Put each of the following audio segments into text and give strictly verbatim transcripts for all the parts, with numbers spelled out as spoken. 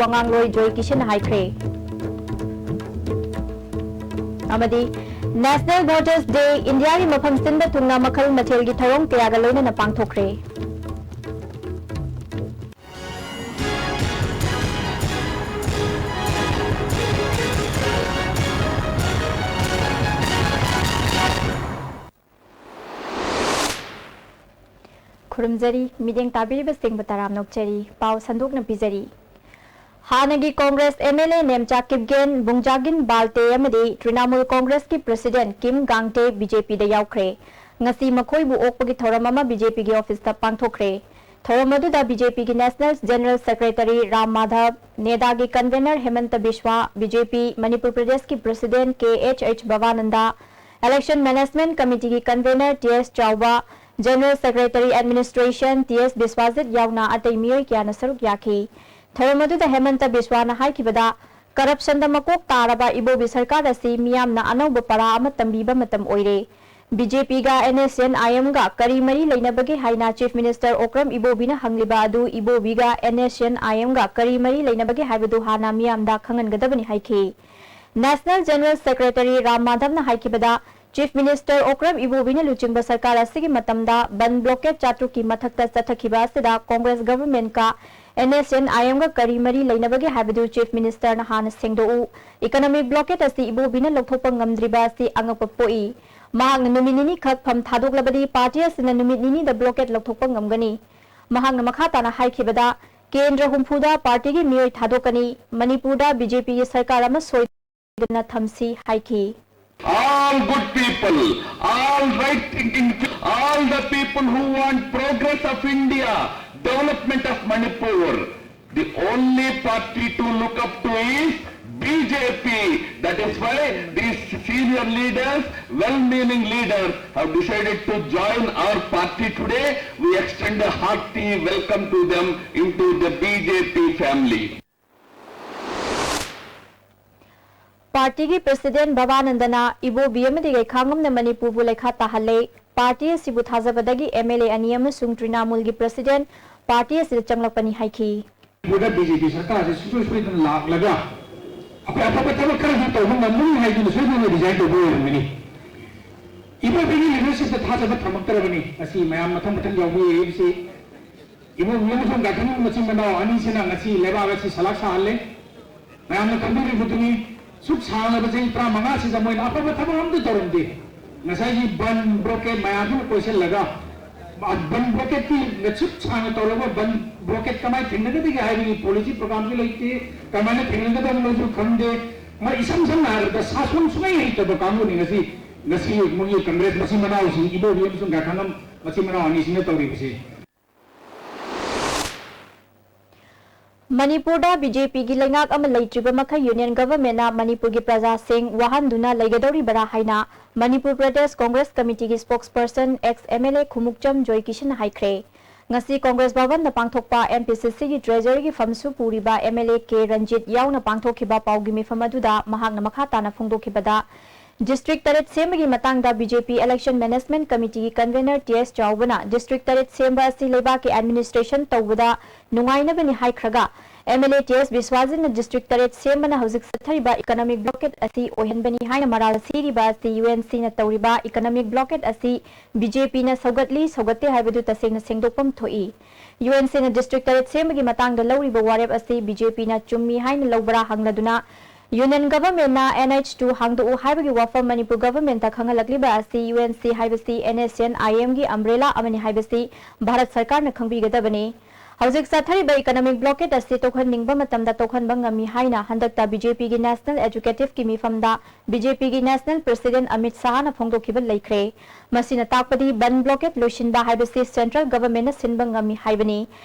ꯋꯥꯉꯥꯡꯂꯣꯏ ꯖꯣꯏ ꯀꯤꯁꯟꯅ ꯍꯥꯏꯈ꯭ꯔꯦ꯫ ꯑꯃꯗꯤ National Voters Day ꯏꯟꯗꯤꯌꯥꯒꯤ ꯃꯐꯝ ꯁꯤꯟꯕ ꯊꯨꯡꯅ ꯃꯈꯜ ꯃꯊꯦꯜꯒꯤ ꯊꯧꯔꯝ ꯀꯌꯥꯒ ꯂꯣꯏꯅꯅ ꯄꯥꯡꯊꯣꯛꯈ꯭ꯔꯦ꯫ ꯈꯨꯔꯨꯝꯖꯔꯤ, ꯃꯤꯠꯌꯦꯡ ꯇꯥꯕꯤꯔꯤꯕꯁꯤꯡꯕꯨ ꯇꯔꯥꯝꯅ ꯑꯣꯛꯆꯔꯤ꯫ ꯄꯥꯎ ꯁꯟꯗꯣꯛꯅ ꯄꯤꯖꯔꯤ꯫ ꯍꯥꯟꯅꯒꯤ Congress M L A Nemcha Kipgen, ꯕꯨꯡꯖꯥꯒꯤꯟ Valte ꯑꯃꯗꯤ ꯇ꯭ꯔꯤꯅꯥꯃꯨꯜ ꯀꯣꯡꯒ꯭ꯔꯦꯁꯀꯤ ꯄ꯭ꯔꯁꯤꯗꯦꯟꯠ ꯀꯤꯝ ꯒꯥꯡꯇꯦ B J P ꯗ ꯌꯥꯎꯈ꯭ꯔꯦ꯫ ꯉꯁꯤ ꯃꯈꯣꯏꯕꯨ ꯑꯣꯛꯄꯒꯤ ꯊꯧꯔꯝ ꯑꯃ B J P ꯒꯤ ꯑꯣꯐꯤꯁꯇ ꯄꯥꯡꯊꯣꯛꯈ꯭ꯔꯦ꯫ ꯊꯧꯔꯝ ꯑꯗꯨꯗ B J P ꯒꯤ National General Secretary Ram Madhab, ꯅꯦꯗꯥꯒꯤ convener ꯍꯦꯃꯟꯇ ꯕꯤꯁ꯭ꯋꯥ, B J P Manipur ꯄ꯭ꯔꯗꯦꯁꯀꯤ president K H H ꯚꯕꯥꯅꯟꯗ, Election Management Committee ꯒꯤ convener T S ꯆꯥꯎꯕ, General Secretary Administration T S ꯕꯤꯁ꯭ꯋꯥꯖꯤꯠ ꯌꯥꯎꯅ ꯑꯇꯩ ꯃꯤꯑꯣꯏ ꯀꯌꯥꯅ ꯁꯔꯨꯛ ꯌꯥꯈꯤ꯫ ꯊꯧꯔꯝ ꯑꯗꯨꯗ ꯍꯦꯃꯟꯇ ꯕꯤꯁ꯭ꯋꯥꯅ ꯍꯥꯏꯈꯤꯕꯗ, corruption ꯗ ꯃꯀꯣꯛ ꯇꯥꯔꯕ ꯏꯕꯣꯕꯤ ꯁꯔꯀꯥꯔ ꯑꯁꯤ ꯃꯤꯌꯥꯝꯅ ꯑꯅꯧꯕ ꯄꯔꯥ ꯑꯃ ꯇꯝꯕꯤꯕ ꯃꯇꯝ ꯑꯣꯏꯔꯦ꯫ B J P ꯒ N S C N I M ꯒ ꯀꯔꯤ ꯃꯔꯤ ꯂꯩꯅꯕꯒꯦ ꯍꯥꯏꯅ Chief Minister ꯑꯣꯀ꯭ꯔꯝ ꯏꯕꯣꯕꯤꯅ ꯍꯪꯂꯤꯕ ꯑꯗꯨ ꯏꯕꯣꯕꯤꯒ N S C N I M ꯒ ꯀꯔꯤ ꯃꯔꯤ ꯂꯩꯅꯕꯒꯦ ꯍꯥꯏꯕꯗꯨ ꯍꯥꯟꯅ ꯃꯤꯌꯥꯝꯗ ꯈꯪꯍꯟꯒꯗꯕꯅꯤ ꯍꯥꯏꯈꯤ꯫ National General Secretary Ram ꯃꯥꯙꯕꯅ ꯍꯥꯏꯈꯤꯕꯗ, Chief Minister Okram ꯏꯕꯣꯕꯤꯅ ꯂꯨꯆꯤꯡꯕ ꯁꯔꯀꯥꯔ ꯑꯁꯤꯒꯤ ꯃꯇꯝꯗ ꯕꯟ blockade ꯆꯥꯇ꯭ꯔꯨꯛꯀꯤ ꯃꯊꯛꯇ ꯆꯠꯊꯈꯤꯕ ꯑꯁꯤꯗ Congress government ꯀ N S C N I M ꯒ ꯀꯔꯤ ꯃꯔꯤ ꯂꯩꯅꯕꯒꯦ ꯍꯥꯏꯕꯗꯨ Chief Minister ꯅ ꯍꯥꯟꯅ ꯁꯦꯡꯗꯣꯛꯎ꯫ Economic blockade ꯑꯁꯤ ꯏꯕꯣꯕꯤꯅ ꯂꯧꯊꯣꯛꯄ ꯉꯝꯗ꯭ꯔꯤꯕ ꯑꯁꯤ ꯑꯉꯛꯄ ꯄꯣꯛꯏ꯫ ꯃꯍꯥꯛꯅ ꯅꯨꯃꯤꯠ ꯅꯤꯅꯤ ꯈꯛ ꯐꯝ ꯊꯥꯗꯣꯛꯂꯕꯗꯤ party ꯑꯁꯤꯅ ꯅꯨꯃꯤꯠ ꯅꯤꯅꯤꯗ blockade ꯂꯧꯊꯣꯛꯄ ꯉꯝꯒꯅꯤ꯫ ꯃꯍꯥꯛꯅ ꯃꯈꯥ ꯇꯥꯅ ꯍꯥꯏꯈꯤꯕꯗ, ꯀꯦꯟꯗ꯭ꯔ ꯍꯨꯝꯐꯨꯗ party ꯒꯤ ꯃꯤꯑꯣꯏ ꯊꯥꯗꯣꯛꯀꯅꯤ, ꯃꯅꯤꯄꯨꯔꯗ B J P ꯒꯤ ꯁꯔꯀꯥꯔ ꯑꯃ ꯁꯣꯏꯗꯅ ꯊꯝꯁꯤ ꯍꯥꯏꯈꯤ꯫ All good people, all right thinking, all the people who want progress of India, development of Manipur, the only party to look up to is B J P. That is why these senior leaders, well-meaning leaders, have decided to join our party today. We extend a hearty welcome to them into the B J P family. Party ꯒꯤ President ꯚꯕꯥꯅꯟꯗꯅ ꯏꯕꯣꯕꯤ ꯑꯃꯗꯤ ꯒꯩꯈꯥꯡꯉꯝꯅ ꯃꯅꯤꯄꯨꯔꯕꯨ ꯂꯩꯈꯥ ꯇꯥꯍꯜꯂꯦ꯫ Party ꯑꯁꯤꯕꯨ ꯊꯥꯖꯕꯗꯒꯤ M L A ꯑꯅꯤ ꯑꯃꯁꯨꯡ ꯇ꯭ꯔꯤꯅꯥꯃꯨꯜꯒꯤ President party ꯑꯁꯤꯗ ꯆꯪꯂꯛꯄꯅꯤ ꯍꯥꯏꯈꯤ꯫ ꯃꯅꯤꯄꯨꯔꯗ B J ꯄꯤ ꯁꯔꯀꯥꯔꯁꯦ ꯁꯨꯡꯁꯣꯏ ꯁꯣꯏꯗꯅ ꯂꯥꯛꯂꯒ ꯑꯩꯈꯣꯏ ꯑꯐꯕ ꯊꯕꯛ ꯈꯔꯁꯨ ꯇꯧꯕ ꯉꯝꯃꯅꯤ ꯍꯥꯏꯗꯨꯅ ꯁꯣꯏꯗꯅ ꯔꯤꯖꯥꯏꯟ ꯇꯧꯕ ꯑꯣꯏꯔꯝꯒꯅꯤ꯫ ꯏꯕꯣꯕꯤꯒꯤ ꯂꯤꯗꯔꯁꯤꯞꯇ ꯊꯥꯖꯕ ꯊꯝꯃꯛꯇ꯭ꯔꯕꯅꯤ꯫ ꯉꯁꯤ ꯃꯌꯥꯝ ꯃꯊꯪ ꯃꯊꯪ ꯌꯥꯎꯕꯤꯔꯛꯏꯕꯁꯤ ꯏꯕꯣꯕꯤ ꯑꯃꯁꯨꯡ ꯒꯥꯏꯈꯪꯉꯝ ꯃꯆꯤꯟ ꯃꯅꯥꯎ ꯑꯅꯤꯁꯤꯅ ꯉꯁꯤ ꯂꯩꯕꯥꯛ ꯑꯁꯤ ꯁꯂꯥꯛ ꯁꯥꯍꯜꯂꯦ꯫ ꯃꯌꯥꯝꯅ ꯈꯪꯕꯤꯔꯤꯕꯗꯨꯅꯤ, ꯁꯨꯛ ꯁꯥꯡꯂꯕ ꯆꯍꯤ ꯇꯔꯥꯃꯉꯥꯁꯤꯗ ꯃꯣꯏꯅ ꯑꯐꯕ ꯊꯕꯛ ꯑꯝꯇ ꯇꯧꯔꯝꯗꯦ꯫ ꯉꯁꯥꯏꯒꯤ ꯕꯟ ꯕ꯭ꯂꯣꯀꯦꯠ ꯃꯌꯥꯝꯁꯤꯅ ꯀꯣꯏꯁꯤꯜꯂꯒ ꯕꯟ ꯕ꯭ꯂꯣꯀꯦꯠꯀꯤ ꯁꯨꯛ ꯁꯥꯡꯅ ꯇꯧꯔꯒ ꯕꯟ ꯕ꯭ꯂꯣꯀꯦꯠ ꯀꯃꯥꯏꯅ ꯊꯦꯡꯅꯒꯗꯒꯦ ꯍꯥꯏꯕꯒꯤ ꯄꯣꯂꯤꯁꯤ ꯄ꯭ꯔꯣꯒ꯭ꯔꯥꯝꯁꯨ ꯂꯩꯇꯦ, ꯀꯃꯥꯏꯅ ꯊꯦꯡꯅꯒꯗꯕꯅꯣꯁꯨ ꯈꯪꯗꯦ꯫ ꯃꯣꯏ ꯏꯁꯝ ꯁꯝꯅ ꯍꯥꯏꯔꯕꯗ ꯁꯥꯁꯣꯟ ꯁꯨꯡꯍꯩ ꯍꯩꯇꯕ ꯀꯥꯡꯕꯨꯅꯤ ꯉꯁꯤ, ꯉꯁꯤ ꯃꯣꯏꯒꯤ ꯀꯪꯒ꯭ꯔꯦꯁ ꯃꯆꯤꯟ ꯃꯅꯥꯎꯁꯤꯡ ꯏꯕꯣꯕꯤ ꯑꯃꯁꯨꯡ ꯒꯥꯏꯈꯪꯉꯝ ꯃꯆꯤꯟ ꯃꯅꯥꯎ ꯑꯅꯤꯁꯤꯅ ꯇꯧꯔꯤꯕꯁꯤ꯫ ꯃꯅꯤꯄꯨꯔꯗ ꯕꯤ ꯖꯦ ꯄꯤꯒꯤ ꯂꯩꯉꯥꯛ ꯑꯃ ꯂꯩꯇ꯭ꯔꯤꯕ ꯃꯈꯩ ꯌꯨꯅꯤꯌꯟ ꯒꯚꯔꯟꯃꯦꯟꯠꯅ ꯃꯅꯤꯄꯨꯔꯒꯤ ꯄ꯭ꯔꯖꯥꯁꯤꯡ ꯋꯥꯍꯟꯗꯨꯅ ꯂꯩꯒꯗꯧꯔꯤꯕꯔꯥ ꯍꯥꯏꯅ ꯃꯅꯤꯄꯨꯔ ꯄ꯭ꯔꯗꯦꯁ ꯀꯣꯡꯒ꯭ꯔꯦꯁ ꯀꯃꯤꯇꯤꯒꯤ spokesperson X M L A Khumukcham ꯖꯣꯏꯀꯤꯁꯟꯅ ꯍꯥꯏꯈ꯭ꯔꯦ꯫ ꯉꯁꯤ ꯀꯣꯡꯒ꯭ꯔꯦꯁ ꯚꯕꯟꯗ ꯄꯥꯡꯊꯣꯛꯄ ꯑꯦꯝ ꯄꯤ ꯁꯤ ꯁꯤꯒꯤ ꯇ꯭ꯔꯦꯖꯔꯤꯒꯤ ꯐꯝꯁꯨ ꯄꯨꯔꯤꯕ M L A K Ranjit ꯌꯥꯎꯅ ꯄꯥꯡꯊꯣꯛꯈꯤꯕ ꯄꯥꯎꯒꯤ ꯃꯤꯐꯝ ꯑꯗꯨꯗ ꯃꯍꯥꯛꯅ ꯃꯈꯥ ꯇꯥꯅ ꯐꯣꯡꯗꯣꯛꯈꯤꯕꯗ, ꯗꯤꯁꯇ꯭ꯔꯤꯛ ꯇꯔꯦꯠ ꯁꯦꯝꯕꯒꯤ ꯃꯇꯥꯡꯗ B J P election management ꯀꯃꯤꯇꯤꯒꯤ ꯀꯟꯚꯦꯅꯔ ꯇꯤ ꯑꯦꯁ ꯆꯥꯎꯕꯅ ꯗꯤꯁꯇ꯭ꯔꯤꯛ ꯇꯔꯦꯠ ꯁꯦꯝꯕ ꯑꯁꯤ ꯂꯩꯕꯥꯛꯀꯤ ꯑꯦꯗꯃꯤꯅꯤꯁꯇ꯭ꯔꯦꯁꯟ ꯇꯧꯕꯗ ꯅꯨꯡꯉꯥꯏꯅꯕꯅꯤ ꯍꯥꯏꯈ꯭ꯔꯒ, M L A T S ꯕꯤꯁ꯭ꯋꯥꯖꯤꯠꯅ ꯗꯤꯁꯇ꯭ꯔꯤꯛ ꯇꯔꯦꯠ ꯁꯦꯝꯕꯅ ꯍꯧꯖꯤꯛ ꯆꯠꯊꯔꯤꯕ ꯏꯀꯣꯅꯣꯃꯤꯛ ꯕ꯭ꯂꯣꯀꯦꯠ ꯑꯁꯤ ꯑꯣꯏꯍꯟꯕꯅꯤ ꯍꯥꯏꯅ ꯃꯔꯥꯜ ꯁꯤꯔꯤꯕ ꯑꯁꯤ ꯌꯨ ꯑꯦꯟ ꯁꯤꯅ ꯇꯧꯔꯤꯕ ꯏꯀꯣꯅꯣꯃꯤꯛ ꯕ꯭ꯂꯣꯀꯦꯠ ꯑꯁꯤ ꯕꯤ ꯖꯦ ꯄꯤꯅ ꯁꯧꯒꯠꯂꯤ, ꯁꯧꯒꯠꯇꯦ ꯍꯥꯏꯕꯗꯨ ꯇꯁꯦꯡꯅ ꯁꯦꯡꯗꯣꯛꯐꯝ ꯊꯣꯛꯏ꯫ ꯌꯨ ꯑꯦꯟ ꯁꯤꯅ ꯗꯤꯁꯇ꯭ꯔꯤꯛ ꯇꯔꯦꯠ ꯁꯦꯝꯕꯒꯤ ꯃꯇꯥꯡꯗ ꯂꯧꯔꯤꯕ ꯋꯥꯔꯦꯞ ꯑꯁꯤ ꯕꯤ ꯖꯦ ꯄꯤꯅ ꯆꯨꯝꯃꯤ ꯍꯥꯏꯅ ꯂꯧꯕ꯭ꯔꯥ ꯍꯪꯂꯗꯨꯅ, ꯌꯨꯅꯤꯌꯟ ꯒꯚꯔꯟꯃꯦꯟꯠꯅ ꯑꯦꯟ ꯑꯩꯆ ꯇꯨ ꯍꯥꯡꯗꯣꯛꯎ ꯍꯥꯏꯕꯒꯤ ꯋꯥꯐꯝ ꯃꯅꯤꯄꯨꯔ ꯒꯚꯔꯟꯃꯦꯟꯠꯇ ꯈꯪꯍꯜꯂꯛꯂꯤꯕ ꯑꯁꯤ ꯌꯨ ꯑꯦꯟ ꯁꯤ ꯍꯥꯏꯕꯁꯤ ꯑꯦꯟ ꯑꯦꯁ ꯁꯤ ꯑꯦꯟ ꯑꯥꯏ ꯑꯦꯝꯒꯤ ꯑꯝꯕ꯭ꯔꯦꯂꯥ ꯑꯃꯅꯤ ꯍꯥꯏꯕꯁꯤ ꯚꯥꯔꯠ ꯁꯔꯀꯥꯔꯅ ꯈꯪꯕꯤꯒꯗꯕꯅꯤ꯫ ꯍꯧꯖꯤꯛ ꯆꯠꯊꯔꯤꯕ ꯏꯀꯣꯅꯣꯃꯤꯛ ꯕ꯭ꯂꯣꯀꯦꯠ ꯑꯁꯤ ꯇꯣꯛꯍꯟꯅꯤꯡꯕ ꯃꯇꯝꯗ ꯇꯣꯛꯍꯟꯕ ꯉꯝꯃꯤ ꯍꯥꯏꯅ ꯍꯟꯗꯛꯇ ꯕꯤ ꯖꯦ ꯄꯤꯒꯤ ꯅꯦꯁꯅꯦꯜ ꯑꯦꯖꯨꯀꯦꯇꯤꯚꯀꯤ ꯃꯤꯐꯝꯗ ꯕꯤ ꯖꯦ ꯄꯤꯒꯤ ꯅꯦꯁꯅꯦꯜ ꯄ꯭ꯔꯦꯁꯤꯗꯦꯟꯠ ꯑꯃꯤꯠ ꯁꯥꯍꯅ ꯐꯣꯡꯗꯣꯛꯈꯤꯕ ꯂꯩꯈ꯭ꯔꯦ꯫ ꯃꯁꯤꯅ ꯇꯥꯛꯄꯗꯤ ꯕꯟ ꯕ꯭ꯂꯣꯀꯦꯠ ꯂꯣꯏꯁꯤꯟꯕ ꯍꯥꯏꯕꯁꯤ ꯁꯦꯟꯇ꯭ꯔꯦꯜ ꯒꯚꯔꯟꯃꯦꯟꯠꯅ ꯁꯤꯟꯕ ꯉꯝꯃꯤ ꯍꯥꯏꯕꯅꯤ꯫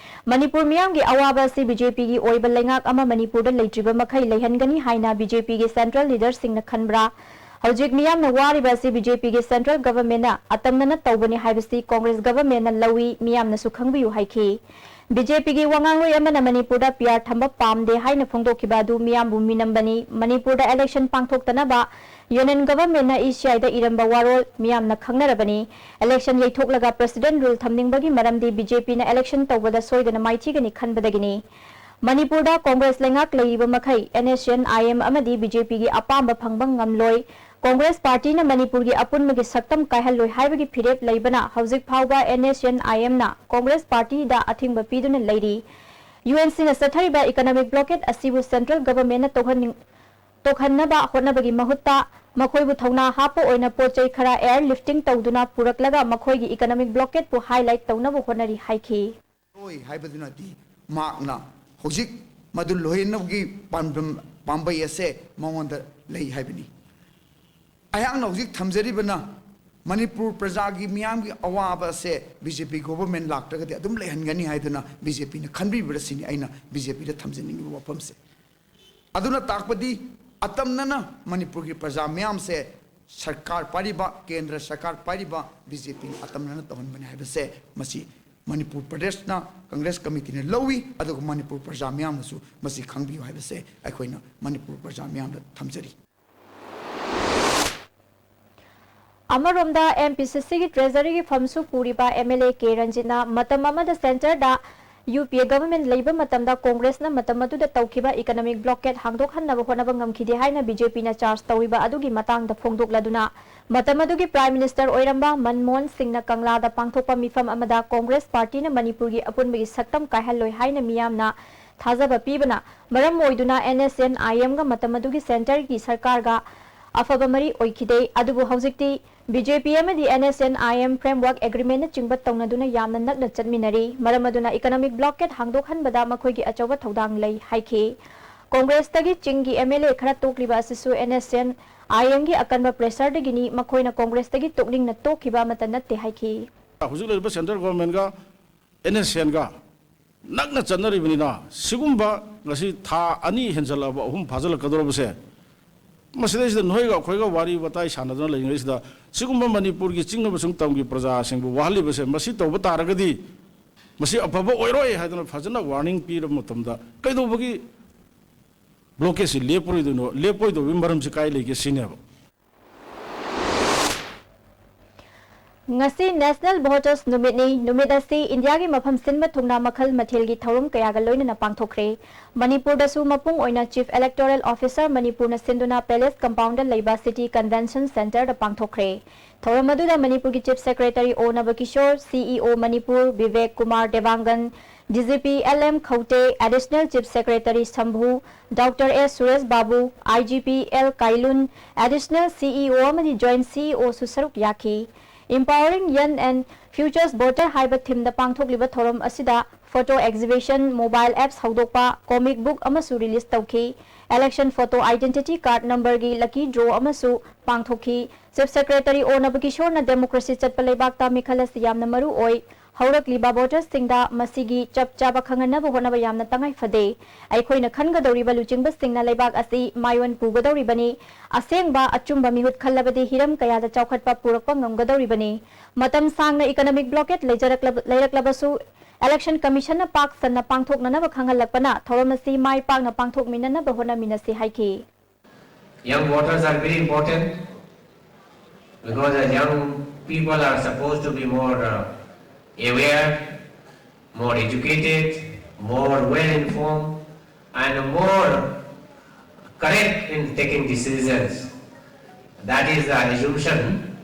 ꯃꯅꯤꯄꯨꯔ ꯃꯤꯌꯥꯝꯒꯤ ꯑꯋꯥꯕ ꯑꯁꯤ ꯕꯤ ꯖꯦ ꯄꯤꯒꯤ ꯑꯣꯏꯕ ꯂꯩꯉꯥꯛ ꯑꯃ ꯃꯅꯤꯄꯨꯔꯗ ꯂꯩꯇ꯭ꯔꯤꯕ ꯃꯈꯩ ꯂꯩꯍꯟꯒꯅꯤ ꯍꯥꯏꯅ ꯕꯤ ꯖꯦ ꯄꯤꯒꯤ ꯁꯦꯟꯇ꯭ꯔꯦꯜ ꯂꯤꯗꯔꯁꯤꯡꯅ ꯈꯟꯕ꯭ꯔꯥ? ꯍꯧꯖꯤꯛ ꯃꯤꯌꯥꯝꯅ ꯋꯥꯔꯤꯕ ꯑꯁꯤ ꯕꯤ ꯖꯦ ꯄꯤꯒꯤ ꯁꯦꯟꯇ꯭ꯔꯦꯜ ꯒꯚꯔꯟꯃꯦꯟꯠꯅ ꯑꯇꯝꯅꯅ ꯇꯧꯕꯅꯤ ꯍꯥꯏꯕꯁꯤ ꯀꯣꯡꯒ꯭ꯔꯦꯁ ꯒꯚꯔꯟꯃꯦꯟꯠꯅ ꯂꯧꯏ, ꯃꯤꯌꯥꯝꯅꯁꯨ ꯈꯪꯕꯤꯌꯨ ꯍꯥꯏꯈꯤ꯫ ꯕꯤ ꯖꯦ ꯄꯤꯒꯤ ꯋꯥꯉꯥꯡꯂꯣꯏ ꯑꯃꯅ ꯃꯅꯤꯄꯨꯔꯗ ꯄꯤ ꯑꯥꯔ ꯊꯝꯕ ꯄꯥꯝꯗꯦ ꯍꯥꯏꯅ ꯐꯣꯡꯗꯣꯛꯈꯤꯕ ꯑꯗꯨ ꯃꯤꯌꯥꯝꯕꯨ ꯃꯤꯅꯝꯕꯅꯤ꯫ ꯃꯅꯤꯄꯨꯔꯗ ꯏꯂꯦꯛꯁꯟ ꯄꯥꯡꯊꯣꯛꯇꯅꯕ ꯌꯨꯅꯤꯌꯟ ꯒꯚꯔꯟꯃꯦꯟꯠꯅ ꯏ ꯁꯤ ꯑꯥꯏꯗ ꯏꯔꯝꯕ ꯋꯥꯔꯣꯜ ꯃꯤꯌꯥꯝꯅ ꯈꯪꯅꯔꯕꯅꯤ꯫ ꯏꯂꯦꯛꯁꯟ ꯌꯩꯊꯣꯛꯂꯒ ꯄ꯭ꯔꯦꯁꯤꯗꯦꯟꯠ ꯔꯨꯜ ꯊꯝꯅꯤꯡꯕꯒꯤ ꯃꯔꯝꯗꯤ ꯕꯤ ꯖꯦ ꯄꯤꯅ ꯏꯂꯦꯛꯁꯟ ꯇꯧꯕꯗ ꯁꯣꯏꯗꯅ ꯃꯥꯏꯊꯤꯒꯅꯤ ꯈꯟꯕꯗꯒꯤꯅꯤ꯫ ꯃꯅꯤꯄꯨꯔꯗ ꯀꯣꯡꯒ꯭ꯔꯦꯁ ꯂꯩꯉꯥꯛ ꯂꯩꯔꯤꯕ ꯃꯈꯩ NSCN-IM ꯑꯃꯗꯤ BJP-ꯒꯤ ꯑꯄꯥꯝꯕ ꯐꯪꯕ ꯉꯝꯂꯣꯏ꯫ ꯀꯣꯡꯒ꯭ꯔꯦꯁ ꯄꯥꯔꯇꯤꯅ ꯃꯅꯤꯄꯨꯔꯒꯤ ꯑꯄꯨꯟꯕꯒꯤ ꯁꯛꯇꯝ ꯀꯥꯏꯍꯜꯂꯣꯏ ꯍꯥꯏꯕꯒꯤ ꯐꯤꯔꯦꯞ ꯂꯩꯕꯅ ꯍꯧꯖꯤꯛ ꯐꯥꯎꯕ NSCN-IM-ꯅ ꯀꯣꯡꯒ꯭ꯔꯦꯁ ꯄꯥꯔꯇꯤꯗ ꯑꯊꯤꯡꯕ ꯄꯤꯗꯨꯅ ꯂꯩꯔꯤ꯫ UNC-ꯅ ꯆꯠꯊꯔꯤꯕ economic blockade ꯑꯁꯤꯕꯨ central government-ꯅ ꯇꯣꯛꯍꯟꯅꯤꯡ-, ꯇꯣꯛꯍꯟꯅꯕ ꯍꯣꯠꯅꯕꯒꯤ ꯃꯍꯨꯠꯇ ꯃꯈꯣꯏꯕꯨ ꯊꯧꯅꯥ ꯍꯥꯞꯄ ꯑꯣꯏꯅ ꯄꯣꯠ ꯆꯩ ꯈꯔ air lifting ꯇꯧꯗꯨꯅ ꯄꯨꯔꯛꯂꯒ ꯃꯈꯣꯏꯒꯤ economic blockade-ꯄꯨ highlight ꯇꯧꯅꯕ ꯍꯣꯠꯅꯔꯤ ꯍꯥꯏꯈꯤ꯫ ꯂꯣꯏ ꯍꯥꯏꯕꯗꯨꯅꯗꯤ ꯃꯍꯥꯛꯅ ꯍꯧꯖꯤꯛ ꯃꯗꯨ ꯂꯣꯏꯍꯟꯅꯕꯒꯤ ꯄꯥꯟꯗꯝ, ꯄꯥꯝꯕꯩ ꯑꯁꯦ ꯃꯉꯣꯟꯗ ꯂꯩ ꯍꯥꯏꯕꯅꯤ꯫ ꯑꯩꯍꯥꯛꯅ ꯍꯧꯖꯤꯛ ꯊꯝꯖꯔꯤꯕꯅ ꯃꯅꯤꯄꯨꯔ ꯄ꯭ꯔꯖꯥꯒꯤ ꯃꯤꯌꯥꯝꯒꯤ ꯑꯋꯥꯕ ꯑꯁꯦ BJP government ꯂꯥꯛꯇ꯭ꯔꯒꯗꯤ ꯑꯗꯨꯝ ꯂꯩꯍꯟꯒꯅꯤ ꯍꯥꯏꯗꯨꯅ BJP-ꯅ ꯈꯟꯕꯤꯕ꯭ꯔꯥ ꯁꯤꯅꯤ ꯑꯩꯅ BJP-ꯗ ꯊꯝꯖꯅꯤꯡꯉꯤꯕ ꯋꯥꯐꯝꯁꯦ꯫ ꯑꯗꯨꯅ ꯇꯥꯛꯄꯗꯤ ꯑꯇꯝꯅꯅ ꯃꯅꯤꯄꯨꯔꯒꯤ ꯄ꯭ꯔꯖꯥ ꯃꯤꯌꯥꯝꯁꯦ ꯁꯔꯀꯥꯔ ꯄꯥꯏꯔꯤꯕ, ꯀꯦꯟꯗ꯭ꯔ ꯁꯔꯀꯥꯔ ꯄꯥꯏꯔꯤꯕ BJP-ꯅ ꯑꯇꯝꯅꯅ ꯇꯧꯍꯟꯕꯅꯤ ꯍꯥꯏꯕꯁꯦ ꯃꯁꯤ ꯃꯅꯤꯄꯨꯔ ꯄ꯭ꯔꯗꯦꯁꯅ ꯀꯪꯒ꯭ꯔꯦꯁ ꯀꯃꯤꯇꯤꯅ ꯂꯧꯏ, ꯑꯗꯨꯒ ꯃꯅꯤꯄꯨꯔ ꯄ꯭ꯔꯖꯥ ꯃꯤꯌꯥꯝꯅꯁꯨ ꯃꯁꯤ ꯈꯪꯕꯤꯌꯨ ꯍꯥꯏꯕꯁꯦ ꯑꯩꯈꯣꯏꯅ ꯃꯅꯤꯄꯨꯔ ꯄ꯭ꯔꯖꯥ ꯃꯤꯌꯥꯝꯗ ꯊꯝꯖꯔꯤ꯫ ꯑꯃꯔꯣꯝꯗ, MPCC-ꯒꯤ treasury-ꯒꯤ ꯐꯝꯁꯨ ꯄꯨꯔꯤꯕ MLA ꯀꯦ ꯔꯟꯖꯤꯠꯅ ꯃꯇꯝ ꯑꯃꯗ centre-ꯗ UPA government ꯂꯩꯕ ꯃꯇꯝꯗ ꯀꯣꯡꯒ꯭ꯔꯦꯁꯅ ꯃꯇꯝ ꯑꯗꯨꯗ ꯇꯧꯈꯤꯕ economic blockade ꯍꯥꯡꯗꯣꯛꯍꯟꯅꯕ ꯍꯣꯠꯅꯕ ꯉꯝꯈꯤꯗꯦ ꯍꯥꯏꯅ BJP-ꯅ charge ꯇꯧꯔꯤꯕ ꯑꯗꯨꯒꯤ ꯃꯇꯥꯡꯗ ꯐꯣꯡꯗꯣꯛꯂꯗꯨꯅ, ꯃꯇꯝ ꯑꯗꯨꯒꯤ Prime Minister ꯑꯣꯏꯔꯝꯕ ꯃꯟꯃꯣꯍꯟ ꯁꯤꯡꯅ ꯀꯪꯂꯥꯗ ꯄꯥꯡꯊꯣꯛꯄ ꯃꯤꯐꯝ ꯑꯃꯗ ꯀꯣꯡꯒ꯭ꯔꯦꯁ ꯄꯥꯔꯇꯤꯅ ꯃꯅꯤꯄꯨꯔꯒꯤ ꯑꯄꯨꯟꯕꯒꯤ ꯁꯛꯇꯝ ꯀꯥꯏꯍꯜꯂꯣꯏ ꯍꯥꯏꯅ ꯃꯤꯌꯥꯝꯅ ꯊꯥꯖꯕ ꯄꯤꯕꯅ ꯃꯔꯝ ꯑꯣꯏꯗꯨꯅ NSCN-IM-ꯒ ꯃꯇꯝ ꯑꯗꯨꯒꯤ centre-ꯒꯤ ꯁꯔꯀꯥꯔꯒ ꯑꯐꯕ ꯃꯔꯤ ꯑꯣꯏꯈꯤꯗꯦ꯫ ꯑꯗꯨꯕꯨ ꯍꯧꯖꯤꯛꯇꯤ BJP ꯑꯃꯗꯤ NSCN-IM framework agreement-ꯅꯆꯤꯡꯕ ꯇꯧꯅꯗꯨꯅ ꯌꯥꯝꯅ ꯅꯛꯅ ꯆꯠꯃꯤꯟꯅꯔꯤ꯫ ꯃꯔꯝ ꯑꯗꯨꯅ economic blockade ꯍꯥꯡꯗꯣꯛꯍꯟꯕꯗ ꯃꯈꯣꯏꯒꯤ ꯑꯆꯧꯕ ꯊꯧꯗꯥꯡ ꯂꯩ ꯍꯥꯏꯈꯤ꯫ ꯀꯣꯡꯒ꯭ꯔꯦꯁꯇꯒꯤ ꯆꯤꯡꯒꯤ MLA ꯈꯔ ꯇꯣꯛꯂꯤꯕ ꯑꯁꯤꯁꯨ NSCN-IM-ꯒꯤ ꯑꯀꯟꯕ pressure-ꯗꯒꯤꯅꯤ, ꯃꯈꯣꯏꯅ ꯀꯣꯡꯒ꯭ꯔꯦꯁꯇꯒꯤ ꯇꯣꯛꯅꯤꯡꯅ ꯇꯣꯛꯈꯤꯕ ꯑꯃꯠꯇ ꯅꯠꯇꯦ ꯍꯥꯏꯈꯤ꯫ ꯍꯧꯖꯤꯛ ꯂꯩꯔꯤꯕ central government-ꯒ NSCN-ꯒ ꯅꯛꯅ ꯆꯠꯅꯔꯤꯕꯅꯤꯅ, ꯁꯤꯒꯨꯝꯕ ꯉꯁꯤ ꯊꯥ ꯑꯅꯤ ꯍꯦꯟꯖꯜꯂꯛꯑꯕ, ꯑꯍꯨꯝ ꯐꯥꯖꯤꯜꯂꯛꯀꯗꯧꯔꯕꯁꯦ, ꯃꯁꯤꯗꯩꯁꯤꯗ ꯅꯈꯣꯏꯒ ꯑꯩꯈꯣꯏꯒ ꯋꯥꯔꯤ ꯋꯥꯇꯥꯏ ꯁꯥꯟꯅꯗꯨꯅ ꯂꯩꯔꯤꯉꯩꯁꯤꯗ, ꯁꯤꯒꯨꯝꯕ ꯃꯅꯤꯄꯨꯔꯒꯤ ꯆꯤꯡ ꯑꯃꯁꯨꯡ ꯇꯝꯒꯤ ꯄ꯭ꯔꯖꯥꯁꯤꯡꯕꯨ ꯋꯥꯍꯜꯂꯤꯕꯁꯦ, ꯃꯁꯤ ꯇꯧꯕ ꯇꯥꯔꯒꯗꯤ ꯃꯁꯤ ꯑꯐꯕ ꯑꯣꯏꯔꯣꯏ ꯍꯥꯏꯗꯅ ꯐꯖꯅ warning ꯄꯤꯔꯕ ꯃꯇꯝꯗ, ꯀꯩꯗꯧꯕꯒꯤ blockade-ꯁꯤ ꯂꯦꯞꯄꯔꯣꯏꯗꯣꯏꯅꯣ, ꯂꯦꯞꯄꯣꯏꯗꯧꯕꯒꯤ ꯃꯔꯝꯁꯤ ꯀꯥꯏ ꯂꯩꯒꯦ ꯁꯤꯅꯦꯕ꯫ ꯉꯁꯤ National Voters ꯅꯨꯃꯤꯠꯅꯤ꯫ ꯅꯨꯃꯤꯠ ꯑꯁꯤ ꯏꯟꯗꯤꯌꯥꯒꯤ ꯃꯐꯝ ꯁꯤꯟꯕ ꯊꯨꯡꯅ ꯃꯈꯜ ꯃꯊꯦꯜꯒꯤ ꯊꯧꯔꯝ ꯀꯌꯥꯒ ꯂꯣꯏꯅꯅ ꯄꯥꯡꯊꯣꯛꯈ꯭ꯔꯦ꯫ ꯃꯅꯤꯄꯨꯔꯗꯁꯨ ꯃꯄꯨꯡ ꯑꯣꯏꯅ Chief Electoral Officer ꯃꯅꯤꯄꯨꯔꯅ ꯁꯤꯟꯗꯨꯅ Palace Compoundꯗ ꯂꯩꯕ City Convention Centreꯗ ꯄꯥꯡꯊꯣꯛꯈ꯭ꯔꯦ꯫ ꯊꯧꯔꯝ ꯑꯗꯨꯗ ꯃꯅꯤꯄꯨꯔꯒꯤ Chief Secretary O ꯅꯕꯀꯤꯁꯣꯔ, CEO Manipur Vivek Kumar ꯗꯦꯕꯥꯡꯒꯟ, DGP L M ꯈꯧꯇꯦ, Additional Chief Secretary ꯁꯝꯚꯨ, Doctor S Suresh ꯕꯥꯕꯨ, IGP L ꯀꯥꯏꯂꯨꯟ, Additional CEO ꯑꯃꯗꯤ Joint CEOꯁꯨ ꯁꯔꯨꯛ ꯌꯥꯈꯤ꯫ Empowering Young and Futures Voter ꯍꯥꯏꯕ themeꯗ ꯄꯥꯡꯊꯣꯛꯂꯤꯕ ꯊꯧꯔꯝ ꯑꯁꯤꯗ photo exhibition, mobile apps ꯍꯧꯗꯣꯛꯄ, comic book ꯑꯃꯁꯨ release ꯇꯧꯈꯤ꯫ Election photo identity card numberꯒꯤ lucky draw ꯑꯃꯁꯨ ꯄꯥꯡꯊꯣꯛꯈꯤ꯫ Chief Secretary O ꯅꯕꯀꯤꯁꯣꯔꯅ democracy ꯆꯠꯄ ꯂꯩꯕꯥꯛꯇ ꯃꯤꯈꯜ ꯑꯁꯤ ꯌꯥꯝꯅ ꯃꯔꯨ ꯑꯣꯏ꯫ ꯍꯧꯔꯛꯂꯤꯕ votersꯁꯤꯡꯗ ꯃꯁꯤꯒꯤ ꯆꯞ ꯆꯥꯕ ꯈꯪꯍꯟꯅꯕ ꯍꯣꯠꯅꯕ ꯌꯥꯝꯅ ꯇꯉꯥꯏ ꯐꯗꯦ꯫ ꯑꯩꯈꯣꯏꯅ ꯈꯟꯒꯗꯧꯔꯤꯕ ꯂꯨꯆꯤꯡꯕꯁꯤꯡꯅ ꯂꯩꯕꯥꯛ ꯑꯁꯤ ꯃꯥꯏꯑꯣꯟ ꯄꯨꯒꯗꯧꯔꯤꯕꯅꯤ꯫ ꯑꯁꯦꯡꯕ ꯑꯆꯨꯝꯕ ꯃꯤꯍꯨꯠ ꯈꯜꯂꯕꯗꯤ ꯍꯤꯔꯝ ꯀꯌꯥꯗ ꯆꯥꯎꯈꯠꯄ ꯄꯨꯔꯛꯄ ꯉꯝꯒꯗꯧꯔꯤꯕꯅꯤ꯫ ꯃꯇꯝ ꯁꯥꯡꯅ economic blockade ꯂꯩꯖꯔꯛꯂꯕ-, ꯂꯩꯔꯛꯂꯕꯁꯨ Election Commissionꯅ ꯄꯥꯛ ꯁꯟꯅ ꯄꯥꯡꯊꯣꯛꯅꯅꯕ ꯈꯪꯍꯜꯂꯛꯄꯅ ꯊꯧꯔꯝ ꯑꯁꯤ ꯃꯥꯏ ꯄꯥꯛꯅ ꯄꯥꯡꯊꯣꯛꯃꯤꯟꯅꯅꯕ ꯍꯣꯠꯅꯃꯤꯟꯅꯁꯤ ꯍꯥꯏꯈꯤ꯫ Young voters are very important because the young people are supposed to be more uh, aware, more educated, more well informed, and more correct in taking decisions. That is the assumption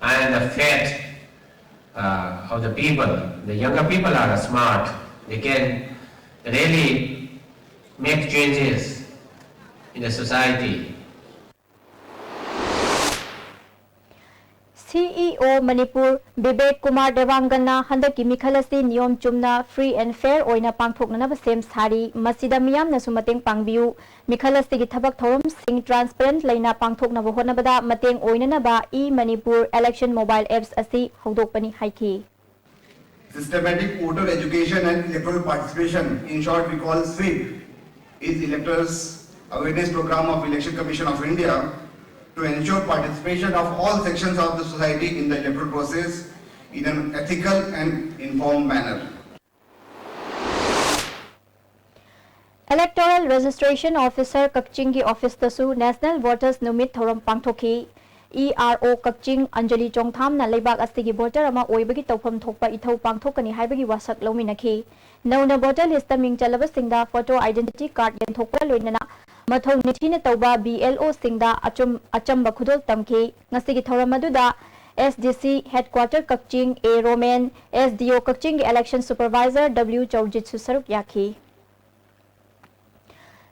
and the faith uh, of the people. The younger people are smart. They can really make changes in the society. CEO Manipur Vivek Kumar ꯗꯦꯕꯥꯡꯒꯟꯅ ꯍꯟꯗꯛꯀꯤ ꯃꯤꯈꯜ ꯑꯁꯤ ꯅꯤꯌꯣꯝ ꯆꯨꯝꯅ free and fair ꯑꯣꯏꯅ ꯄꯥꯡꯊꯣꯛꯅꯅꯕ ꯁꯦꯝ ꯁꯥꯔꯤ꯫ ꯃꯁꯤꯗ ꯃꯤꯌꯥꯝꯅꯁꯨ ꯃꯇꯦꯡ ꯄꯥꯡꯕꯤꯌꯨ꯫ ꯃꯤꯈꯜ ꯑꯁꯤꯒꯤ ꯊꯕꯛ ꯊꯧꯔꯝꯁꯤꯡ transparent ꯂꯩꯅ ꯄꯥꯡꯊꯣꯛꯅꯕ ꯍꯣꯠꯅꯕꯗ ꯃꯇꯦꯡ ꯑꯣꯏꯅꯅꯕ E Manipur Election Mobile Apps ꯑꯁꯤ ꯍꯧꯗꯣꯛꯄꯅꯤ ꯍꯥꯏꯈꯤ꯫ Systematic voter education and electoral participation, in short we call sweep, is electors awareness program of Election Commission of India to ensure participation of all sections of the society in the electoral process in an ethical and informed manner. Electoral Registration Officer ꯀꯛꯆꯤꯡꯒꯤ officeꯇꯁꯨ National Voters ꯅꯨꯃꯤꯠ ꯊꯧꯔꯝ ꯄꯥꯡꯊꯣꯛꯈꯤ꯫ E R O ꯀꯛꯆꯤꯡ ꯑꯟꯖꯂꯤ ꯆꯣꯡꯊꯥꯝꯅ ꯂꯩꯕꯥꯛ ꯑꯁꯤꯒꯤ voter ꯑꯃ ꯑꯣꯏꯕꯒꯤ ꯇꯧꯐꯝ ꯊꯣꯛꯄ ꯏꯊꯧ ꯄꯥꯡꯊꯣꯛꯀꯅꯤ ꯍꯥꯏꯕꯒꯤ ꯋꯥꯁꯛ ꯂꯧꯃꯤꯟꯅꯈꯤ꯫ ꯅꯧꯅ voter list ꯃꯤꯡ ꯆꯜꯂꯕꯁꯤꯡꯗ photo identity card ꯌꯦꯟꯊꯣꯛꯄ ꯂꯣꯏꯅꯅ ꯃꯊꯧ ꯅꯤꯡꯊꯤꯅ ꯇꯧꯕ B L O ꯁꯤꯡꯗ ꯑꯆꯨꯝ-, ꯑꯆꯝꯕ ꯈꯨꯗꯣꯜ ꯇꯝꯈꯤ꯫ ꯉꯁꯤꯒꯤ ꯊꯧꯔꯝ ꯑꯗꯨꯗ S D C headquarter Kakching A Roman, S D O ꯀꯛꯆꯤꯡꯒꯤ election supervisor W ꯆꯧꯔꯖꯤꯠꯁꯨ ꯁꯔꯨꯛ ꯌꯥꯈꯤ꯫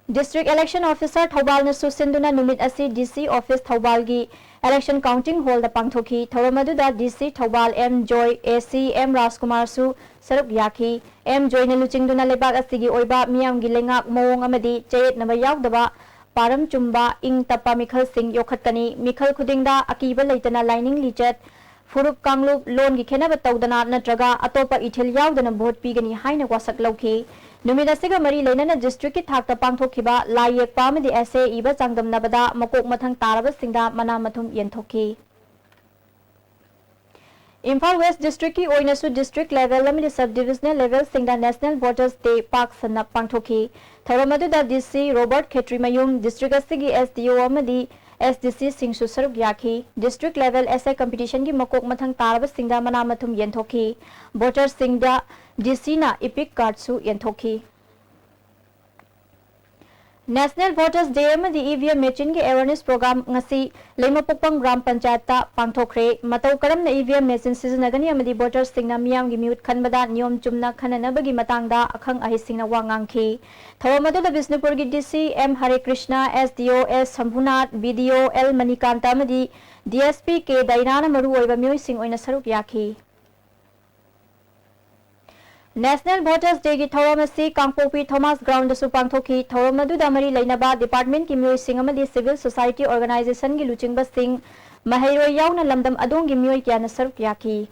District Election Officer ꯊꯧꯕꯥꯜꯅꯁꯨ ꯁꯤꯟꯗꯨꯅ ꯅꯨꯃꯤꯠ ꯑꯁꯤ D C office ꯊꯧꯕꯥꯜꯒꯤ election counting hallꯗ ꯄꯥꯡꯊꯣꯛꯈꯤ꯫ ꯊꯧꯔꯝ ꯑꯗꯨꯗ D C Thoubal M joy, A C M ꯔꯥꯖꯀꯨꯃꯥꯔꯁꯨ ꯁꯔꯨꯛ ꯌꯥꯈꯤ꯫ M ꯖꯣꯏꯅ ꯂꯨꯆꯤꯡꯗꯨꯅ ꯂꯩꯕꯥꯛ ꯑꯁꯤꯒꯤ ꯑꯣꯏꯕ ꯃꯤꯌꯥꯝꯒꯤ ꯂꯩꯉꯥꯛ ꯃꯑꯣꯡ ꯑꯃꯗꯤ ꯆꯌꯦꯠꯅꯕ ꯌꯥꯎꯗꯕ, ꯄꯥꯔꯝ ꯆꯨꯝꯕ, ꯏꯪ ꯇꯞꯄ ꯃꯤꯈꯜꯁꯤꯡ ꯌꯣꯛꯈꯠꯀꯅꯤ꯫ ꯃꯤꯈꯜ ꯈꯨꯗꯤꯡꯗ ꯑꯀꯤꯕ ꯂꯩꯇꯅ ꯂꯥꯏꯅꯤꯡ ꯂꯤꯆꯠ, ꯐꯨꯔꯨꯞ ꯀꯥꯡꯂꯨꯞ, ꯂꯣꯟꯒꯤ ꯈꯦꯠꯅꯕ ꯇꯧꯗꯅ ꯅꯠꯇ꯭ꯔꯒ ꯑꯇꯣꯞꯄ ꯏꯊꯤꯜ ꯌꯥꯎꯗꯅ vote ꯄꯤꯒꯅꯤ ꯍꯥꯏꯅ ꯋꯥꯁꯛ ꯂꯧꯈꯤ꯫ ꯅꯨꯃꯤꯠ ꯑꯁꯤꯒ ꯃꯔꯤ ꯂꯩꯅꯅ districtꯀꯤ ꯊꯥꯛꯇ ꯄꯥꯡꯊꯣꯛꯈꯤꯕ ꯂꯥꯏ ꯌꯦꯛꯄ ꯑꯃꯗꯤ essay ꯏꯕ ꯆꯥꯡꯗꯝꯅꯕꯗ ꯃꯀꯣꯛ ꯃꯊꯪ ꯇꯥꯔꯕꯁꯤꯡꯗ ꯃꯅꯥ ꯃꯊꯨꯝ ꯌꯦꯟꯊꯣꯛꯈꯤ꯫ ꯏꯝꯐꯥꯜ West districtꯀꯤ ꯑꯣꯏꯅꯁꯨ district level ꯑꯃꯗꯤ sub divisional levelꯁꯤꯡꯗ National Voters Day ꯄꯥꯛ ꯁꯟꯅ ꯄꯥꯡꯊꯣꯛꯈꯤ꯫ ꯊꯧꯔꯝ ꯑꯗꯨꯗ D C ꯔꯣꯕꯔꯠ ꯈꯦꯇ꯭ꯔꯤꯃꯌꯨꯝ, district ꯑꯁꯤꯒꯤ S D O ꯑꯃꯗꯤ S D Cꯁꯤꯡꯁꯨ ꯁꯔꯨꯛ ꯌꯥꯈꯤ꯫ District level essay competitionꯒꯤ ꯃꯀꯣꯛ ꯃꯊꯪ ꯇꯥꯔꯕꯁꯤꯡꯗ ꯃꯅꯥ ꯃꯊꯨꯝ ꯌꯦꯟꯊꯣꯛꯈꯤ꯫ Voterꯁꯤꯡꯗ D Cꯅ epic cardꯁꯨ ꯌꯦꯟꯊꯣꯛꯈꯤ꯫ National Voters Day ꯑꯃꯗꯤ E V M machineꯒꯤ awareness program ꯉꯁꯤ ꯂꯩꯃꯄꯣꯛꯄꯝ ꯒ꯭ꯔꯥꯝ ꯄꯟꯆꯥꯌꯠꯇ ꯄꯥꯡꯊꯣꯛꯈ꯭ꯔꯦ꯫ ꯃꯇꯧ ꯀꯔꯝꯅ E V M machine ꯁꯤꯖꯤꯟꯅꯒꯅꯤ ꯑꯃꯗꯤ voterꯁꯤꯡꯅ ꯃꯤꯌꯥꯝꯒꯤ ꯃꯤꯍꯨꯠ ꯈꯟꯕꯗ ꯅꯤꯌꯣꯝ ꯆꯨꯝꯅ ꯈꯟꯅꯅꯕꯒꯤ ꯃꯇꯥꯡꯗ ꯑꯈꯪ ꯑꯍꯩꯁꯤꯡꯅ ꯋꯥ ꯉꯥꯡꯈꯤ꯫ ꯊꯧꯔꯝ ꯑꯗꯨꯗ ꯕꯤꯁꯅꯨꯄꯨꯔꯒꯤ D C M ꯍꯔꯦ Krishna, S D O S ꯁꯝꯚꯨꯅꯥꯊ, B D O L Manikanta ꯑꯃꯗꯤ D S P K ꯗꯥꯏꯅꯥꯅ ꯃꯔꯨꯑꯣꯏꯕ ꯃꯤꯑꯣꯏꯁꯤꯡ ꯑꯣꯏꯅ ꯁꯔꯨꯛ ꯌꯥꯈꯤ꯫ National Voters Dayꯒꯤ ꯊꯧꯔꯝ ꯑꯁꯤ ꯀꯥꯡꯄꯣꯛꯄꯤ Thomas Groundꯗꯁꯨ ꯄꯥꯡꯊꯣꯛꯈꯤ꯫ ꯊꯧꯔꯝ ꯑꯗꯨꯗ ꯃꯔꯤ ꯂꯩꯅꯕ departmentꯀꯤ ꯃꯤꯑꯣꯏꯁꯤꯡ ꯑꯃꯗꯤ civil society organizationꯒꯤ ꯂꯨꯆꯤꯡꯕꯁꯤꯡ, ꯃꯍꯩꯔꯣꯏ ꯌꯥꯎꯅ ꯂꯝꯗꯝ ꯑꯗꯣꯝꯒꯤ ꯃꯤꯑꯣꯏ ꯀꯌꯥꯅ ꯁꯔꯨꯛ ꯌꯥꯈꯤ꯫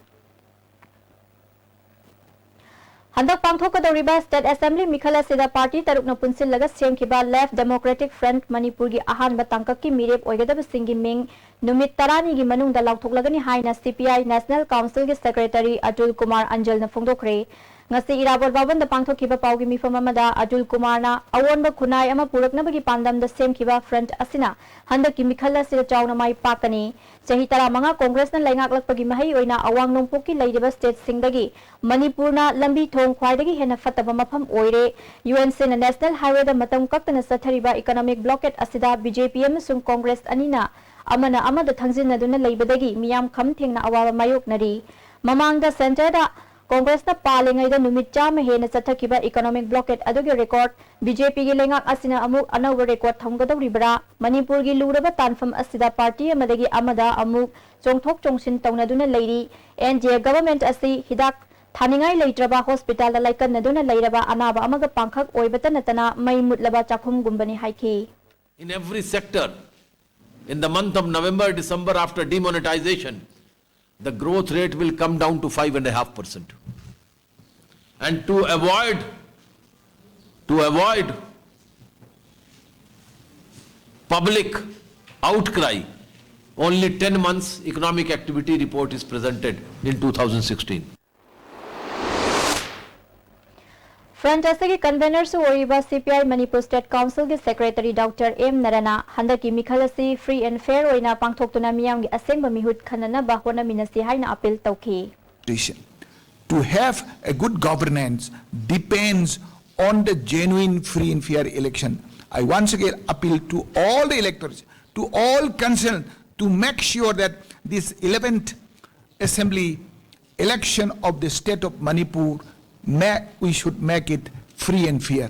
ꯍꯟꯗꯛ ꯄꯥꯡꯊꯣꯛꯀꯗꯧꯔꯤꯕ State Assembly ꯃꯤꯈꯜ ꯑꯁꯤꯗ party ꯇꯔꯨꯛꯅ ꯄꯨꯟꯁꯤꯜꯂꯒ ꯁꯦꯝꯈꯤꯕ Left Democratic Front ꯃꯅꯤꯄꯨꯔꯒꯤ ꯑꯍꯥꯟꯕ ꯇꯥꯡꯀꯛꯀꯤ ꯃꯤꯔꯦꯞ ꯑꯣꯏꯒꯗꯕꯁꯤꯡꯒꯤ ꯃꯤꯡ ꯅꯨꯃꯤꯠ ꯇꯔꯥꯅꯤꯒꯤ ꯃꯅꯨꯡꯗ ꯂꯥꯎꯊꯣꯛꯂꯒꯅꯤ ꯍꯥꯏꯅ C P I National Councilꯒꯤ secretary Atul Kumar ꯑꯟꯖꯜꯅ ꯐꯣꯡꯗꯣꯛꯈ꯭ꯔꯦ꯫ ꯉꯁꯤ ꯏꯔꯥꯕꯣꯠ ꯚꯕꯟꯗ ꯄꯥꯡꯊꯣꯛꯈꯤꯕ ꯄꯥꯎꯒꯤ ꯃꯤꯐꯝ ꯑꯃꯗ ꯑꯇꯨꯜ ꯀꯨꯃꯥꯔꯅ ꯑꯑꯣꯟꯕ ꯈꯨꯟꯅꯥꯏ ꯑꯃ ꯄꯨꯔꯛꯅꯕꯒꯤ ꯄꯥꯟꯗꯝꯗ ꯁꯦꯝꯈꯤꯕ front ꯑꯁꯤꯅ ꯍꯟꯗꯛꯀꯤ ꯃꯤꯈꯜ ꯑꯁꯤꯗ ꯆꯥꯎꯅ ꯃꯥꯏ ꯄꯥꯛꯀꯅꯤ꯫ ꯆꯍꯤ ꯇꯔꯥꯃꯉꯥ ꯀꯣꯡꯒ꯭ꯔꯦꯁꯅ ꯂꯩꯉꯥꯛꯂꯛꯄꯒꯤ ꯃꯍꯩ ꯑꯣꯏꯅ ꯑꯋꯥꯡ ꯅꯣꯡꯄꯣꯛꯀꯤ ꯂꯩꯔꯤꯕ stateꯁꯤꯡꯗꯒꯤ ꯃꯅꯤꯄꯨꯔꯅ ꯂꯝꯕꯤ ꯊꯣꯡ ꯈ꯭ꯋꯥꯏꯗꯒꯤ ꯍꯦꯟꯅ ꯐꯠꯇꯕ ꯃꯐꯝ ꯑꯣꯏꯔꯦ꯫ UNCꯅ National Highwayꯗ ꯃꯇꯝ ꯀꯛꯇꯅ ꯆꯠꯊꯔꯤꯕ economic blockade ꯑꯁꯤꯗ BJP ꯑꯃꯁꯨꯡ ꯀꯣꯡꯒ꯭ꯔꯦꯁ ꯑꯅꯤꯅ ꯑꯃꯅ ꯑꯃꯗ ꯊꯪꯖꯤꯟꯅꯗꯨꯅ ꯂꯩꯕꯗꯒꯤ ꯃꯤꯌꯥꯝ ꯈꯝ ꯊꯦꯡꯅ ꯑꯋꯥꯕ ꯃꯥꯌꯣꯛꯅꯔꯤ꯫ ꯃꯃꯥꯡꯗ centreꯗ ꯀꯣꯡꯒ꯭ꯔꯦꯁꯅ ꯄꯥꯜꯂꯤꯉꯩꯗ ꯅꯨꯃꯤꯠ ꯆꯥꯝꯃ ꯍꯦꯟꯅ ꯆꯠꯊꯈꯤꯕ economic blockade ꯑꯗꯨꯒꯤ record BJPꯒꯤ ꯂꯩꯉꯥꯛ ꯑꯁꯤꯅ ꯑꯃꯨꯛ ꯑꯅꯧꯕ record ꯊꯝꯒꯗꯧꯔꯤꯕ꯭ꯔꯥ? ꯃꯅꯤꯄꯨꯔꯒꯤ ꯂꯨꯔꯕ ꯇꯥꯟꯐꯝ ꯑꯁꯤꯗ party ꯑꯃꯗꯒꯤ ꯑꯃꯗ ꯑꯃꯨꯛ ꯆꯣꯡꯊꯣꯛ ꯆꯣꯡꯁꯤꯟ ꯇꯧꯅꯗꯨꯅ ꯂꯩꯔꯤ꯫ NDA government ꯑꯁꯤ ꯍꯤꯗꯥꯛ ꯊꯥꯅꯤꯡꯉꯥꯏ ꯂꯩꯇ꯭ꯔꯕ, hospitalꯗ ꯂꯥꯏꯀꯠꯅꯗꯨꯅ ꯂꯩꯔꯕ ꯑꯅꯥꯕ ꯑꯃꯒ ꯄꯥꯡꯈꯛ ꯑꯣꯏꯕꯇ ꯅꯠꯇꯅ ꯃꯩ ꯃꯨꯠꯂꯕ ꯆꯥꯛꯈꯨꯝꯒꯨꯝꯕꯅꯤ ꯍꯥꯏꯈꯤ꯫ In every sector, in the month of November, December, after demonetization, the growth rate will come down to five and a half percent. And to avoid, to avoid public outcry, only ten months economic activity report is presented in two thousand sixteen. Front ꯑꯁꯤꯒꯤ convenerꯁꯨ ꯑꯣꯏꯔꯤꯕ CPI Manipur State Councilꯒꯤ secretary Doctor M ꯅꯔꯅ ꯍꯟꯗꯛꯀꯤ ꯃꯤꯈꯜ ꯑꯁꯤ free and fair ꯑꯣꯏꯅ ꯄꯥꯡꯊꯣꯛꯇꯨꯅ ꯃꯤꯌꯥꯝꯒꯤ ꯑꯁꯦꯡꯕ ꯃꯤꯍꯨꯠ ꯈꯟꯅꯅꯕ ꯍꯣꯠꯅꯃꯤꯟꯅꯁꯤ ꯍꯥꯏꯅ appeal ꯇꯧꯈꯤ꯫ Constitution. To have a good governance depends on the genuine, free and fair election. I once again appeal to all the electors, to all concerned, to make sure that this eleventh Assembly election of the state of Manipur, may, we should make it free and fair.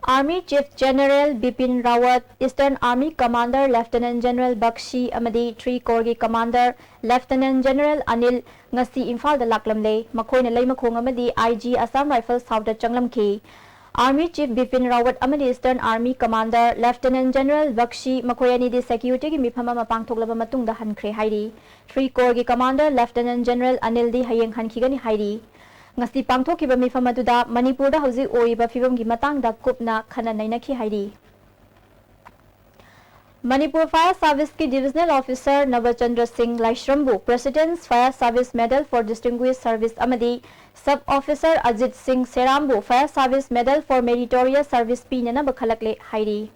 Army Chief General Bipin Rawat, Eastern Army Commander Lieutenant General Bakshi ꯑꯃꯗꯤ Three Corps ꯒꯤ Commander Lieutenant General Anil ꯉꯁꯤ ꯏꯝꯐꯥꯜꯗ ꯂꯥꯛꯂꯝꯂꯦ꯫ ꯃꯈꯣꯏꯅ ꯂꯩꯃꯈꯣꯡ ꯑꯃꯗꯤ IG Assam Rifles House ꯇ ꯆꯪꯂꯝꯈꯤ꯫ Army Chief Bipin Rawat ꯑꯃꯗꯤ Eastern Army Commander Lieutenant General Bakshi ꯃꯈꯣꯏ ꯑꯅꯤꯗꯤ security ꯒꯤ ꯃꯤꯐꯝ ꯑꯃ ꯄꯥꯡꯊꯣꯛꯂꯕ ꯃꯇꯨꯡꯗ ꯍꯟꯈ꯭ꯔꯦ ꯍꯥꯏꯔꯤ꯫ Three Corps ꯒꯤ Commander Lieutenant General Anil ꯗꯤ ꯍꯌꯦꯡ ꯍꯟꯈꯤꯒꯅꯤ ꯍꯥꯏꯔꯤ꯫ ꯉꯁꯤ ꯄꯥꯡꯊꯣꯛꯈꯤꯕ ꯃꯤꯐꯝ ꯑꯗꯨꯗ ꯃꯅꯤꯄꯨꯔꯗ ꯍꯧꯖꯤꯛ ꯑꯣꯏꯔꯤꯕ ꯐꯤꯕꯝꯒꯤ ꯃꯇꯥꯡꯗ ꯀꯨꯞꯅ ꯈꯟꯅ ꯅꯩꯅꯈꯤ ꯍꯥꯏꯔꯤ꯫ ꯃꯅꯤꯄꯨꯔ Fire Serviceꯀꯤ Divisional Officer ꯅꯕꯆꯟꯗ꯭ꯔ ꯁꯤꯡ ꯂꯥꯏꯁ꯭ꯔꯝꯕꯨ President's Fire Service Medal for Distinguished Service ꯑꯃꯗꯤ Sub Officer ꯑꯖꯤꯠ ꯁꯤꯡ ꯁꯦꯔꯥꯝꯕꯨ Fire Service Medal for Meritorious Service ꯄꯤꯅꯅꯕ ꯈꯜꯂꯛꯂꯦ ꯍꯥꯏꯔꯤ꯫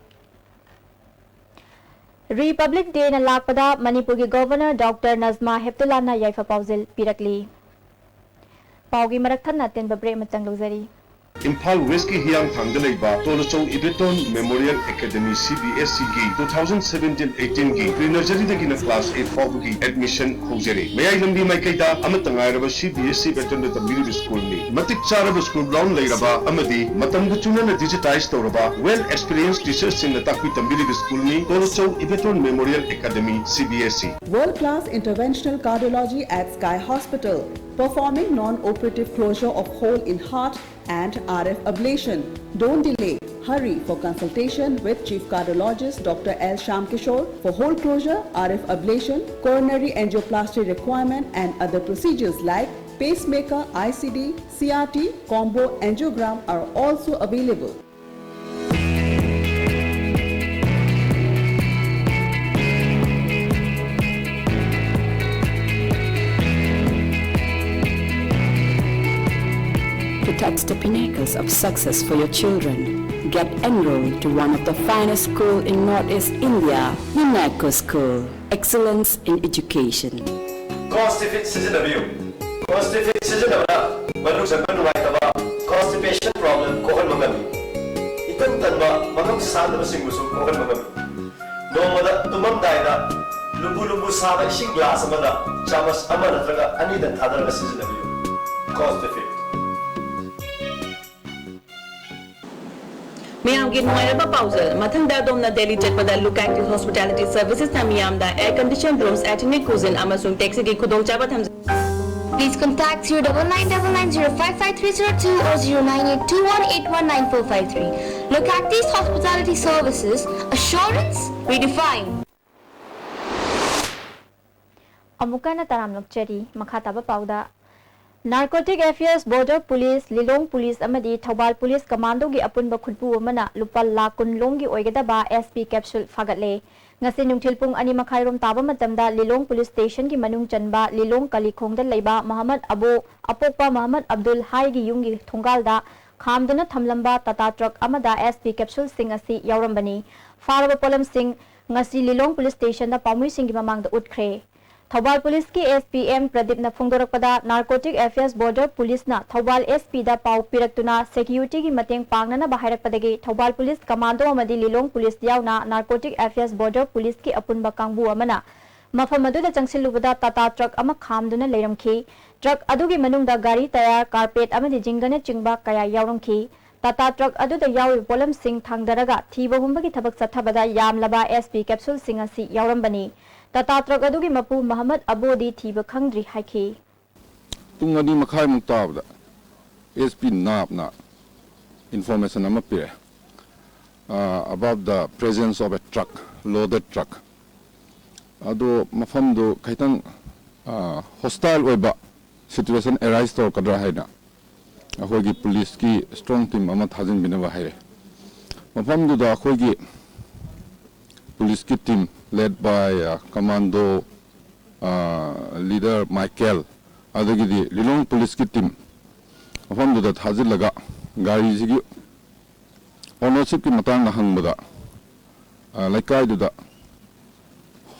Republic Dayꯅ ꯂꯥꯛꯄꯗ ꯃꯅꯤꯄꯨꯔꯒꯤ Governor Doctor ꯅꯖꯃꯥ ꯍꯦꯞꯇꯨꯜꯂꯥꯅ ꯌꯥꯏꯐ ꯄꯥꯎꯖꯦꯜ ꯄꯤꯔꯛꯂꯤ꯫ ꯄꯥꯎꯒꯤ ꯃꯔꯛ ꯊꯠꯅ ꯑꯇꯦꯟꯕ break ꯑꯃꯇꯪ ꯂꯧꯖꯔꯤ꯫ ꯏꯝꯐꯥꯜ Westꯀꯤ ꯍꯤꯌꯥꯡꯊꯥꯡꯗ ꯂꯩꯕ ꯇꯣꯂꯆꯧ ꯏꯕꯦꯇꯣꯟ Memorial Academy CBSEꯒꯤ two thousand seventeen eighteenꯒꯤ pre nurseryꯗꯒꯤꯅ class eight ꯐꯥꯎꯕꯒꯤ admission ꯍꯧꯖꯔꯦ꯫ ꯃꯌꯥꯏ ꯂꯝꯕꯤ ꯃꯥꯏꯀꯩꯗ ꯑꯃꯠꯇ ꯉꯥꯏꯔꯕ CBSE patternꯗ ꯇꯝꯕꯤꯔꯤꯕ schoolꯅꯤ꯫ ꯃꯇꯤꯛ ꯆꯥꯔꯕ school ground ꯂꯩꯔꯕ ꯑꯃꯗꯤ ꯃꯇꯝꯒ ꯆꯨꯅꯅ digitize ꯇꯧꯔꯕ well experienced teacherꯁꯤꯡꯅ ꯇꯥꯛꯄꯤ ꯇꯝꯕꯤꯔꯤꯕ schoolꯅꯤ ꯇꯣꯂꯆꯧ ꯏꯕꯦꯇꯣꯟ Memorial Academy CBSE꯫ World class interventional cardiology at Sky Hospital, performing non-operative closure of hole in heart and RF ablation. Don't delay. Hurry for consultation with Chief Cardiologist Doctor L Shyamkishore for hole closure, RF ablation, coronary angioplasty requirement, and other procedures like pacemaker, ICD, CRT, combo angiogram are also available. To touch the pinnacles of success for your children, get enrolled to one of the finest school in Northeast India, Unesco School. Excellence in education. Constipate ꯁꯤꯖꯤꯟꯅꯕꯤꯌꯨ꯫ Constipate ꯁꯤꯖꯤꯟꯅꯕꯅ ꯃꯅꯨꯡ ꯆꯪꯕ ꯅꯨꯡꯉꯥꯏꯇꯕ, constipation problem ꯀꯣꯛꯍꯟꯕ ꯉꯝꯃꯤ꯫ ꯏꯇꯟ ꯇꯟꯕ, ꯃꯉꯝ ꯁꯥꯟꯗꯕꯁꯤꯡꯕꯨꯁꯨ ꯀꯣꯛꯍꯟꯕ ꯉꯝꯃꯤ꯫ ꯅꯣꯡꯃꯗ ꯇꯨꯝꯃꯝꯗꯥꯏꯗ ꯂꯨꯝꯕꯨ ꯂꯨꯝꯕꯨ ꯁꯥꯕ ꯏꯁꯤꯡ glass ꯑꯃꯗ ꯆꯥꯃꯁ ꯑꯃ ꯅꯠꯇ꯭ꯔꯒ ꯑꯅꯤꯗꯪ ꯊꯥꯗꯔꯒ ꯁꯤꯖꯤꯟꯅꯕꯤꯌꯨ꯫ Constipate꯫ ꯃꯌꯥꯝꯒꯤ ꯅꯨꯡꯉꯥꯏꯔꯕ ꯄꯥꯎꯖꯦꯜ꯫ ꯃꯊꯪꯗ ꯑꯗꯣꯝꯅ ꯗꯦꯜꯂꯤ ꯆꯠꯄꯗ Look Active Hospitality Servicesꯅ ꯃꯤꯌꯥꯝꯗ air conditioned rooms, ethnic cuisine ꯑꯃꯁꯨꯡ taxiꯒꯤ ꯈꯨꯗꯣꯡꯆꯥꯕ ꯊꯝꯖꯩ꯫ Please contact zero double nine double nine zero five five three zero two or zero nine eight two one eight one nine four five three. Look Active Hospitality Services, assurance redefined. ꯑꯃꯨꯛꯀ ꯍꯟꯅ ꯇꯔꯥꯝ ꯑꯣꯛꯆꯔꯤ꯫ ꯃꯈꯥ ꯇꯥꯕ ꯄꯥꯎꯗ, Narcotic Affairs, Border Police, ꯂꯤꯂꯣꯡ Police ꯑꯃꯗꯤ Thoubal Police Commandoꯒꯤ ꯑꯄꯨꯟꯕ ꯈꯨꯠꯄꯨ ꯑꯃꯅ ꯂꯨꯄꯥ ꯂꯥꯈ ꯀꯨꯟ ꯂꯣꯝꯒꯤ ꯑꯣꯏꯒꯗꯕ S P capsule ꯐꯥꯒꯠꯂꯦ꯫ ꯉꯁꯤ ꯅꯨꯡꯊꯤꯜ ꯄꯨꯡ ꯑꯅꯤ ꯃꯈꯥꯏꯔꯣꯝ ꯇꯥꯕ ꯃꯇꯝꯗ ꯂꯤꯂꯣꯡ Police Stationꯒꯤ ꯃꯅꯨꯡ ꯆꯟꯕ ꯂꯤꯂꯣꯡ ꯀꯂꯤꯈꯣꯡꯗ ꯂꯩꯕ ꯃꯍꯃꯗ ꯑꯕꯣ, ꯑꯄꯣꯛꯄ ꯃꯍꯃꯗ ꯑꯕꯗꯨꯜ ꯍꯥꯏꯒꯤ ꯌꯨꯝꯒꯤ ꯊꯣꯡꯒꯥꯜꯗ ꯈꯥꯝꯗꯨꯅ ꯊꯝꯂꯝꯕ Tata Truck ꯑꯃꯗ S P capsuleꯁꯤꯡ ꯑꯁꯤ ꯌꯥꯎꯔꯝꯕꯅꯤ꯫ ꯐꯥꯔꯕ ꯄꯣꯠꯂꯝꯁꯤꯡ ꯉꯁꯤ ꯂꯤꯂꯣꯡ Police Stationꯗ ꯄꯥꯎꯃꯤꯁꯤꯡꯒꯤ ꯃꯃꯥꯡꯗ ꯎꯠꯈ꯭ꯔꯦ꯫ Thoubal Policeꯀꯤ S P M ꯄ꯭ꯔꯗꯤꯞꯅ ꯐꯣꯡꯗꯣꯔꯛꯄꯗ, Narcotic Affairs, Border Policeꯅ Thoubal S Pꯗ ꯄꯥꯎ ꯄꯤꯔꯛꯇꯨꯅ securityꯒꯤ ꯃꯇꯦꯡ ꯄꯥꯡꯅꯅꯕ ꯍꯥꯏꯔꯛꯄꯗꯒꯤ ꯊꯧꯕꯥꯜ Police Commando ꯑꯃꯗꯤ ꯂꯤꯂꯣꯡ Police ꯌꯥꯎꯅ Narcotic Affairs, Border Policeꯀꯤ ꯑꯄꯨꯟꯕ ꯀꯥꯡꯕꯨ ꯑꯃꯅ ꯃꯐꯝ ꯑꯗꯨꯗ ꯆꯪꯁꯤꯜꯂꯨꯕꯗ Tata Truck ꯑꯃ ꯈꯥꯝꯗꯨꯅ ꯂꯩꯔꯝꯈꯤ꯫ Truck ꯑꯗꯨꯒꯤ ꯃꯅꯨꯡꯗ ꯒꯥꯔꯤ tyre, carpet ꯑꯃꯗꯤ ꯖꯤꯡꯒꯅꯆꯤꯡꯕ ꯀꯌꯥ ꯌꯥꯎꯔꯝꯈꯤ꯫ Tata Truck ꯑꯗꯨꯗ ꯌꯥꯎꯔꯤꯕ ꯄꯣꯠꯂꯝꯁꯤꯡ ꯊꯥꯡꯗꯔꯒ ꯊꯤꯕ ꯍꯨꯝꯕꯒꯤ ꯊꯕꯛ ꯆꯠꯊꯕꯗ ꯌꯥꯝꯂꯕ S P capsuleꯁꯤꯡ ꯑꯁꯤ ꯌꯥꯎꯔꯝꯕꯅꯤ꯫ Tata Truck ꯑꯗꯨꯒꯤ ꯃꯄꯨ ꯃꯍꯃꯗ ꯑꯕꯣꯗꯤ ꯊꯤꯕ ꯈꯪꯗ꯭ꯔꯤ ꯍꯥꯏꯈꯤ꯫ ꯄꯨꯡ ꯑꯅꯤ ꯃꯈꯥꯏꯃꯨꯛ ꯇꯥꯕꯗ S P ꯅꯥꯞꯅ information ꯑꯃ ꯄꯤꯔꯛꯑꯦ, ꯑ, about the presence of a truck, loaded truck꯫ ꯑꯗꯣ ꯃꯐꯝꯗꯨ ꯈꯤꯇꯪ, ꯑ, hostile ꯑꯣꯏꯕ situation arise ꯇꯧꯔꯛꯀꯗ꯭ꯔꯥ ꯍꯥꯏꯅ ꯑꯩꯈꯣꯏꯒꯤ Policeꯀꯤ strong team ꯑꯃ ꯊꯥꯖꯤꯟꯕꯤꯅꯕ ꯍꯥꯏꯔꯦ꯫ ꯃꯐꯝꯗꯨꯗ ꯑꯩꯈꯣꯏꯒꯤ Policeꯀꯤ team led by, ꯑ, Commando, ꯑ, leader Michael, ꯑꯗꯒꯤꯗꯤ ꯂꯤꯂꯣꯡ Policeꯀꯤ team ꯃꯐꯝꯗꯨꯗ ꯊꯥꯖꯤꯜꯂꯒ ꯒꯥꯔꯤꯁꯤꯒꯤ ownershipꯀꯤ ꯃꯇꯥꯡꯗ ꯍꯪꯕꯗ, ꯑ, ꯂꯩꯀꯥꯏꯗꯨꯗ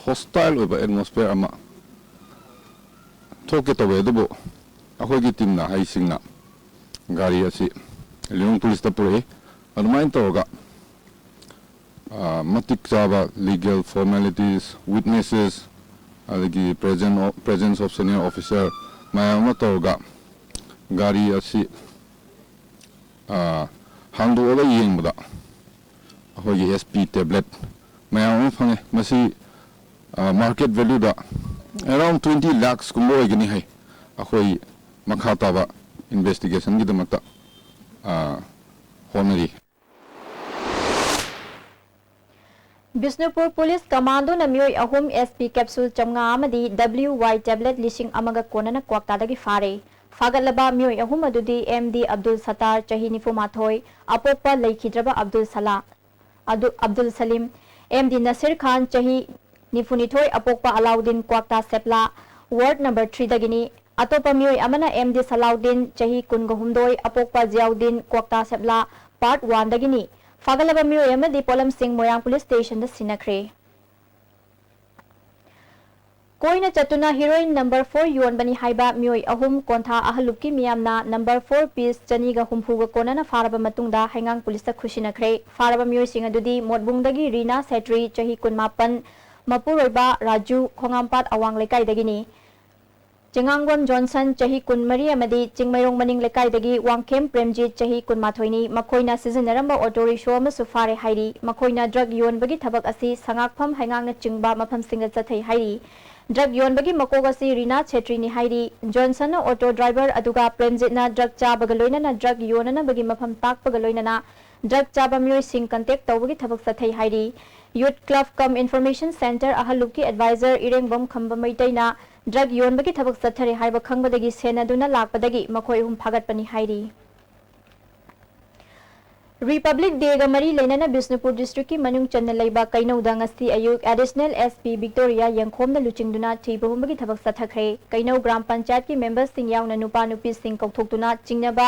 hostile ꯑꯣꯏꯕ atmosphere ꯑꯃ ꯊꯣꯛꯀꯦ ꯇꯧꯋꯦ꯫ ꯑꯗꯨꯕꯨ ꯑꯩꯈꯣꯏꯒꯤ teamꯅ, ꯍꯩꯁꯤꯡꯅ ꯒꯥꯔꯤ ꯑꯁꯤ ꯂꯤꯂꯣꯡ Policeꯇ ꯄꯨꯔꯛꯏ꯫ ꯑꯗꯨꯃꯥꯏꯅ ꯇꯧꯔꯒ, ꯑ, ꯃꯇꯤꯛ ꯆꯥꯕ legal formalities, witnesses, ꯑꯗꯒꯤ present o-, presence of senior officer ꯃꯌꯥꯝ ꯑꯃ ꯇꯧꯔꯒ ꯒꯥꯔꯤ ꯑꯁꯤ, ꯑ, ꯍꯥꯡꯗꯣꯛꯑꯒ ꯌꯦꯡꯕꯗ ꯑꯩꯈꯣꯏꯒꯤ S P tablet ꯃꯌꯥꯝ ꯑꯃ ꯐꯪꯉꯦ꯫ ꯃꯁꯤ, ꯑ, market valueꯗ around twenty lakhs ꯀꯨꯝꯕ ꯑꯣꯏꯒꯅꯤ ꯍꯥꯏ꯫ ꯑꯩꯈꯣꯏ ꯃꯈꯥ ꯇꯥꯕ investigationꯒꯤꯗꯃꯛꯇ, ꯑ, ꯍꯣꯠꯅꯔꯤ꯫ ꯕꯤꯁꯅꯨꯄꯨꯔ Police Commandoꯅ ꯃꯤꯑꯣꯏ ꯑꯍꯨꯝ S P capsule ꯆꯥꯝꯃꯉꯥ ꯑꯃꯗꯤ W Y tablet ꯂꯤꯁꯤꯡ ꯑꯃꯒ ꯀꯣꯟꯅꯅ ꯀ꯭ꯋꯥꯛꯇꯥꯗꯒꯤ ꯐꯥꯔꯦ꯫ ꯐꯥꯒꯠꯂꯕ ꯃꯤꯑꯣꯏ ꯑꯍꯨꯝ ꯑꯗꯨꯗꯤ ꯑꯦꯝ ꯗꯤ ꯑꯕꯗꯨꯜ ꯁꯠꯇꯥꯔ, ꯆꯍꯤ ꯅꯤꯐꯨ ꯃꯥꯊꯣꯏ, ꯑꯄꯣꯛꯄ ꯂꯩꯈꯤꯗ꯭ꯔꯕ ꯑꯕꯗꯨꯜ ꯁꯂꯥ, ꯑꯗꯨ ꯑꯕꯗꯨꯜ ꯁꯂꯤꯝ, ꯑꯦꯝ ꯗꯤ ꯅꯁꯤꯔ ꯈꯥꯟ, ꯆꯍꯤ ꯅꯤꯐꯨ ꯅꯤꯊꯣꯏ, ꯑꯄꯣꯛꯄ ꯑꯂꯥꯎꯗꯤꯟ, ꯀ꯭ꯋꯥꯛꯇꯥ ꯁꯦꯞꯂꯥ, ꯋꯥꯔꯗ ꯅꯝꯕꯔ ꯊ꯭ꯔꯤꯗꯒꯤꯅꯤ꯫ ꯑꯇꯣꯞꯄ ꯃꯤꯑꯣꯏ ꯑꯃꯅ ꯑꯦꯝ ꯗꯤ ꯁꯂꯥꯎꯗꯤꯟ, ꯆꯍꯤ ꯀꯨꯟꯒ ꯍꯨꯝꯗꯣꯏ, ꯑꯄꯣꯛꯄ ꯖꯤꯌꯥꯎꯗꯤꯟ, ꯀ꯭ꯋꯥꯛꯇꯥ ꯁꯦꯞꯂꯥ, ꯄꯥꯔꯠ ꯋꯥꯟꯗꯒꯤꯅꯤ꯫ ꯐꯥꯒꯠꯂꯕ ꯃꯤꯑꯣꯏ ꯑꯃꯗꯤ ꯄꯣꯠꯂꯝꯁꯤꯡ ꯃꯣꯏꯔꯥꯡ ꯄꯨꯂꯤꯁ ꯁ꯭ꯇꯦꯁꯟꯗ ꯁꯤꯟꯅꯈ꯭ꯔꯦ꯫ ꯀꯣꯏꯅ ꯆꯠꯇꯨꯅ ꯍꯤꯔꯣꯏꯟ ꯅꯝꯕꯔ ꯐꯣꯔ ꯌꯣꯟꯕꯅꯤ ꯍꯥꯏꯕ ꯃꯤꯑꯣꯏ ꯑꯍꯨꯝ ꯀꯣꯟꯊꯥ ꯑꯍꯜꯂꯨꯞꯀꯤ ꯃꯤꯌꯥꯝꯅ ꯅꯝꯕꯔ ꯐꯣꯔ ꯄꯤꯁ ꯆꯅꯤꯒ ꯍꯨꯝꯐꯨꯒ ꯀꯣꯟꯅꯅ ꯐꯥꯔꯕ ꯃꯇꯨꯡꯗ ꯍꯩꯉꯥꯡ ꯄꯨꯂꯤꯁꯇ ꯈꯨꯠꯁꯤꯟꯅꯈ꯭ꯔꯦ꯫ ꯐꯥꯔꯕ ꯃꯤꯑꯣꯏꯁꯤꯡ ꯑꯗꯨꯗꯤ ꯃꯣꯠꯕꯨꯡꯗꯒꯤ ꯔꯤꯅꯥ ꯁꯦꯇ꯭ꯔꯤ, ꯆꯍꯤ ꯀꯨꯟꯃꯥꯄꯟ, ꯃꯄꯨꯔꯣꯏꯕ ꯔꯥꯖꯨ, ꯈꯣꯡꯉꯥꯝꯄꯥꯠ ꯑꯋꯥꯡ ꯂꯩꯀꯥꯏꯗꯒꯤꯅꯤ꯫ ꯆꯤꯉꯥꯡꯕꯝ ꯖꯣꯟꯁꯟ, ꯆꯍꯤ ꯀꯨꯟꯃꯔꯤ, ꯑꯃꯗꯤ ꯆꯤꯡꯃꯩꯔꯣꯡ ꯃꯅꯤꯡ ꯂꯩꯀꯥꯏꯗꯒꯤ ꯋꯥꯡꯈꯦꯝ ꯄ꯭ꯔꯦꯝꯖꯤꯠ, ꯆꯍꯤ ꯀꯨꯟꯃꯥꯊꯣꯏꯅꯤ꯫ ꯃꯈꯣꯏꯅ ꯁꯤꯖꯤꯟꯅꯔꯝꯕ ꯑꯣꯇꯣ ꯔꯤꯛꯁꯣ ꯑꯃꯁꯨ ꯐꯥꯔꯦ ꯍꯥꯏꯔꯤ꯫ ꯃꯈꯣꯏꯅ ꯗ꯭ꯔꯒ ꯌꯣꯟꯕꯒꯤ ꯊꯕꯛ ꯑꯁꯤ ꯁꯉꯥꯛꯐꯝ, ꯍꯩꯉꯥꯡꯅꯆꯤꯡꯕ ꯃꯐꯝꯁꯤꯡꯗ ꯆꯠꯊꯩ ꯍꯥꯏꯔꯤ꯫ ꯗ꯭ꯔꯒ ꯌꯣꯟꯕꯒꯤ ꯃꯀꯣꯛ ꯑꯁꯤ ꯔꯤꯅꯥ ꯁꯦꯇ꯭ꯔꯤꯅꯤ ꯍꯥꯏꯔꯤ꯫ ꯖꯣꯟꯁꯟꯅ ꯑꯣꯇꯣ ꯗ꯭ꯔꯥꯏꯚꯔ ꯑꯗꯨꯒ ꯄ꯭ꯔꯦꯝꯖꯤꯠꯅ ꯗ꯭ꯔꯒ ꯆꯥꯕꯒ ꯂꯣꯏꯅꯅ ꯗ꯭ꯔꯒ ꯌꯣꯟꯅꯅꯕꯒꯤ ꯃꯐꯝ ꯇꯥꯛꯄꯒ ꯂꯣꯏꯅꯅ ꯗ꯭ꯔꯒ ꯆꯥꯕ ꯃꯤꯑꯣꯏꯁꯤꯡ ꯀꯟꯇꯦꯛ ꯇꯧꯕꯒꯤ ꯊꯕꯛ ꯆꯠꯊꯩ ꯍꯥꯏꯔꯤ꯫ ꯌꯨꯊ ꯀ꯭ꯂꯕ ꯀꯝ ꯏꯟꯐꯣꯔꯃꯦꯁꯟ ꯁꯦꯟꯇꯔ ꯑꯍꯜꯂꯨꯞꯀꯤ ꯑꯦꯗꯚꯥꯏꯖꯔ ꯏꯔꯦꯡꯕꯝ ꯈꯝꯕ ꯃꯩꯇꯩꯅ ꯗ꯭ꯔꯒ ꯌꯣꯟꯕꯒꯤ ꯊꯕꯛ ꯆꯠꯊꯔꯦ ꯍꯥꯏꯕ ꯈꯪꯕꯗꯒꯤ ꯁꯦꯟꯅꯗꯨꯅ ꯂꯥꯛꯄꯗꯒꯤ ꯃꯈꯣꯏ ꯑꯍꯨꯝ ꯐꯥꯒꯠꯄꯅꯤ ꯍꯥꯏꯔꯤ꯫ ꯔꯤꯄꯕ꯭ꯂꯤꯛ ꯗꯦꯒ ꯃꯔꯤ ꯂꯩꯅꯅ ꯕꯤꯁꯅꯨꯄꯨꯔ ꯗꯤꯁꯇ꯭ꯔꯤꯛꯀꯤ ꯃꯅꯨꯡ ꯆꯟꯅ ꯂꯩꯕ ꯀꯩꯅꯧꯗ ꯉꯁꯤ ꯑꯌꯨꯛ ꯑꯦꯗꯤꯁꯅꯦꯜ ꯑꯦꯁ ꯄꯤ ꯚꯤꯛꯇꯣꯔꯤꯌꯥ ꯌꯦꯡꯈꯣꯝꯅ ꯂꯨꯆꯤꯡꯗꯨꯅ ꯊꯤꯕ ꯍꯨꯝꯕꯒꯤ ꯊꯕꯛ ꯆꯠꯊꯈ꯭ꯔꯦ꯫ ꯀꯩꯅꯧ ꯒ꯭ꯔꯥꯝ ꯄꯟꯆꯥꯌꯠꯀꯤ ꯃꯦꯝꯕꯔꯁꯤꯡ ꯌꯥꯎꯅ ꯅꯨꯄꯥ ꯅꯨꯄꯤꯁꯤꯡ ꯀꯧꯊꯣꯛꯇꯨꯅ ꯆꯤꯡꯅꯕ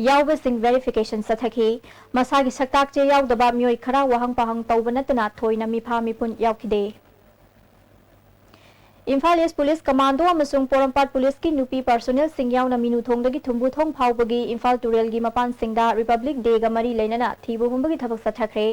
ꯌꯥꯎꯕꯁꯤꯡ ꯚꯦꯔꯤꯐꯤꯀꯦꯁꯟ ꯆꯠꯊꯈꯤ꯫ ꯃꯁꯥꯒꯤ ꯁꯛꯇꯥꯛ ꯆꯦ ꯌꯥꯎꯗꯕ ꯃꯤꯑꯣꯏ ꯈꯔ ꯋꯥꯍꯪ ꯄꯥꯍꯪ ꯇꯧꯕ ꯅꯠꯇꯅ ꯊꯣꯏꯅ ꯃꯤꯐꯥ ꯃꯤꯄꯨꯟ ꯌꯥꯎꯈꯤꯗꯦ꯫ ꯏꯝꯐꯥꯜ ꯏꯁ ꯄꯨꯂꯤꯁ ꯀꯃꯥꯟꯗꯣ ꯑꯃꯁꯨꯡ ꯄꯣꯔꯣꯝꯄꯥꯠ ꯄꯨꯂꯤꯁꯀꯤ ꯅꯨꯄꯤ ꯄꯥꯔꯁꯣꯅꯦꯜꯁꯤꯡ ꯌꯥꯎꯅ ꯃꯤꯅꯨꯊꯣꯡꯗꯒꯤ ꯊꯨꯝꯕꯨꯊꯣꯡ ꯐꯥꯎꯕꯒꯤ ꯏꯝꯐꯥꯜ ꯇꯨꯔꯦꯜꯒꯤ ꯃꯄꯥꯟꯁꯤꯡꯗ ꯔꯤꯄꯕ꯭ꯂꯤꯛ ꯗꯦꯒ ꯃꯔꯤ ꯂꯩꯅꯅ ꯊꯤꯕ ꯍꯨꯝꯕꯒꯤ ꯊꯕꯛ ꯆꯠꯊꯈ꯭ꯔꯦ꯫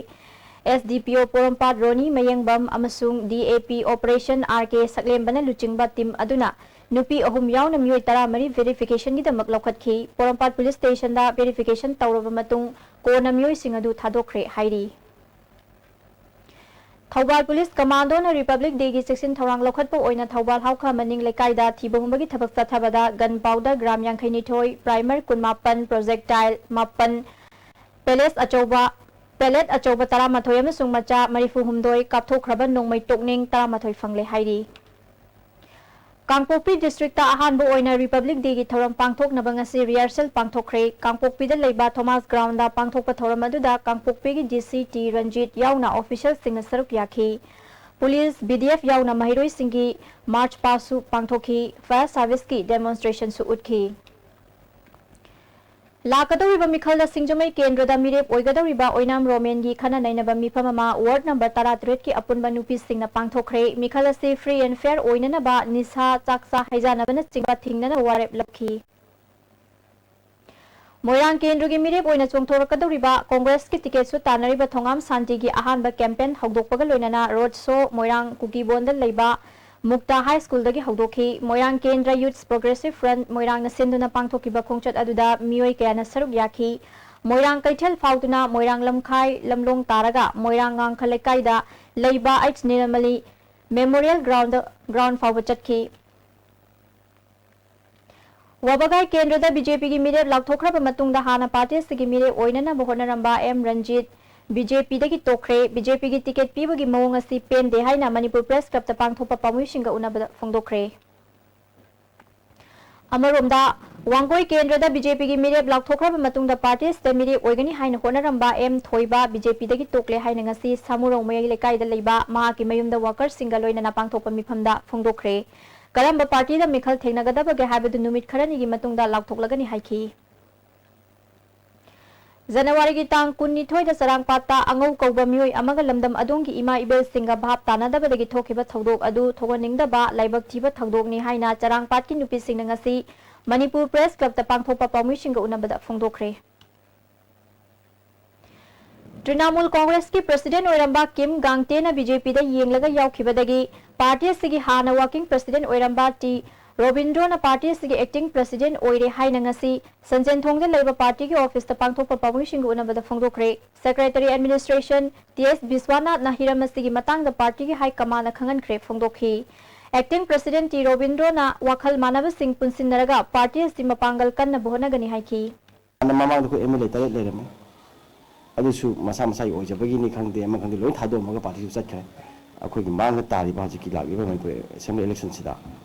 ꯑꯦꯁ ꯗꯤ ꯄꯤ ꯑꯣ ꯄꯣꯔꯣꯝꯄꯥꯠ ꯔꯣꯅꯤ ꯃꯌꯦꯡꯕꯝ ꯑꯃꯁꯨꯡ ꯗꯤ ꯑꯦ ꯄꯤ ꯑꯣꯄꯔꯦꯁꯟ ꯑꯥꯔ ꯀꯦ ꯁꯛꯂꯦꯝꯕꯅ ꯂꯨꯆꯤꯡꯕ ꯇꯤꯝ ꯑꯗꯨꯅ ꯅꯨꯄꯤ ꯑꯍꯨꯝ ꯌꯥꯎꯅ ꯃꯤꯑꯣꯏ ꯇꯔꯥꯃꯔꯤ ꯚꯦꯔꯤꯐꯤꯀꯦꯁꯟꯒꯤꯗꯃꯛ ꯂꯧꯈꯠꯈꯤ꯫ ꯄꯣꯔꯣꯝꯄꯥꯠ ꯄꯨꯂꯤꯁ ꯁ꯭ꯇꯦꯁꯟꯗ ꯚꯦꯔꯤꯐꯤꯀꯦꯁꯟ ꯇꯧꯔꯕ ꯃꯇꯨꯡ ꯀꯣꯟꯅ ꯃꯤꯑꯣꯏꯁꯤꯡ ꯑꯗꯨ ꯊꯥꯗꯣꯛꯈ꯭ꯔꯦ ꯍꯥꯏꯔꯤ꯫ ꯊꯧꯕꯥꯜ ꯄꯨꯂꯤꯁ ꯀꯃꯥꯟꯗꯣꯅ ꯔꯤꯄꯕ꯭ꯂꯤꯛ ꯗꯦꯒꯤ ꯆꯦꯛꯁꯤꯟ ꯊꯧꯔꯥꯡ ꯂꯧꯈꯠꯄ ꯑꯣꯏꯅ ꯊꯧꯕꯥꯜ ꯍꯥꯎꯈꯥ ꯃꯅꯤꯡ ꯂꯩꯀꯥꯏꯗ ꯊꯤꯕ ꯍꯨꯝꯕꯒꯤ ꯊꯕꯛ ꯆꯠꯊꯕꯗ ꯒꯟ ꯄꯥꯎꯗꯔ ꯒ꯭ꯔꯥꯝ ꯌꯥꯡꯈꯩ ꯅꯤꯊꯣꯏ, ꯄ꯭ꯔꯥꯏꯃꯔ ꯀꯨꯟꯃꯥꯄꯟ, ꯄ꯭ꯔꯣꯖꯦꯛꯇꯥꯏꯜ ꯃꯥꯄꯟ, ꯄꯦꯂꯦꯠ ꯑꯆꯧꯕ, ꯄꯦꯂꯦꯠ ꯑꯆꯧꯕ ꯇꯔꯥꯃꯥꯊꯣꯏ ꯑꯃꯁꯨꯡ ꯃꯆꯥ ꯃꯔꯤꯐꯨ ꯍꯨꯝꯗꯣꯏ, ꯀꯥꯞꯊꯣꯛꯈ꯭ꯔꯕ ꯅꯣꯡꯃꯩ ꯇꯣꯛꯅꯤꯡ ꯇꯔꯥꯃꯥꯊꯣꯏ ꯐꯪꯂꯦ ꯍꯥꯏꯔꯤ꯫ ꯀꯥꯡꯄꯣꯛꯄꯤ ꯗꯤꯁꯇ꯭ꯔꯤꯛꯇ ꯑꯍꯥꯟꯕ ꯑꯣꯏꯅ ꯔꯤꯄꯕ꯭ꯂꯤꯛ ꯗꯦꯒꯤ ꯊꯧꯔꯝ ꯄꯥꯡꯊꯣꯛꯅꯕ ꯉꯁꯤ ꯔꯤꯍꯔꯁꯦꯜ ꯄꯥꯡꯊꯣꯛꯈ꯭ꯔꯦ꯫ ꯀꯥꯡꯄꯣꯛꯄꯤꯗ ꯂꯩꯕ ꯊꯣꯃꯥꯁ ꯒ꯭ꯔꯥꯎꯟꯗ ꯄꯥꯡꯊꯣꯛꯄ ꯊꯧꯔꯝ ꯑꯗꯨꯗ ꯀꯥꯡꯄꯣꯛꯄꯤꯒꯤ ꯗꯤ ꯁꯤ ꯇꯤ ꯔꯟꯖꯤꯠ ꯌꯥꯎꯅ ꯑꯣꯐꯤꯁꯤꯌꯦꯜꯁꯤꯡꯅ ꯁꯔꯨꯛ ꯌꯥꯈꯤ꯫ ꯄꯨꯂꯤꯁ, ꯕꯤ ꯗꯤ ꯑꯦꯐ ꯌꯥꯎꯅ ꯃꯍꯩꯔꯣꯏꯁꯤꯡꯒꯤ ꯃꯥꯔꯆ ꯄꯥꯁꯁꯨ ꯄꯥꯡꯊꯣꯛꯈꯤ꯫ ꯐꯥꯌꯔ ꯁꯥꯔꯚꯤꯁꯀꯤ ꯗꯦꯃꯣꯟꯁꯇ꯭ꯔꯦꯁꯟꯁꯨ ꯎꯠꯈꯤ꯫ ꯂꯥꯛꯀꯗꯧꯔꯤꯕ ꯃꯤꯈꯜꯗ ꯁꯤꯡꯖꯃꯩ ꯀꯦꯟꯗ꯭ꯔꯗ ꯃꯤꯔꯦꯞ ꯑꯣꯏꯒꯗꯧꯔꯤꯕ ꯑꯣꯏꯅꯥꯝ ꯔꯣꯃꯦꯟꯒꯤ ꯈꯟꯅ ꯅꯩꯅꯕ ꯃꯤꯐꯝ ꯑꯃ ꯋꯥꯔꯗ ꯅꯝꯕꯔ ꯇꯔꯥꯇꯔꯦꯠꯀꯤ ꯑꯄꯨꯟꯕ ꯅꯨꯄꯤꯁꯤꯡꯅ ꯄꯥꯡꯊꯣꯛꯈ꯭ꯔꯦ꯫ ꯃꯤꯈꯜ ꯑꯁꯤ ꯐ꯭ꯔꯤ ꯑꯦꯟ ꯐꯦꯌꯔ ꯑꯣꯏꯅꯅꯕ ꯅꯤꯁꯥ, ꯆꯥꯛꯆꯥ ꯍꯩꯖꯥꯟꯅꯕꯅꯆꯤꯡꯕ ꯊꯤꯡꯅꯅꯕ ꯋꯥꯔꯦꯞ ꯂꯧꯈꯤ꯫ ꯃꯣꯏꯔꯥꯡ ꯀꯦꯟꯗ꯭ꯔꯒꯤ ꯃꯤꯔꯦꯞ ꯑꯣꯏꯅ ꯆꯣꯡꯊꯣꯔꯛꯀꯗꯧꯔꯤꯕ ꯀꯣꯡꯒ꯭ꯔꯦꯁꯀꯤ ꯇꯤꯀꯦꯠꯁꯨ ꯇꯥꯟꯅꯔꯤꯕ ꯊꯣꯉꯥꯝ ꯁꯥꯟꯇꯤꯒꯤ ꯑꯍꯥꯟꯕ ꯀꯦꯝꯄꯦꯟ ꯍꯧꯗꯣꯛꯄꯒ ꯂꯣꯏꯅꯅ ꯔꯣꯗ ꯁꯣ ꯃꯣꯏꯔꯥꯡ ꯀꯨꯀꯤꯕꯣꯟꯗ ꯂꯩꯕ ꯃꯨꯛꯇꯥ ꯍꯥꯏ ꯁ꯭ꯀꯨꯜꯗꯒꯤ ꯍꯧꯗꯣꯛꯈꯤ꯫ ꯃꯣꯏꯔꯥꯡ ꯀꯦꯟꯗ꯭ꯔ ꯌꯨꯠꯁ ꯄ꯭ꯔꯣꯒ꯭ꯔꯦꯁꯤꯚ ꯐ꯭ꯔꯟꯠ ꯃꯣꯏꯔꯥꯡꯅ ꯁꯤꯟꯗꯨꯅ ꯄꯥꯡꯊꯣꯛꯈꯤꯕ ꯈꯣꯡꯆꯠ ꯑꯗꯨꯗ ꯃꯤꯑꯣꯏ ꯀꯌꯥꯅ ꯁꯔꯨꯛ ꯌꯥꯈꯤ꯫ ꯃꯣꯏꯔꯥꯡ ꯀꯩꯊꯦꯜ ꯐꯥꯎꯗꯨꯅ ꯃꯣꯏꯔꯥꯡ ꯂꯝꯈꯥꯏ ꯂꯝꯂꯣꯡ ꯇꯥꯔꯒ ꯃꯣꯏꯔꯥꯡ ꯉꯥꯡꯈ ꯂꯩꯀꯥꯏꯗ ꯂꯩꯕ ꯑꯩꯆ ꯅꯤꯔꯃꯂꯤ ꯃꯦꯃꯣꯔꯤꯌꯦꯜ ꯒ꯭ꯔꯥꯎꯟꯗ, ꯒ꯭ꯔꯥꯎꯟ ꯐꯥꯎꯕ ꯆꯠꯈꯤ꯫ ꯋꯥꯕꯒꯥꯏ ꯀꯦꯟꯗ꯭ꯔꯗ ꯕꯤ ꯖꯦ ꯄꯤꯒꯤ ꯃꯤꯔꯦꯞ ꯂꯥꯎꯊꯣꯛꯈ꯭ꯔꯕ ꯃꯇꯨꯡꯗ ꯍꯥꯟꯅ ꯄꯥꯔꯇꯤ ꯑꯁꯤꯒꯤ ꯃꯤꯔꯦꯞ ꯑꯣꯏꯅꯅꯕ ꯍꯣꯠꯅꯔꯝꯕ ꯑꯦꯝ ꯔꯟꯖꯤꯠ ꯕꯤ ꯖꯦ ꯄꯤꯗꯒꯤ ꯇꯣꯛꯈ꯭ꯔꯦ꯫ ꯕꯤ ꯖꯦ ꯄꯤꯒꯤ ꯇꯤꯀꯦꯠ ꯄꯤꯕꯒꯤ ꯃꯑꯣꯡ ꯑꯁꯤ ꯄꯦꯟꯗꯦ ꯍꯥꯏꯅ ꯃꯅꯤꯄꯨꯔ ꯄ꯭ꯔꯦꯁ ꯀ꯭ꯂꯕꯇ ꯄꯥꯡꯊꯣꯛꯄ ꯄꯥꯎꯃꯤꯁꯤꯡꯒ ꯎꯅꯕꯗ ꯐꯣꯡꯗꯣꯛꯈ꯭ꯔꯦ꯫ ꯑꯃꯔꯣꯝꯗ, ꯋꯥꯡꯒꯣꯏ ꯀꯦꯟꯗ꯭ꯔꯗ ꯕꯤ ꯖꯦ ꯄꯤꯒꯤ ꯃꯤꯔꯦꯞ ꯂꯥꯎꯊꯣꯛꯈ꯭ꯔꯕ ꯃꯇꯨꯡꯗ ꯄꯥꯔꯇꯤ ꯑꯁꯤꯗ ꯃꯤꯔꯦꯞ ꯑꯣꯏꯒꯅꯤ ꯍꯥꯏꯅ ꯍꯣꯠꯅꯔꯝꯕ ꯑꯦꯝ ꯊꯣꯏꯕ ꯕꯤ ꯖꯦ ꯄꯤꯗꯒꯤ ꯇꯣꯛꯂꯦ ꯍꯥꯏꯅ ꯉꯁꯤ ꯁꯥꯃꯨꯔꯧ ꯃꯌꯥꯏ ꯂꯩꯀꯥꯏꯗ ꯂꯩꯕ ꯃꯍꯥꯛꯀꯤ ꯃꯌꯨꯝꯗ ꯋꯥꯀꯔꯁꯤꯡꯒ ꯂꯣꯏꯅꯅ ꯄꯥꯡꯊꯣꯛꯄ ꯃꯤꯐꯝꯗ ꯐꯣꯡꯗꯣꯛꯈ꯭ꯔꯦ꯫ ꯀꯔꯝꯕ ꯄꯥꯔꯇꯤꯗ ꯃꯤꯈꯜ ꯊꯦꯡꯅꯒꯗꯕꯒꯦ ꯍꯥꯏꯕꯗꯨ ꯅꯨꯃꯤꯠ ꯈꯔꯅꯤꯒꯤ ꯃꯇꯨꯡꯗ ꯂꯥꯎꯊꯣꯛꯂꯒꯅꯤ ꯍꯥꯏꯈꯤ꯫ ꯖꯅꯋꯥꯔꯤꯒꯤ ꯇꯥꯡ ꯀꯨꯟꯅꯤꯊꯣꯏꯗ ꯆꯔꯥꯡꯄꯥꯠꯇ ꯑꯉꯧ ꯀꯧꯕ ꯃꯤꯑꯣꯏ ꯑꯃꯒ ꯂꯝꯗꯝ ꯑꯗꯣꯝꯒꯤ ꯏꯃꯥ ꯏꯕꯦꯜꯁꯤꯡꯒ ꯚꯥꯞ ꯇꯥꯅꯗꯕꯗꯒꯤ ꯊꯣꯛꯈꯤꯕ ꯊꯧꯗꯣꯛ ꯑꯗꯨ ꯊꯣꯛꯍꯟꯅꯤꯡꯗꯕ ꯂꯥꯏꯕꯛ ꯊꯤꯕ ꯊꯧꯗꯣꯛꯅꯤ ꯍꯥꯏꯅ ꯆꯔꯥꯡꯄꯥꯠꯀꯤ ꯅꯨꯄꯤꯁꯤꯡꯅ ꯉꯁꯤ ꯃꯅꯤꯄꯨꯔ ꯄ꯭ꯔꯦꯁ ꯀ꯭ꯂꯕꯇ ꯄꯥꯡꯊꯣꯛꯄ ꯄꯥꯎꯃꯤꯁꯤꯡꯒ ꯎꯅꯕꯗ ꯐꯣꯡꯗꯣꯛꯈ꯭ꯔꯦ꯫ ꯇ꯭ꯔꯤꯅꯥꯃꯨꯜ ꯀꯣꯡꯒ꯭ꯔꯦꯁꯀꯤ ꯄ꯭ꯔꯁꯤꯗꯦꯟꯠ ꯑꯣꯏꯔꯝꯕ ꯀꯤꯝ ꯒꯥꯡꯇꯦꯅ ꯕꯤ ꯖꯦ ꯄꯤꯗ ꯌꯦꯡꯂꯒ ꯌꯥꯎꯈꯤꯕꯗꯒꯤ ꯄꯥꯔꯇꯤ ꯑꯁꯤꯒꯤ ꯍꯥꯟꯅ ꯋꯥꯔꯀꯤꯡ ꯄ꯭ꯔꯁꯤꯗꯦꯟꯠ ꯑꯣꯏꯔꯝꯕ ꯇꯤ ꯔꯣꯕꯤꯟꯗ꯭ꯔꯣꯅ ꯄꯥꯔꯇꯤ ꯑꯁꯤꯒꯤ ꯑꯦꯛꯇꯤꯡ ꯄ꯭ꯔꯁꯤꯗꯦꯟꯠ ꯑꯣꯏꯔꯦ ꯍꯥꯏꯅ ꯉꯁꯤ ꯁꯟꯖꯦꯟꯊꯣꯡꯗ ꯂꯩꯕ ꯄꯥꯔꯇꯤꯒꯤ ꯑꯣꯐꯤꯁꯇ ꯄꯥꯡꯊꯣꯛꯄ ꯄꯥꯎꯃꯤꯁꯤꯡꯒ ꯎꯅꯕꯗ ꯐꯣꯡꯗꯣꯛꯈ꯭ꯔꯦ꯫ ꯁꯦꯀ꯭ꯔꯦꯇꯔꯤ ꯑꯦꯗꯃꯤꯅꯤꯁꯇ꯭ꯔꯦꯁꯟ ꯇꯤ ꯑꯦꯁ ꯕꯤꯁ꯭ꯋꯥꯅꯥꯊꯅ ꯍꯤꯔꯝ ꯑꯁꯤꯒꯤ ꯃꯇꯥꯡꯗ ꯄꯥꯔꯇꯤꯒꯤ ꯍꯥꯏ ꯀꯃꯥꯟꯅ ꯈꯪꯍꯟꯈ꯭ꯔꯦ ꯐꯣꯡꯗꯣꯛꯈꯤ꯫ ꯑꯦꯛꯇꯤꯡ ꯄ꯭ꯔꯁꯤꯗꯦꯟꯠ ꯇꯤ ꯔꯣꯕꯤꯟꯗ꯭ꯔꯣꯅ ꯋꯥꯈꯜ ꯃꯥꯟꯅꯕꯁꯤꯡ ꯄꯨꯟꯁꯤꯟꯅꯔꯒ ꯄꯥꯔꯇꯤ ꯑꯁꯤ ꯃꯄꯥꯡꯒꯜ ꯀꯟꯅꯕ ꯍꯣꯠꯅꯒꯅꯤ ꯍꯥꯏꯈꯤ꯫ ꯍꯥꯟꯅ ꯃꯃꯥꯡꯗ ꯑꯩꯈꯣꯏ ꯑꯦꯝ ꯑꯦꯜ ꯑꯦ ꯇꯔꯦꯠ ꯂꯩꯔꯝꯃꯤ꯫ ꯑꯗꯨꯁꯨ ꯃꯁꯥ ꯃꯁꯥꯒꯤ ꯑꯣꯏꯖꯕꯒꯤꯅꯤ ꯈꯪꯗꯦ, ꯑꯃ ꯈꯪꯗꯦ, ꯂꯣꯏ ꯊꯥꯗꯣꯛꯑꯝꯃꯒ ꯄꯥꯔꯇꯤꯁꯨ ꯆꯠꯈ꯭ꯔꯦ꯫ ꯑꯩꯈꯣꯏꯒꯤ ꯃꯥꯡꯗ ꯇꯥꯔꯤꯕ ꯍꯧꯖꯤꯛꯀꯤ ꯂꯥꯛꯂꯤꯕ ꯃꯅꯤꯄꯨꯔ ꯑꯦꯁꯦꯝꯕ꯭ꯂꯤ ꯏꯂꯦꯛꯁꯟꯁꯤꯗ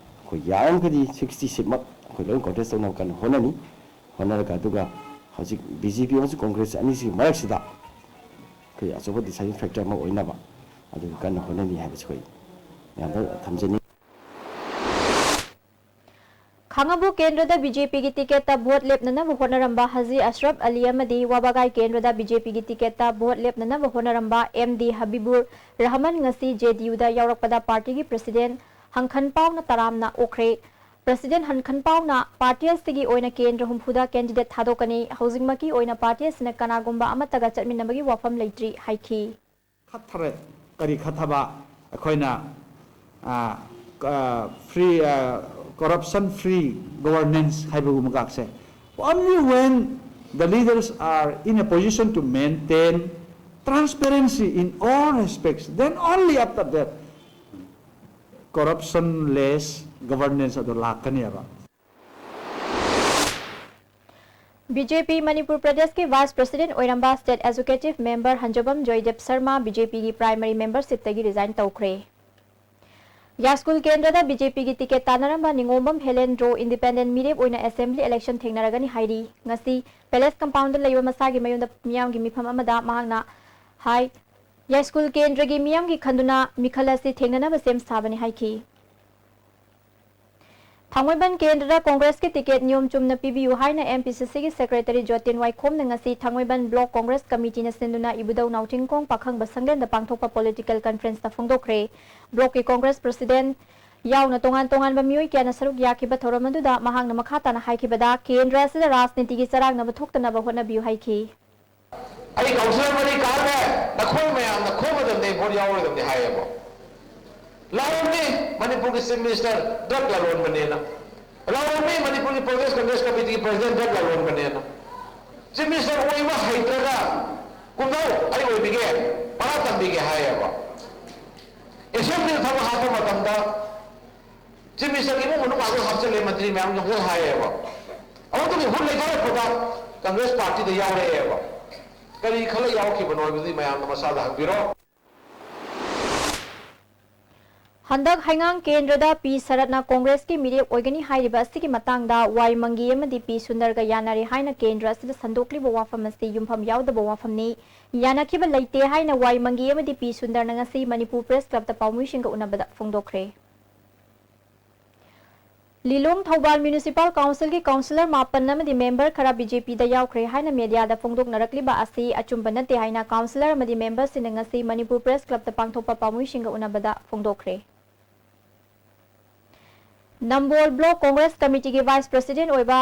ꯑꯩꯈꯣꯏ ꯌꯥꯔꯤꯃꯈꯩꯗꯤ sixty seat ꯃꯛ ꯑꯩꯈꯣꯏ ꯂꯣꯏ contest ꯇꯧꯅꯕ ꯀꯟꯅ ꯍꯣꯠꯅꯅꯤ꯫ ꯍꯣꯠꯅꯔꯒ ꯑꯗꯨꯒ ꯍꯧꯖꯤꯛ B J P ꯑꯃꯁꯨꯡ Congress ꯑꯅꯤꯁꯤꯒꯤ ꯃꯔꯛꯁꯤꯗ ꯑꯩꯈꯣꯏ ꯑꯆꯧꯕ deciding factor ꯑꯃ ꯑꯣꯏꯅꯕ ꯑꯗꯨꯒꯤ ꯀꯟꯅ ꯍꯣꯠꯅꯅꯤ ꯍꯥꯏꯕꯁꯤ ꯑꯩꯈꯣꯏ ꯃꯌꯥꯝꯗ ꯊꯝꯖꯅꯤꯡꯏ꯫ ꯈꯥꯉꯕꯣꯛ ꯀꯦꯟꯗ꯭ꯔꯗ B J P ꯒꯤ ꯇꯤꯀꯦꯠꯇ ꯚꯣꯠ ꯂꯦꯞꯅꯅꯕ ꯍꯣꯠꯅꯔꯝꯕ ꯍꯥꯖꯤ ꯑꯁꯔꯐ ꯑꯂꯤ ꯑꯃꯗꯤ ꯋꯥꯕꯒꯥꯏ ꯀꯦꯟꯗ꯭ꯔꯗ B J P ꯒꯤ ꯇꯤꯀꯦꯠꯇ ꯚꯣꯠ ꯂꯦꯞꯅꯅꯕ ꯍꯣꯠꯅꯔꯝꯕ M D ꯍꯕꯤꯕꯨꯔ ꯔꯍꯃꯟ ꯉꯁꯤ J D U ꯗ ꯌꯥꯎꯔꯛꯄꯗ ꯄꯥꯔꯇꯤꯒꯤ ꯄ꯭ꯔꯁꯤꯗꯦꯟꯠ ꯍꯪꯈꯟꯄꯥꯎꯅ ꯇꯔꯥꯝꯅ ꯑꯣꯛꯈ꯭ꯔꯦ꯫ ꯄ꯭ꯔꯁꯤꯗꯦꯟꯠ ꯍꯪꯈꯟꯄꯥꯎꯅ ꯄꯥꯔꯇꯤ ꯑꯁꯤꯒꯤ ꯑꯣꯏꯅ ꯀꯦꯟꯗ꯭ꯔ ꯍꯨꯝꯐꯨꯗ candidate ꯊꯥꯗꯣꯛꯀꯅꯤ, ꯍꯧꯖꯤꯛꯃꯛꯀꯤ ꯑꯣꯏꯅ ꯄꯥꯔꯇꯤ ꯑꯁꯤꯅ ꯀꯅꯥꯒꯨꯝꯕ ꯑꯃꯠꯇꯒ ꯆꯠꯃꯤꯟꯅꯕꯒꯤ ꯋꯥꯐꯝ ꯂꯩꯇ꯭ꯔꯤ ꯍꯥꯏꯈꯤ꯫ ꯈꯠꯊꯔꯦ꯫ ꯀꯔꯤ ꯈꯠꯊꯕ? ꯑꯩꯈꯣꯏꯅ, ꯑ, ꯑ, free, ꯑ, corruption free governance ꯍꯥꯏꯕꯒꯨꯝꯕꯒꯁꯦ, only when the leaders are in a position to maintain transparency in all respects, then only after that corruption less governance ꯑꯗꯨ ꯂꯥꯛꯀꯅꯦꯕ꯫ B J P ꯃꯅꯤꯄꯨꯔ ꯄ꯭ꯔꯗꯦꯁꯀꯤ vice president ꯑꯣꯏꯔꯝꯕ state executive member ꯍꯟꯖꯕꯝ ꯖꯣꯏꯗꯦꯕ Sharma B J P ꯒꯤ primary membership ꯇꯒꯤ resign ꯇꯧꯈ꯭ꯔꯦ꯫ ꯌꯥꯏꯁ꯭ꯀꯨꯜ ꯀꯦꯟꯗ꯭ꯔꯗ B J P ꯒꯤ ticket ꯇꯥꯟꯅꯔꯝꯕ ꯅꯤꯉꯣꯝꯕꯝ Helen ꯗ꯭ꯔꯣ independent ꯃꯤꯔꯦꯞ ꯑꯣꯏꯅ assembly election ꯊꯦꯡꯅꯔꯒꯅꯤ ꯍꯥꯏꯔꯤ꯫ ꯉꯁꯤ palace compound ꯗ ꯂꯩꯕ ꯃꯁꯥꯒꯤ ꯃꯌꯨꯝꯗ ꯃꯤꯌꯥꯝꯒꯤ ꯃꯤꯐꯝ ꯑꯃꯗ ꯃꯍꯥꯛꯅ ꯍꯥꯏ, ꯌꯥꯏꯁ꯭ꯀꯨꯜ ꯀꯦꯟꯗ꯭ꯔꯒꯤ ꯃꯤꯌꯥꯝꯒꯤ ꯈꯟꯗꯨꯅ ꯃꯤꯈꯜ ꯑꯁꯤ ꯊꯦꯡꯅꯅꯕ ꯁꯦꯝ ꯁꯥꯕꯅꯤ ꯍꯥꯏꯈꯤ꯫ ꯊꯥꯡꯃꯩꯕꯟ ꯀꯦꯟꯗ꯭ꯔꯗ ꯀꯣꯡꯒ꯭ꯔꯦꯁꯀꯤ ꯇꯤꯀꯦꯠ ꯅꯤꯌꯣꯝ ꯆꯨꯝꯅ ꯄꯤꯕꯤꯌꯨ ꯍꯥꯏꯅ M P C C ꯒꯤ secretary ꯖꯣꯇꯤꯟ ꯋꯥꯏꯈꯣꯝꯅ ꯉꯁꯤ ꯊꯥꯡꯃꯩꯕꯟ block congress committee ꯅ ꯁꯤꯟꯗꯨꯅ ꯏꯕꯨꯙꯧ ꯅꯥꯎꯊꯤꯡꯈꯣꯡ ꯄꯥꯈꯪꯕ ꯁꯪꯂꯦꯟꯗ ꯄꯥꯡꯊꯣꯛꯄ political conference ꯇ ꯐꯣꯡꯗꯣꯛꯈ꯭ꯔꯦ꯫ Block ꯀꯤ congress president ꯌꯥꯎꯅ ꯇꯣꯉꯥꯟ ꯇꯣꯉꯥꯟꯕ ꯃꯤꯑꯣꯏ ꯀꯌꯥꯅ ꯁꯔꯨꯛ ꯌꯥꯈꯤꯕ ꯊꯧꯔꯝ ꯑꯗꯨꯗ ꯃꯍꯥꯛꯅ ꯃꯈꯥ ꯇꯥꯅ ꯍꯥꯏꯈꯤꯕꯗ, ꯀꯦꯟꯗ꯭ꯔ ꯑꯁꯤꯗ ꯔꯥꯖꯅꯤꯇꯤꯒꯤ ꯆꯔꯥꯡꯅꯕ ꯊꯣꯛꯇꯅꯕ ꯍꯣꯠꯅꯕꯤꯌꯨ ꯍꯥꯏꯈꯤ꯫ ꯑꯩ councillor ꯃꯔꯤ ꯀꯥꯈ꯭ꯔꯦ, ꯅꯈꯣꯏ ꯃꯌꯥꯝꯅ ꯈꯣꯝꯒꯗꯕꯅꯤ, vote ꯌꯥꯎꯔꯣꯏꯗꯕꯅꯤ ꯍꯥꯏꯌꯦꯕ꯫ ꯂꯥꯎꯔꯝꯃꯤ ꯃꯅꯤꯄꯨꯔꯒꯤ chief minister drug ꯂꯂꯣꯟꯕꯅꯦꯅ, ꯂꯥꯎꯔꯝꯃꯤ ꯃꯅꯤꯄꯨꯔꯒꯤ Pradesh Congress Committee ꯒꯤ president drug ꯂꯂꯣꯟꯕꯅꯦꯅ꯫ Chief minister ꯑꯣꯏꯕ ꯍꯩꯇ꯭ꯔꯒ ꯀꯨꯝꯊꯧ ꯑꯩ ꯑꯣꯏꯕꯤꯒꯦ, ꯄꯔꯥ ꯇꯝꯕꯤꯒꯦ ꯍꯥꯏꯌꯦꯕ꯫ Assembly ꯗ ꯊꯕꯛ ꯍꯥꯞꯄ ꯃꯇꯝꯗ chief minister ꯒꯤ ꯏꯃꯨꯡ ꯃꯅꯨꯡ ꯉꯥꯛꯇ ꯍꯥꯞꯆꯤꯜꯂꯦ, ꯃꯟꯇ꯭ꯔꯤ ꯃꯌꯥꯝ ꯍꯥꯞꯆꯤꯜ ꯍꯥꯏꯌꯦꯕ꯫ ꯑꯗꯨꯒꯤ ꯍꯨꯠ ꯂꯩꯊꯔꯛꯄꯗ Congress party ꯗ ꯌꯥꯎꯔꯛꯑꯦꯕ꯫ ꯀꯔꯤ ꯈꯜꯂ ꯌꯥꯎꯔꯛꯈꯤꯕꯅꯣ ꯍꯥꯏꯕꯗꯨꯗꯤ ꯃꯌꯥꯝꯅ ꯃꯁꯥꯗ ꯍꯪꯕꯤꯔꯣ꯫ ꯍꯟꯗꯛ ꯍꯩꯉꯥꯡ ꯀꯦꯟꯗ꯭ꯔꯗ ꯄꯤ ꯁꯔꯠꯅ ꯀꯣꯡꯒ꯭ꯔꯦꯁꯀꯤ ꯃꯤꯔꯦꯞ ꯑꯣꯏꯒꯅꯤ ꯍꯥꯏꯔꯤꯕ ꯑꯁꯤꯒꯤ ꯃꯇꯥꯡꯗ ꯋꯥꯏ ꯃꯪꯒꯤ ꯑꯃꯗꯤ ꯄꯤ ꯁꯨꯟꯗꯔꯒ ꯌꯥꯅꯔꯦ ꯍꯥꯏꯅ ꯀꯦꯟꯗ꯭ꯔ ꯑꯁꯤꯗ ꯁꯟꯗꯣꯛꯂꯤꯕ ꯋꯥꯐꯝ ꯑꯁꯤ ꯌꯨꯝꯐꯝ ꯌꯥꯎꯗꯕ ꯋꯥꯐꯝꯅꯤ꯫ ꯌꯥꯅꯈꯤꯕ ꯂꯩꯇꯦ ꯍꯥꯏꯅ ꯋꯥꯏ ꯃꯪꯒꯤ ꯑꯃꯗꯤ ꯄꯤ ꯁꯨꯟꯗꯔꯅ ꯉꯁꯤ ꯃꯅꯤꯄꯨꯔ ꯄ꯭ꯔꯦꯁ ꯀ꯭ꯂꯕꯇ ꯄꯥꯎꯃꯤꯁꯤꯡꯒ ꯎꯅꯕꯗ ꯐꯣꯡꯗꯣꯛꯈ꯭ꯔꯦ꯫ ꯂꯤꯂꯣꯡ ꯊꯧꯕꯥꯜ ꯃ꯭ꯌꯨꯅꯤꯁꯤꯄꯥꯜ ꯀꯥꯎꯟꯁꯤꯜꯒꯤ ꯀꯥꯎꯟꯁꯤꯂꯔ ꯃꯥꯄꯟ ꯑꯃꯗꯤ ꯃꯦꯝꯕꯔ ꯈꯔ ꯕꯤ ꯖꯦ ꯄꯤꯗ ꯌꯥꯎꯈ꯭ꯔꯦ ꯍꯥꯏꯅ ꯃꯦꯗꯤꯌꯥꯗ ꯐꯣꯡꯗꯣꯛꯅꯔꯛꯂꯤꯕ ꯑꯁꯤ ꯑꯆꯨꯝꯕ ꯅꯠꯇꯦ ꯍꯥꯏꯅ ꯀꯥꯎꯟꯁꯤꯂꯔ ꯑꯃꯗꯤ ꯃꯦꯝꯕꯔꯁꯤꯡꯅ ꯉꯁꯤ ꯃꯅꯤꯄꯨꯔ ꯄ꯭ꯔꯦꯁ ꯀ꯭ꯂꯕꯇ ꯄꯥꯡꯊꯣꯛꯄ ꯄꯥꯎꯃꯤꯁꯤꯡꯒ ꯎꯅꯕꯗ ꯐꯣꯡꯗꯣꯛꯈ꯭ꯔꯦ꯫ ꯅꯝꯕꯣꯜ ꯕ꯭ꯂꯣꯛ ꯀꯣꯡꯒ꯭ꯔꯦꯁ ꯀꯃꯤꯇꯤꯒꯤ ꯚꯥꯏꯁ ꯄ꯭ꯔꯁꯤꯗꯦꯟꯠ ꯑꯣꯏꯕ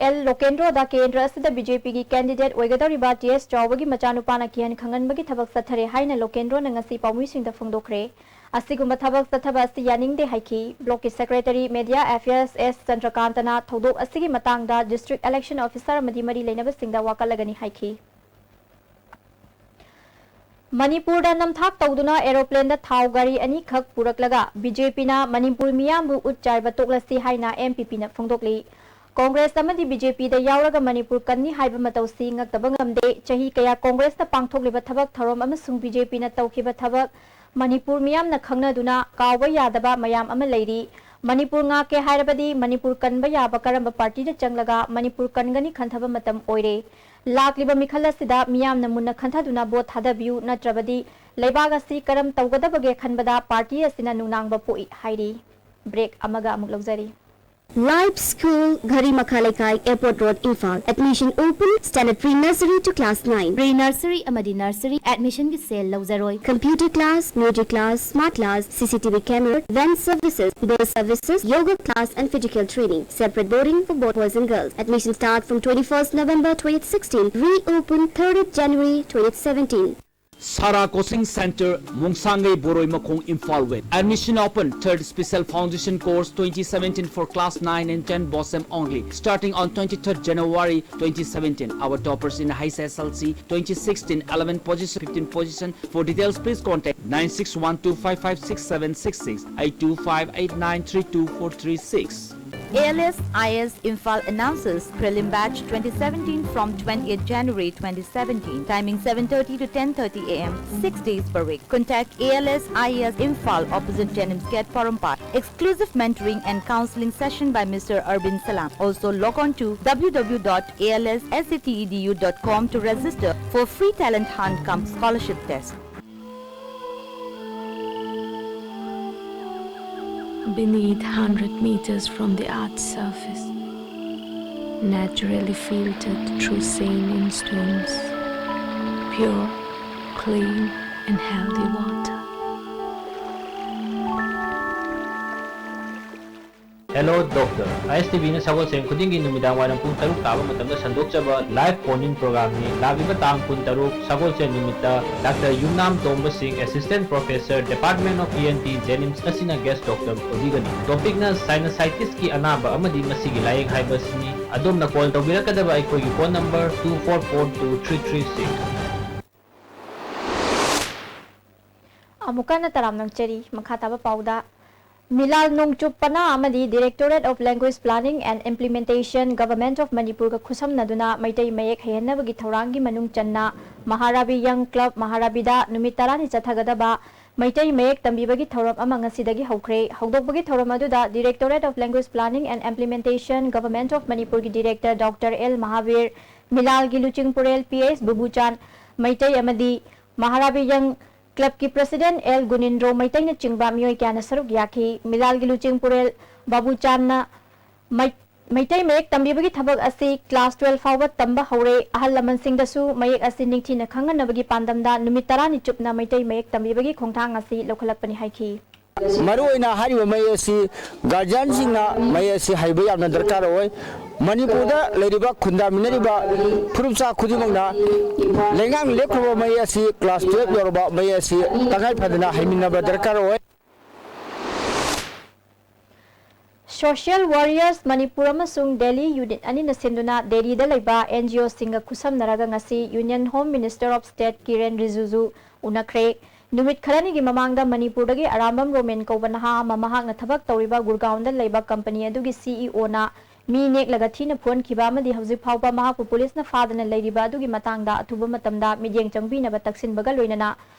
ꯑꯦꯜ ꯂꯣꯀꯦꯟꯗ꯭ꯔꯣꯗ ꯀꯦꯟꯗ꯭ꯔ ꯑꯁꯤꯗ ꯕꯤ ꯖꯦ ꯄꯤꯒꯤ ꯀꯦꯟꯗꯤꯗꯦꯠ ꯑꯣꯏꯒꯗꯧꯔꯤꯕ ꯇꯤ ꯑꯦꯁ ꯆꯥꯎꯕꯒꯤ ꯃꯆꯥꯅꯨꯄꯥꯅ ꯀꯤꯍꯟ ꯈꯪꯍꯟꯕꯒꯤ ꯊꯕꯛ ꯆꯠꯊꯔꯦ ꯍꯥꯏꯅ ꯂꯣꯀꯦꯟꯗ꯭ꯔꯣꯅ ꯉꯁꯤ ꯄꯥꯎꯃꯤꯁꯤꯡꯗ ꯐꯣꯡꯗꯣꯛꯈ꯭ꯔꯦ꯫ ꯑꯁꯤꯒꯨꯝꯕ ꯊꯕꯛ ꯆꯠꯊꯕ ꯑꯁꯤ ꯌꯥꯅꯤꯡꯗꯦ ꯍꯥꯏꯈꯤ꯫ ꯕ꯭ꯂꯣꯛꯀꯤ ꯁꯦꯀ꯭ꯔꯦꯇꯔꯤ ꯃꯦꯗꯤꯌꯥ ꯑꯦꯐꯤꯌꯔꯁ ꯑꯦꯁ ꯆꯟꯗ꯭ꯔꯀꯥꯟꯇꯅ ꯊꯧꯗꯣꯛ ꯑꯁꯤꯒꯤ ꯃꯇꯥꯡꯗ ꯗꯤꯁꯇ꯭ꯔꯤꯛ ꯏꯂꯦꯛꯁꯟ ꯑꯣꯐꯤꯁꯥꯔ ꯑꯃꯗꯤ ꯃꯔꯤ ꯂꯩꯅꯕꯁꯤꯡꯗ ꯋꯥꯀꯠꯂꯒꯅꯤ ꯍꯥꯏꯈꯤ꯫ ꯃꯅꯤꯄꯨꯔꯗ ꯅꯝꯊꯥꯛ ꯇꯧꯗꯨꯅ ꯑꯦꯔꯣꯄ꯭ꯂꯦꯟꯗ ꯊꯥꯎ ꯒꯥꯔꯤ ꯑꯅꯤꯈꯛ ꯄꯨꯔꯛꯂꯒ ꯕꯤ ꯖꯦ ꯄꯤꯅ ꯃꯅꯤꯄꯨꯔ ꯃꯤꯌꯥꯝꯕꯨ ꯎꯠ ꯆꯥꯏꯕ ꯇꯣꯛꯂꯁꯤ ꯍꯥꯏꯅ ꯑꯦꯝ ꯄꯤ ꯄꯤꯅ ꯐꯣꯡꯗꯣꯛꯂꯤ꯫ ꯀꯣꯡꯒ꯭ꯔꯦꯁ ꯑꯃꯗꯤ ꯕꯤ ꯖꯦ ꯄꯤꯗ ꯌꯥꯎꯔꯒ ꯃꯅꯤꯄꯨꯔ ꯀꯟꯅꯤ ꯍꯥꯏꯕ ꯃꯇꯧꯁꯤ ꯉꯛꯇꯕ ꯉꯝꯗꯦ꯫ ꯆꯍꯤ ꯀꯌꯥ ꯀꯣꯡꯒ꯭ꯔꯦꯁꯅ ꯄꯥꯡꯊꯣꯛꯂꯤꯕ ꯊꯕꯛ ꯊꯧꯔꯝ ꯑꯃꯁꯨꯡ ꯕꯤ ꯖꯦ ꯄꯤꯅ ꯇꯧꯈꯤꯕ ꯊꯕꯛ ꯃꯅꯤꯄꯨꯔ ꯃꯤꯌꯥꯝꯅ ꯈꯪꯅꯗꯨꯅ ꯀꯥꯎꯕ ꯌꯥꯗꯕ ꯃꯌꯥꯝ ꯑꯃ ꯂꯩꯔꯤ꯫ ꯃꯅꯤꯄꯨꯔ ꯉꯥꯛꯀꯦ ꯍꯥꯏꯔꯕꯗꯤ ꯃꯅꯤꯄꯨꯔ ꯀꯟꯕ ꯌꯥꯕ ꯀꯔꯝꯕ ꯄꯥꯔꯇꯤꯗ ꯆꯪꯂꯒ ꯃꯅꯤꯄꯨꯔ ꯀꯟꯒꯅꯤ ꯈꯟꯊꯕ ꯃꯇꯝ ꯑꯣꯏꯔꯦ꯫ ꯂꯥꯛꯂꯤꯕ ꯃꯤꯈꯜ ꯑꯁꯤꯗ ꯃꯤꯌꯥꯝꯅ ꯃꯨꯟꯅ ꯈꯟꯊꯗꯨꯅ ꯚꯣꯠ ꯊꯥꯗꯕꯤꯌꯨ, ꯅꯠꯇ꯭ꯔꯕꯗꯤ ꯂꯩꯕꯥꯛ ꯑꯁꯤ ꯀꯔꯝ ꯇꯧꯒꯗꯕꯒꯦ ꯈꯟꯕꯗ ꯄꯥꯔꯇꯤ ꯑꯁꯤꯅ ꯅꯨꯡꯅꯥꯡꯕ ꯄꯣꯛꯏ ꯍꯥꯏꯔꯤ꯫ ꯕ꯭ꯔꯦꯛ ꯑꯃꯒ ꯑꯃꯨꯛ ꯂꯧꯖꯔꯤ꯫ Life School, Gharimakha Lekai, Airport Road, Imphal. Admission open, standard pre-nursery to class nine. Pre-nursery ꯑꯃꯗꯤ nursery admissionꯒꯤ cell ꯂꯧꯖꯔꯣꯏ꯫ Computer class, music class, smart class, C C T V camera, van services, bus services, yoga class and physical training. Separate boarding for both boys and girls. Admission start from twenty-first November twenty sixteen. Reopen thirtieth January twenty seventeen. Sara Coaching Center, Mongsangai Boroi Makhong, Imphal West. Admission open, third special foundation course twenty seventeen for class nine and ten BOSEM only, starting on twenty-third January twenty seventeen. Our toppers in H S S L C twenty sixteen, eleven position, fifteen position. For details, please contact nine six one two five five six seven six six, eight two five eight nine three two four three six. A L S I A S Imphal announces prelim batch twenty seventeen from twentieth January twenty seventeen. Timing seven thirty to ten thirty a m, six days per week. Contact A L S I A S Imphal, opposite JNIMS Gate, Porompat. Exclusive mentoring and counseling session by Mister Arvind Salam. Also log on to w w w dot a l s s a t e d u dot com to register for free talent hunt cum scholarship test. Beneath, hundred meters from the earth's surface, naturally filtered through saline stones, pure, clean, and healthy water. Hello Doctor. I S T V-ꯅ ꯁꯒꯣꯜꯁꯦꯟ ꯈꯨꯗꯤꯡꯒꯤ ꯅꯨꯃꯤꯗꯥꯡ ꯋꯥꯏꯔꯝ ꯄꯨꯡ ꯇꯔꯨꯛ ꯇꯥꯕ ꯃꯇꯝꯗ ꯁꯟꯗꯣꯛꯆꯕ live phone-in program-ꯅꯤ꯫ ꯂꯥꯛꯂꯤꯕ ꯇꯥꯡ ꯀꯨꯟꯇꯔꯨꯛ, ꯁꯒꯣꯜꯁꯦꯟ ꯅꯨꯃꯤꯠꯇ Doctor ꯌꯨꯝꯅꯥꯝ ꯇꯣꯝꯕ ꯁꯤꯡ, Assistant Professor, Department of E N T, JNIMS ꯑꯁꯤꯅ guest doctor ꯑꯣꯏꯕꯤꯒꯅꯤ꯫ Topic-ꯅ sinusitis-ꯀꯤ ꯑꯅꯥꯕ ꯑꯃꯗꯤ ꯃꯁꯤꯒꯤ ꯂꯥꯌꯦꯡ ꯍꯥꯏꯕꯁꯤꯅꯤ꯫ ꯑꯗꯣꯝꯅ call ꯇꯧꯕꯤꯔꯛꯀꯗꯕ ꯑꯩꯈꯣꯏꯒꯤ phone number two four four two three three six꯫ ꯑꯃꯨꯛꯀ ꯍꯟꯅ ꯇꯔꯥꯝꯅ ꯑꯣꯛꯆꯔꯤ꯫ ꯃꯈꯥ ꯇꯥꯕ ꯄꯥꯎꯗ, ꯃꯤꯂꯥꯜ ꯅꯣꯡꯆꯨꯞ ꯄꯅꯥ ꯑꯃꯗꯤ Directorate of Language Planning and Implementation, Government of ꯃꯅꯤꯄꯨꯔꯒ ꯈꯨꯠꯁꯝꯅꯗꯨꯅ ꯃꯩꯇꯩ ꯃꯌꯦꯛ ꯍꯩꯍꯟꯅꯕꯒꯤ ꯊꯧꯔꯥꯡꯒꯤ ꯃꯅꯨꯡ ꯆꯟꯅ ꯃꯍꯥꯔꯥꯕꯤ ꯌꯪ ꯀ꯭ꯂꯕ ꯃꯍꯥꯔꯥꯕꯤꯗ ꯅꯨꯃꯤꯠ ꯇꯔꯥꯅꯤ ꯆꯠꯊꯒꯗꯕ ꯃꯩꯇꯩ ꯃꯌꯦꯛ ꯇꯝꯕꯤꯕꯒꯤ ꯊꯧꯔꯝ ꯑꯃ ꯉꯁꯤꯗꯒꯤ ꯍꯧꯈ꯭ꯔꯦ꯫ ꯍꯧꯗꯣꯛꯄꯒꯤ ꯊꯧꯔꯝ ꯑꯗꯨꯗ Directorate of Language Planning and Implementation, Government of ꯃꯅꯤꯄꯨꯔꯒꯤ Director Doctor ꯑꯦꯜ ꯃꯍꯥꯕꯤꯔ, ꯃꯤꯂꯥꯜꯒꯤ ꯂꯨꯆꯤꯡꯄꯨꯔꯦꯜ ꯄꯤ ꯑꯦꯁ ꯕꯨꯕꯨꯆꯥꯟ ꯃꯩꯇꯩ ꯑꯃꯗꯤ ꯃꯍꯥꯔꯥꯕꯤ ꯌꯪ ꯀ꯭ꯂꯕꯀꯤ President ꯑꯦꯜ ꯒꯨꯅꯤꯟꯗ꯭ꯔꯣ ꯃꯩꯇꯩꯅꯆꯤꯡꯕ ꯃꯤꯑꯣꯏ ꯀꯌꯥꯅ ꯁꯔꯨꯛ ꯌꯥꯈꯤ꯫ ꯃꯤꯂꯥꯜꯒꯤ ꯂꯨꯆꯤꯡꯄꯨꯔꯦꯜ ꯕꯥꯕꯨꯆꯥꯟꯅ ꯃꯩ-, ꯃꯩꯇꯩ ꯃꯌꯦꯛ ꯇꯝꯕꯤꯕꯒꯤ ꯊꯕꯛ ꯑꯁꯤ class twelve ꯐꯥꯎꯕ ꯇꯝꯕ ꯍꯧꯔꯦ꯫ ꯑꯍꯜ ꯂꯃꯟꯁꯤꯡꯗꯁꯨ ꯃꯌꯦꯛ ꯑꯁꯤ ꯅꯤꯡꯊꯤꯅ ꯈꯪꯍꯟꯅꯕꯒꯤ ꯄꯥꯟꯗꯝꯗ ꯅꯨꯃꯤꯠ ꯇꯔꯥꯅꯤ ꯆꯨꯞꯅ ꯃꯩꯇꯩ ꯃꯌꯦꯛ ꯇꯝꯕꯤꯕꯒꯤ ꯈꯣꯡꯊꯥꯡ ꯑꯁꯤ ꯂꯧꯈꯠꯂꯛꯄꯅꯤ ꯍꯥꯏꯈꯤ꯫ ꯃꯔꯨꯑꯣꯏꯅ ꯍꯥꯏꯔꯤꯕ ꯃꯌꯦꯛ ꯑꯁꯤ ꯒꯥꯔꯖꯤꯌꯥꯟꯁꯤꯡꯅ ꯃꯌꯦꯛ ꯑꯁꯤ ꯍꯩꯕ ꯌꯥꯝꯅ ꯗꯔꯀꯥꯔ ꯑꯣꯏ꯫ ꯃꯅꯤꯄꯨꯔꯗ ꯂꯩꯔꯤꯕ ꯈꯨꯟꯗꯥꯃꯤꯟꯅꯔꯤꯕ ꯐꯨꯔꯨꯞꯆꯥ ꯈꯨꯗꯤꯡꯃꯛꯅ ꯂꯩꯉꯥꯛꯅ ꯂꯦꯞꯈ꯭ꯔꯕ ꯃꯌꯦꯛ ꯑꯁꯤ class twelve ꯌꯧꯔꯕ ꯃꯌꯦꯛ ꯑꯁꯤ ꯇꯉꯥꯏ ꯐꯗꯅ ꯍꯩꯃꯤꯟꯅꯕ ꯗꯔꯀꯥꯔ ꯑꯣꯏ꯫ Social Warriors ꯃꯅꯤꯄꯨꯔ ꯑꯃꯁꯨꯡ ꯗꯦꯜꯂꯤ unit ꯑꯅꯤꯅ ꯁꯤꯟꯗꯨꯅ ꯗꯦꯜꯂꯤꯗ ꯂꯩꯕ N G O-ꯁꯤꯡꯒ ꯈꯨꯠꯁꯝꯅꯔꯒ ꯉꯁꯤ Union Home Minister of State ꯀꯤꯔꯦꯟ ꯔꯤꯖꯤꯖꯨ ꯎꯅꯈ꯭ꯔꯦ꯫ ꯅꯨꯃꯤꯠ ꯈꯔꯅꯤꯒꯤ ꯃꯃꯥꯡꯗ ꯃꯅꯤꯄꯨꯔꯗꯒꯤ ꯑꯔꯥꯝꯕꯝ ꯔꯣꯃꯦꯟ ꯀꯧꯕ ꯅꯍꯥ ꯑꯃ ꯃꯍꯥꯛꯅ ꯊꯕꯛ ꯇꯧꯔꯤꯕ ꯒꯨꯔꯒꯥꯎꯟꯗ ꯂꯩꯕ ꯀꯝꯄꯅꯤ ꯑꯗꯨꯒꯤ ꯁꯤꯏꯑꯣꯅ ꯃꯤ ꯅꯦꯛꯂꯒ ꯊꯤꯅ ꯐꯨꯍꯟꯈꯤꯕ ꯑꯃꯗꯤ ꯍꯧꯖꯤꯛ ꯐꯥꯎꯕ ꯃꯍꯥꯛꯄꯨ ꯄꯨꯂꯤꯁꯅ ꯐꯥꯗꯅ ꯂꯩꯔꯤꯕ ꯑꯗꯨꯒꯤ ꯃꯇꯥꯡꯗ ꯑꯊꯨꯕ ꯃꯇꯝꯗ ꯃꯤꯠꯌꯦꯡ ꯆꯪꯕꯤꯅꯕ ꯇꯛꯁꯤꯟꯕꯒ ꯂꯣꯏꯅꯅ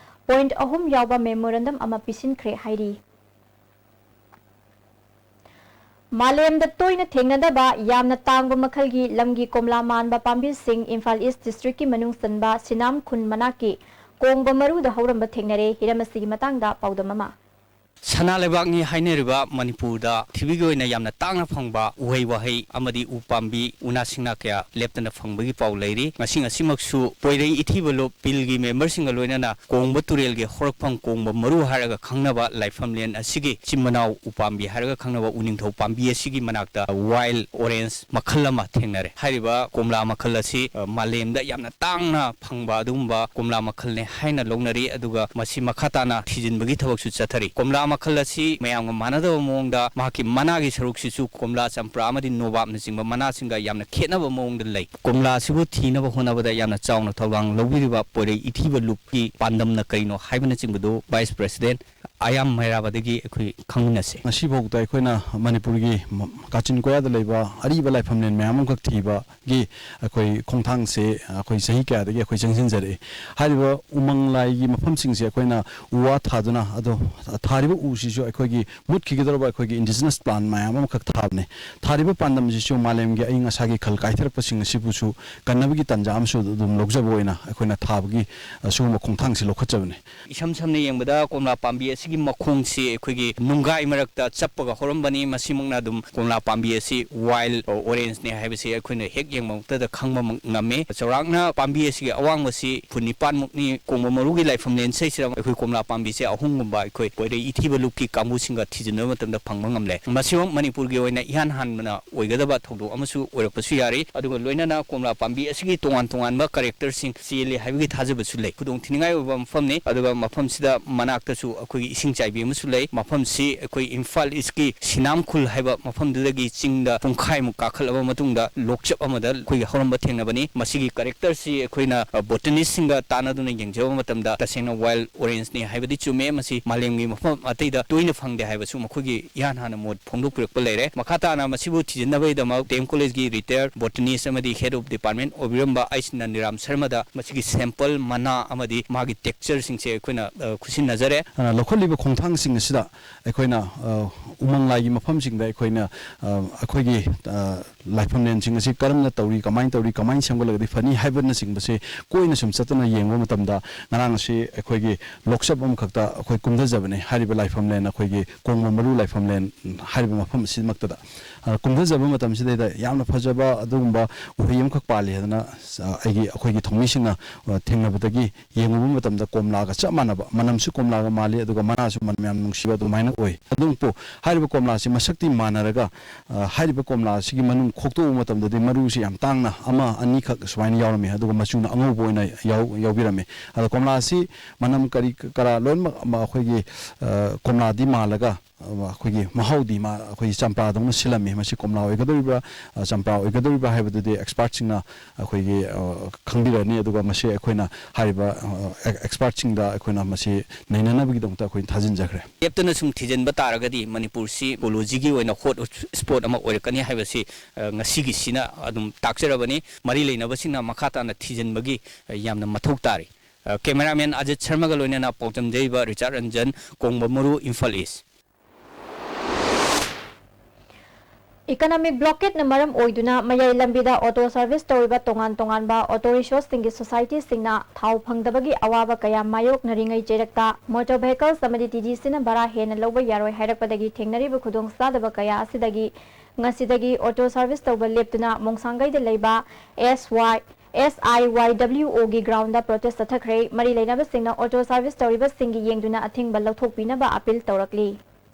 ꯄꯣꯏꯟꯠ ꯑꯍꯨꯝ ꯌꯥꯎꯕ ꯃꯦꯃꯣꯔꯦꯟꯗꯝ ꯑꯃ ꯄꯤꯁꯤꯟꯈ꯭ꯔꯦ ꯍꯥꯏꯔꯤ꯫ ꯃꯥꯂꯦꯝꯗ ꯇꯣꯏꯅ ꯊꯦꯡꯅꯗꯕ ꯌꯥꯝꯅ ꯇꯥꯡꯕ ꯃꯈꯜꯒꯤ ꯂꯝꯒꯤ ꯀꯣꯝꯂꯥ ꯃꯥꯟꯕ ꯄꯥꯝꯕꯤꯁꯤꯡ ꯏꯝꯐꯥꯜ ꯏꯁ ꯗꯤꯁꯇ꯭ꯔꯤꯛꯀꯤ ꯃꯅꯨꯡ ꯆꯟꯕ ꯁꯤꯅꯥꯝ ꯈꯨꯟ ꯃꯅꯥꯛꯀꯤ ꯀꯣꯡꯕ ꯃꯔꯨꯗ ꯍꯧꯔꯝꯕ ꯊꯦꯡꯅꯔꯦ꯫ ꯍꯤꯔꯝ ꯑꯁꯤꯒꯤ ꯃꯇꯥꯡꯗ ꯄꯥꯎꯗꯝ ꯑꯃ꯫ ꯁꯅꯥ ꯂꯩꯕꯥꯛꯅꯤ ꯍꯥꯏꯅꯔꯤꯕ ꯃꯅꯤꯄꯨꯔꯗ ꯄ꯭ꯔꯤꯊꯤꯕꯤꯒꯤ ꯑꯣꯏꯅ ꯌꯥꯝꯅ ꯇꯥꯡꯅ ꯐꯪꯕ ꯎꯍꯩ ꯋꯥꯍꯩ ꯑꯃꯗꯤ ꯎ ꯄꯥꯝꯕꯤ, ꯎꯅꯥ ꯁꯤꯡꯅꯥ ꯀꯌꯥ ꯂꯦꯞꯇꯅ ꯐꯪꯕꯒꯤ ꯄꯥꯎ ꯂꯩꯔꯤ꯫ ꯉꯁꯤ ꯉꯁꯤꯃꯛꯁꯨ ꯄꯣꯏꯔꯩ ꯏꯊꯤꯕ ꯂꯨꯞ ꯄꯤꯜꯒꯤ ꯃꯦꯝꯕꯔꯁꯤꯡꯒ ꯂꯣꯏꯅꯅ ꯀꯣꯡꯕ ꯇꯨꯔꯦꯜꯒꯤ ꯍꯧꯔꯛꯐꯝ ꯀꯣꯡꯕ ꯃꯔꯨ ꯍꯥꯏꯔꯒ ꯈꯪꯅꯕ ꯂꯥꯏꯐꯝꯂꯦꯟ ꯑꯁꯤꯒꯤ ꯆꯤꯡ ꯃꯅꯥꯎ ꯎꯄꯥꯝꯕꯤ ꯍꯥꯏꯔꯒ ꯈꯪꯅꯕ ꯎꯅꯤꯡꯊꯧ ꯄꯥꯝꯕꯤ ꯑꯁꯤꯒꯤ ꯃꯅꯥꯛꯇ ꯋꯥꯏꯜ ꯑꯣꯔꯦꯟꯖ ꯃꯈꯜ ꯑꯃ ꯊꯦꯡꯅꯔꯦ꯫ ꯍꯥꯏꯔꯤꯕ ꯀꯣꯝꯂꯥ ꯃꯈꯜ ꯑꯁꯤ, ꯑ, ꯃꯥꯂꯦꯝꯗ ꯌꯥꯝꯅ ꯇꯥꯡꯅ ꯐꯪꯕ ꯑꯗꯨꯒꯨꯝꯕ ꯀꯣꯝꯂꯥ ꯃꯈꯜꯅꯦ ꯍꯥꯏꯅ ꯂꯧꯅꯔꯤ꯫ ꯑꯗꯨꯒ ꯃꯁꯤ ꯃꯈꯥ ꯇꯥꯅ ꯊꯤꯖꯤꯟꯕꯒꯤ ꯊꯕꯛꯁꯨ ꯆꯠꯊꯔꯤ꯫ ꯀꯣꯝꯂꯥ ꯃꯈꯜ ꯑꯁꯤ ꯃꯌꯥꯝꯒ ꯃꯥꯟꯅꯗꯕ ꯃꯑꯣꯡꯗ ꯃꯍꯥꯛꯀꯤ ꯃꯅꯥꯒꯤ ꯁꯔꯨꯛꯁꯤꯁꯨ ꯀꯣꯝꯂꯥ, ꯆꯝꯄ꯭ꯔꯥ ꯑꯃꯗꯤ ꯅꯣꯕꯥꯞꯅꯆꯤꯡꯕ ꯃꯅꯥꯁꯤꯡꯒ ꯌꯥꯝꯅ ꯈꯦꯠꯅꯕ ꯃꯑꯣꯡꯗ ꯂꯩ꯫ ꯀꯣꯝꯂꯥ ꯑꯁꯤꯕꯨ ꯊꯤꯅꯕ ꯍꯣꯠꯅꯕꯗ ꯌꯥꯝꯅ ꯆꯥꯎꯅ ꯊꯧꯗꯥꯡ ꯂꯧꯕꯤꯔꯤꯕ ꯄꯣꯏꯔꯩ ꯏꯊꯤꯕ ꯂꯨꯞꯀꯤ ꯄꯥꯟꯗꯝꯅ ꯀꯔꯤꯅꯣ ꯍꯥꯏꯕꯅꯆꯤꯡꯕꯗꯨ ꯚꯥꯏꯁ ꯄ꯭ꯔꯦꯁꯤꯗꯦꯟꯠ ꯑꯌꯥꯝ ꯃꯩꯔꯥꯕꯗꯒꯤ ꯑꯩꯈꯣꯏ ꯈꯪꯃꯤꯟꯅꯁꯤ꯫ ꯉꯁꯤꯐꯥꯎꯗ ꯑꯩꯈꯣꯏꯅ ꯃꯅꯤꯄꯨꯔꯒꯤ ꯃ-, ꯀꯥꯆꯤꯟ ꯀꯣꯌꯥꯗ ꯂꯩꯕ ꯑꯔꯤꯕ ꯂꯥꯏꯐꯝꯂꯦꯟ ꯃꯌꯥꯝ ꯑꯃꯈꯛ ꯊꯤꯕꯒꯤ ꯑꯩꯈꯣꯏ ꯈꯣꯡꯊꯥꯡꯁꯦ ꯑꯩꯈꯣꯏ ꯆꯍꯤ ꯀꯌꯥꯗꯒꯤ ꯑꯩꯈꯣꯏ ꯆꯪꯁꯤꯟꯖꯔꯛꯏ꯫ ꯍꯥꯏꯔꯤꯕ ꯎꯃꯪ ꯂꯥꯏꯒꯤ ꯃꯐꯝꯁꯤꯡꯁꯦ ꯑꯩꯈꯣꯏꯅ ꯎ ꯋꯥ ꯊꯥꯗꯨꯅ, ꯑꯗꯣ ꯊꯥꯔꯤꯕ ꯎꯁꯤꯁꯨ ꯑꯩꯈꯣꯏꯒꯤ ꯃꯨꯠꯈꯤꯒꯗꯧꯔꯕ ꯑꯩꯈꯣꯏꯒꯤ ꯏꯟꯗꯤꯖꯤꯅꯁ ꯄ꯭ꯂꯥꯟ ꯃꯌꯥꯝ ꯑꯃꯈꯛ ꯊꯥꯕꯅꯦ꯫ ꯊꯥꯔꯤꯕ ꯄꯥꯟꯗꯝꯁꯤꯁꯨ ꯃꯥꯂꯦꯝꯒꯤ ꯑꯏꯪ ꯑꯁꯥꯒꯤ ꯈꯜ ꯀꯥꯏꯊꯔꯛꯄꯁꯤꯡ ꯑꯁꯤꯕꯨꯁꯨ ꯀꯟꯅꯕꯒꯤ ꯇꯥꯟꯖꯥ ꯑꯃꯁꯨ ꯑꯗꯨꯝ ꯂꯧꯖꯕ ꯑꯣꯏꯅ ꯑꯩꯈꯣꯏꯅ ꯊꯥꯕꯒꯤ, ꯑ, ꯁꯤꯒꯨꯝꯕ ꯈꯣꯡꯊꯥꯡꯁꯤ ꯂꯧꯈꯠꯆꯕꯅꯤ꯫ ꯏꯁꯝ ꯁꯝꯅ ꯌꯦꯡꯕꯗ ꯀꯣꯝꯂꯥ ꯄꯥꯝꯕꯤ ꯑꯁꯤꯒꯤ ꯃꯈꯣꯡꯁꯤ ꯑꯩꯈꯣꯏꯒꯤ ꯅꯨꯡꯒꯥꯏ ꯃꯔꯛꯇ ꯆꯞꯄꯒ ꯍꯧꯔꯝꯕꯅꯤ꯫ ꯃꯁꯤꯃꯛꯅ ꯑꯗꯨꯝ ꯀꯣꯝꯂꯥ ꯄꯥꯝꯕꯤ ꯑꯁꯤ ꯋꯥꯏꯜ ꯑꯣꯔꯦꯟꯖꯅꯦ ꯍꯥꯏꯕꯁꯤ ꯑꯩꯈꯣꯏꯅ ꯍꯦꯛ ꯌꯦꯡꯕ ꯃꯛꯇꯗ ꯈꯪꯕ ꯃꯛ-, ꯉꯝꯃꯤ꯫ ꯆꯥꯎꯔꯥꯛꯅ ꯄꯥꯝꯕꯤ ꯑꯁꯤꯒꯤ ꯑꯋꯥꯡꯕꯁꯤ ꯐꯨꯠ ꯅꯤꯄꯥꯟ ꯃꯨꯛꯅꯤ꯫ ꯀꯣꯡꯕ ꯃꯔꯨꯒꯤ ꯂꯥꯏꯐꯝꯂꯦꯟꯁꯤꯗ ꯑꯩꯈꯣꯏ ꯀꯣꯝꯂꯥ ꯄꯥꯝꯕꯤꯁꯦ ꯑꯍꯨꯝꯒꯨꯝꯕ ꯑꯩꯈꯣꯏ ꯄꯣꯏꯔꯩ ꯏꯊꯤ ꯏꯕ ꯂꯨꯞꯀꯤ ꯀꯥꯡꯕꯨꯁꯤꯡꯒ ꯊꯤꯖꯤꯟꯕ ꯃꯇꯝꯗ ꯐꯪꯕ ꯉꯝꯂꯦ꯫ ꯃꯁꯤꯃꯛ ꯃꯅꯤꯄꯨꯔꯒꯤ ꯑꯣꯏꯅ ꯏꯍꯥꯟ ꯍꯥꯟꯕꯅ ꯑꯣꯏꯒꯗꯕ ꯊꯧꯗꯣꯛ ꯑꯃꯁꯨ ꯑꯣꯏꯔꯛꯄꯁꯨ ꯌꯥꯔꯤ꯫ ꯑꯗꯨꯒ ꯂꯣꯏꯅꯅ ꯀꯣꯝꯂꯥ ꯄꯥꯝꯕꯤ ꯑꯁꯤꯒꯤ ꯇꯣꯉꯥꯟ ꯇꯣꯉꯥꯟꯕ ꯀꯦꯔꯦꯛꯇꯔꯁꯤꯡ ꯆꯦꯜꯂꯤ ꯍꯥꯏꯕꯒꯤ ꯊꯥꯖꯕꯁꯨ ꯂꯩ꯫ ꯈꯨꯗꯣꯡ ꯊꯤꯅꯤꯡꯉꯥꯏ ꯑꯣꯏꯕ ꯃꯐꯝꯅꯤ꯫ ꯑꯗꯨꯒ ꯃꯐꯝꯁꯤꯗ ꯃꯅꯥꯛꯇꯁꯨ ꯑꯩꯈꯣꯏꯒꯤ ꯏꯁꯤꯡ ꯆꯥꯏꯕꯤ ꯑꯃꯁꯨ ꯂꯩ꯫ ꯃꯐꯝꯁꯤ ꯑꯩꯈꯣꯏ ꯏꯝꯐꯥꯜ ꯏꯁꯀꯤ ꯁꯤꯅꯥꯝ ꯈꯨꯜ ꯍꯥꯏꯕ ꯃꯐꯝꯗꯨꯗꯒꯤ ꯆꯤꯡꯗ ꯄꯨꯡꯈꯥꯏꯃꯨꯛ ꯀꯥꯈꯠꯂꯕ ꯃꯇꯨꯡꯗ ꯂꯣꯛꯆꯞ ꯑꯃꯗ ꯑꯩꯈꯣꯏꯒꯤ ꯍꯧꯔꯝꯕ ꯊꯦꯡꯅꯕꯅꯤ꯫ ꯃꯁꯤꯒꯤ ꯀꯦꯔꯦꯛꯇꯔꯁꯤ ꯑꯩꯈꯣꯏꯅ, ꯑ, ꯕꯣꯇꯅꯤꯁꯁꯤꯡꯒ ꯇꯥꯟꯅꯗꯨꯅ ꯌꯦꯡꯖꯕ ꯃꯇꯝꯗ ꯇꯁꯦꯡꯅ ꯋꯥꯏꯜ ꯑꯣꯔꯦꯟꯖꯅꯤ ꯍꯥꯏꯕꯗꯤ ꯆꯨꯝꯃꯦ꯫ ꯃꯁꯤ ꯃꯥꯂꯦꯝꯒꯤ ꯃꯐꯝ ꯑꯇꯩꯗ ꯇꯣꯏꯅ ꯐꯪꯗꯦ ꯍꯥꯏꯕꯁꯨ ꯃꯈꯣꯏꯒꯤ ꯏꯍꯥꯟ ꯍꯥꯟꯅ ꯃꯣꯠ ꯐꯣꯡꯗꯣꯛꯄꯤꯔꯛꯄ ꯂꯩꯔꯦ꯫ ꯃꯈꯥ ꯇꯥꯅ ꯃꯁꯤꯕꯨ ꯊꯤꯖꯤꯟꯅꯕꯒꯤꯗꯃꯛ ꯗꯤ ꯑꯦꯝ ꯀꯣꯂꯦꯖꯀꯤ ꯔꯤꯇꯥꯌꯔ ꯕꯣꯇꯅꯤꯁ ꯑꯃꯗꯤ ꯍꯦꯗ ꯑꯣꯐ ꯗꯤꯄꯥꯔꯠꯃꯦꯟ ꯑꯣꯏꯕꯤꯔꯝꯕ ꯑꯩꯆ ꯅꯟꯗꯤꯔꯥꯝ ꯁꯔꯃꯗ ꯃꯁꯤꯒꯤ ꯁꯦꯝꯄꯜ, ꯃꯅꯥ ꯑꯃꯗꯤ ꯃꯥꯒꯤ ꯇꯦꯛꯆꯔꯁꯤꯡꯁꯦ ꯑꯩꯈꯣꯏꯅ, ꯑ, ꯈꯨꯠꯁꯤꯟꯅꯖꯔꯦ꯫ ꯑ, ꯂꯧꯈꯠꯂꯤꯕ ꯈꯣꯡꯊꯥꯡꯁꯤꯡ ꯑꯁꯤꯗ ꯑꯩꯈꯣꯏꯅ, ꯑ, ꯎꯃꯪ ꯂꯥꯏꯒꯤ ꯃꯐꯝꯁꯤꯡꯗ ꯑꯩꯈꯣꯏꯅ, ꯑ, ꯑꯩꯈꯣꯏꯒꯤ, ꯑ, ꯂꯥꯏꯐꯝꯂꯦꯟꯁꯤꯡ ꯑꯁꯤ ꯀꯔꯝꯅ ꯇꯧꯔꯤ, ꯀꯃꯥꯏꯅ ꯇꯧꯔꯤ, ꯀꯃꯥꯏꯅ ꯁꯦꯝꯒꯠꯂꯒꯗꯤ ꯐꯅꯤ ꯍꯥꯏꯕꯅꯆꯤꯡꯕꯁꯤ ꯀꯣꯏꯅ ꯁꯨꯝ ꯆꯠꯇꯨꯅ ꯌꯦꯡꯕ ꯃꯇꯝꯗ, ꯉꯔꯥꯡ ꯑꯁꯤ ꯑꯩꯈꯣꯏꯒꯤ ꯂꯣꯛꯆꯞ ꯑꯃꯈꯛꯇ ꯑꯩꯈꯣꯏ ꯀꯨꯝꯊꯖꯕꯅꯤ꯫ ꯍꯥꯏꯔꯤꯕ ꯂꯥꯏꯐꯝꯂꯦꯟ, ꯑꯩꯈꯣꯏꯒꯤ ꯀꯣꯡꯕ ꯃꯔꯨ ꯂꯥꯏꯐꯝꯂꯦꯟ ꯍꯥꯏꯔꯤꯕ ꯃꯐꯝ ꯑꯁꯤꯃꯛꯇꯗ, ꯑ, ꯀꯨꯝꯊꯖꯕ ꯃꯇꯝꯁꯤꯗꯩꯗ ꯌꯥꯝꯅ ꯐꯖꯕ ꯑꯗꯨꯒꯨꯝꯕ ꯎꯍꯩ ꯑꯃꯈꯛ ꯄꯥꯜꯂꯤ ꯍꯥꯏꯗꯅ, ꯑ, ꯑꯩꯒꯤ, ꯑꯩꯈꯣꯏꯒꯤ ꯊꯧꯃꯤꯁꯤꯡꯅ, ꯑ, ꯊꯦꯡꯅꯕꯗꯒꯤ ꯌꯦꯡꯉꯨꯕ ꯃꯇꯝꯗ ꯀꯣꯝꯂꯥꯒ ꯆꯞ ꯃꯥꯟꯅꯕ, ꯃꯅꯝꯁꯨ ꯀꯣꯝꯂꯥꯒ ꯃꯥꯜꯂꯤ, ꯑꯗꯨꯒ ꯃꯅꯥꯁꯨ ꯃꯅꯝ ꯌꯥꯝ ꯅꯨꯡꯁꯤꯕ ꯑꯗꯨꯃꯥꯏꯅ ꯑꯣꯏ꯫ ꯑꯗꯨꯕꯨ ꯍꯥꯏꯔꯤꯕ ꯀꯣꯝꯂꯥꯁꯤ ꯃꯁꯛꯇꯤ ꯃꯥꯟꯅꯔꯒ, ꯑ, ꯍꯥꯏꯔꯤꯕ ꯀꯣꯝꯂꯥ ꯑꯁꯤꯒꯤ ꯃꯅꯨꯡ ꯈꯣꯛꯇꯣꯛꯎꯕ ꯃꯇꯝꯗꯗꯤ ꯃꯔꯨꯁꯤ ꯌꯥꯝ ꯇꯥꯡꯅ ꯑꯃ ꯑꯅꯤꯈꯛ ꯁꯨꯃꯥꯏꯅ ꯌꯥꯎꯔꯝꯃꯤ, ꯑꯗꯨꯒ ꯃꯆꯨꯅ ꯑꯉꯧꯕ ꯑꯣꯏꯅ ꯌꯥꯎ-, ꯌꯥꯎꯕꯤꯔꯝꯃꯤ꯫ ꯑꯗꯣ ꯀꯣꯝꯂꯥ ꯑꯁꯤ ꯃꯅꯝ ꯀꯔꯤ ꯀꯔꯥ ꯂꯣꯏꯅꯃꯛ ꯑꯃ ꯑꯩꯈꯣꯏꯒꯤ, ꯑ, ꯀꯣꯝꯂꯥꯗꯤ ꯃꯥꯜꯂꯒ, ꯑ, ꯑꯩꯈꯣꯏꯒꯤ ꯃꯍꯥꯎꯗꯤ ꯃꯥ ꯑꯩꯈꯣꯏꯒꯤ ꯆꯝꯄ꯭ꯔꯥꯗꯧꯅ ꯁꯤꯜꯂꯝꯃꯤ꯫ ꯃꯁꯤ ꯀꯣꯝꯂꯥ ꯑꯣꯏꯒꯗꯧꯔꯤꯕ꯭ꯔꯥ, ꯑ, ꯆꯝꯄ꯭ꯔꯥ ꯑꯣꯏꯒꯗꯧꯔꯤꯕ꯭ꯔꯥ ꯍꯥꯏꯕꯗꯨꯗꯤ ꯑꯦꯛꯁꯄꯥꯔꯠꯁꯤꯡꯅ ꯑꯩꯈꯣꯏꯒꯤ, ꯑ, ꯈꯪꯕꯤꯔꯅꯤ꯫ ꯑꯗꯨꯒ ꯃꯁꯤ ꯑꯩꯈꯣꯏꯅ ꯍꯥꯏꯔꯤꯕ, ꯑ, ꯑꯦꯛ-, ꯑꯦꯛꯁꯄꯥꯔꯠꯁꯤꯡꯗ ꯑꯩꯈꯣꯏꯅ ꯃꯁꯤ ꯅꯩꯅꯅꯕꯒꯤꯗꯃꯛꯇ ꯑꯩꯈꯣꯏꯅ ꯊꯥꯖꯤꯟꯖꯈ꯭ꯔꯦ꯫ ꯂꯦꯞꯇꯅ ꯁꯨꯝ ꯊꯤꯖꯤꯟꯕ ꯇꯥꯔꯒꯗꯤ ꯃꯅꯤꯄꯨꯔꯁꯤ ꯏꯀꯣꯂꯣꯖꯤꯒꯤ ꯑꯣꯏꯅ ꯍꯣꯠ ꯁ꯭ꯄꯣꯠ ꯑꯃ ꯑꯣꯏꯔꯛꯀꯅꯤ ꯍꯥꯏꯕꯁꯤ, ꯑ, ꯉꯁꯤꯒꯤꯁꯤꯅ ꯑꯗꯨꯝ ꯇꯥꯛꯆꯔꯕꯅꯤ꯫ ꯃꯔꯤ ꯂꯩꯅꯕꯁꯤꯡꯅ ꯃꯈꯥ ꯇꯥꯅ ꯊꯤꯖꯤꯟꯕꯒꯤ, ꯑ, ꯌꯥꯝꯅ ꯃꯊꯧ ꯇꯥꯔꯤ꯫ ꯑ, ꯀꯦꯃꯦꯔꯥꯃꯦꯟ ꯑꯖꯤꯠ ꯁꯔꯃꯒ ꯂꯣꯏꯅꯅ ꯄꯥꯎꯗꯝꯖꯩꯕ ꯔꯤꯆꯥꯔꯗ ꯔꯟꯖꯟ, ꯀꯣꯡꯕ ꯃꯔꯨ, ꯏꯝꯐꯥꯜ ꯏꯁ꯫ ꯏꯀꯣꯅꯣꯃꯤꯛ ꯕ꯭ꯂꯣꯀꯦꯠꯅ ꯃꯔꯝ ꯑꯣꯏꯗꯨꯅ ꯃꯌꯥꯏ ꯂꯝꯕꯤꯗ ꯑꯣꯇꯣ ꯁꯔꯚꯤꯁ ꯇꯧꯔꯤꯕ ꯇꯣꯉꯥꯟ ꯇꯣꯉꯥꯟꯕ ꯑꯣꯇꯣ ꯔꯤꯛꯁꯣꯁꯤꯡꯒꯤ ꯁꯣꯁꯥꯏꯇꯤꯁꯤꯡꯅ ꯊꯥꯎ ꯐꯪꯗꯕꯒꯤ ꯑꯋꯥꯕ ꯀꯌꯥ ꯃꯥꯌꯣꯛꯅꯔꯤꯉꯩ ꯆꯩꯔꯛꯇ ꯃꯣꯇꯣꯔ ꯚꯦꯍꯤꯀꯜꯁ ꯑꯃꯗꯤ ꯇꯤ ꯖꯤꯁꯤꯅ ꯚꯔꯥ ꯍꯦꯟꯅ ꯂꯧꯕ ꯌꯥꯔꯣꯏ ꯍꯥꯏꯔꯛꯄꯗꯒꯤ ꯊꯦꯡꯅꯔꯤꯕ ꯈꯨꯗꯣꯡꯆꯥꯗꯕ ꯀꯌꯥ ꯑꯁꯤꯗꯒꯤ ꯉꯁꯤꯗꯒꯤ ꯑꯣꯇꯣ ꯁꯔꯚꯤꯁ ꯇꯧꯕ ꯂꯦꯞꯇꯨꯅ ꯃꯣꯡꯁꯥꯡꯒꯩꯗ ꯂꯩꯕ ꯑꯦꯁ ꯋꯥꯏ ꯑꯦꯁ ꯑꯥꯏ ꯋꯥꯏ ꯗꯕ꯭ꯂꯤꯎ ꯑꯣꯒꯤ ꯒ꯭ꯔꯥꯎꯟꯗ ꯄ꯭ꯔꯣꯇꯦꯁ ꯆꯠꯊꯈ꯭ꯔꯦ꯫ ꯃꯔꯤ ꯂꯩꯅꯕꯁꯤꯡꯅ ꯑꯣꯇꯣ ꯁꯥꯔꯚꯤꯁ ꯇꯧꯔꯤꯕꯁꯤꯡꯒꯤ ꯌꯦꯡꯗꯨꯅ ꯑꯊꯤꯡꯕ ꯂꯧꯊꯣꯛꯄꯤꯅꯕ ꯑꯄꯤꯜ ꯇꯧꯔꯛꯂꯤ꯫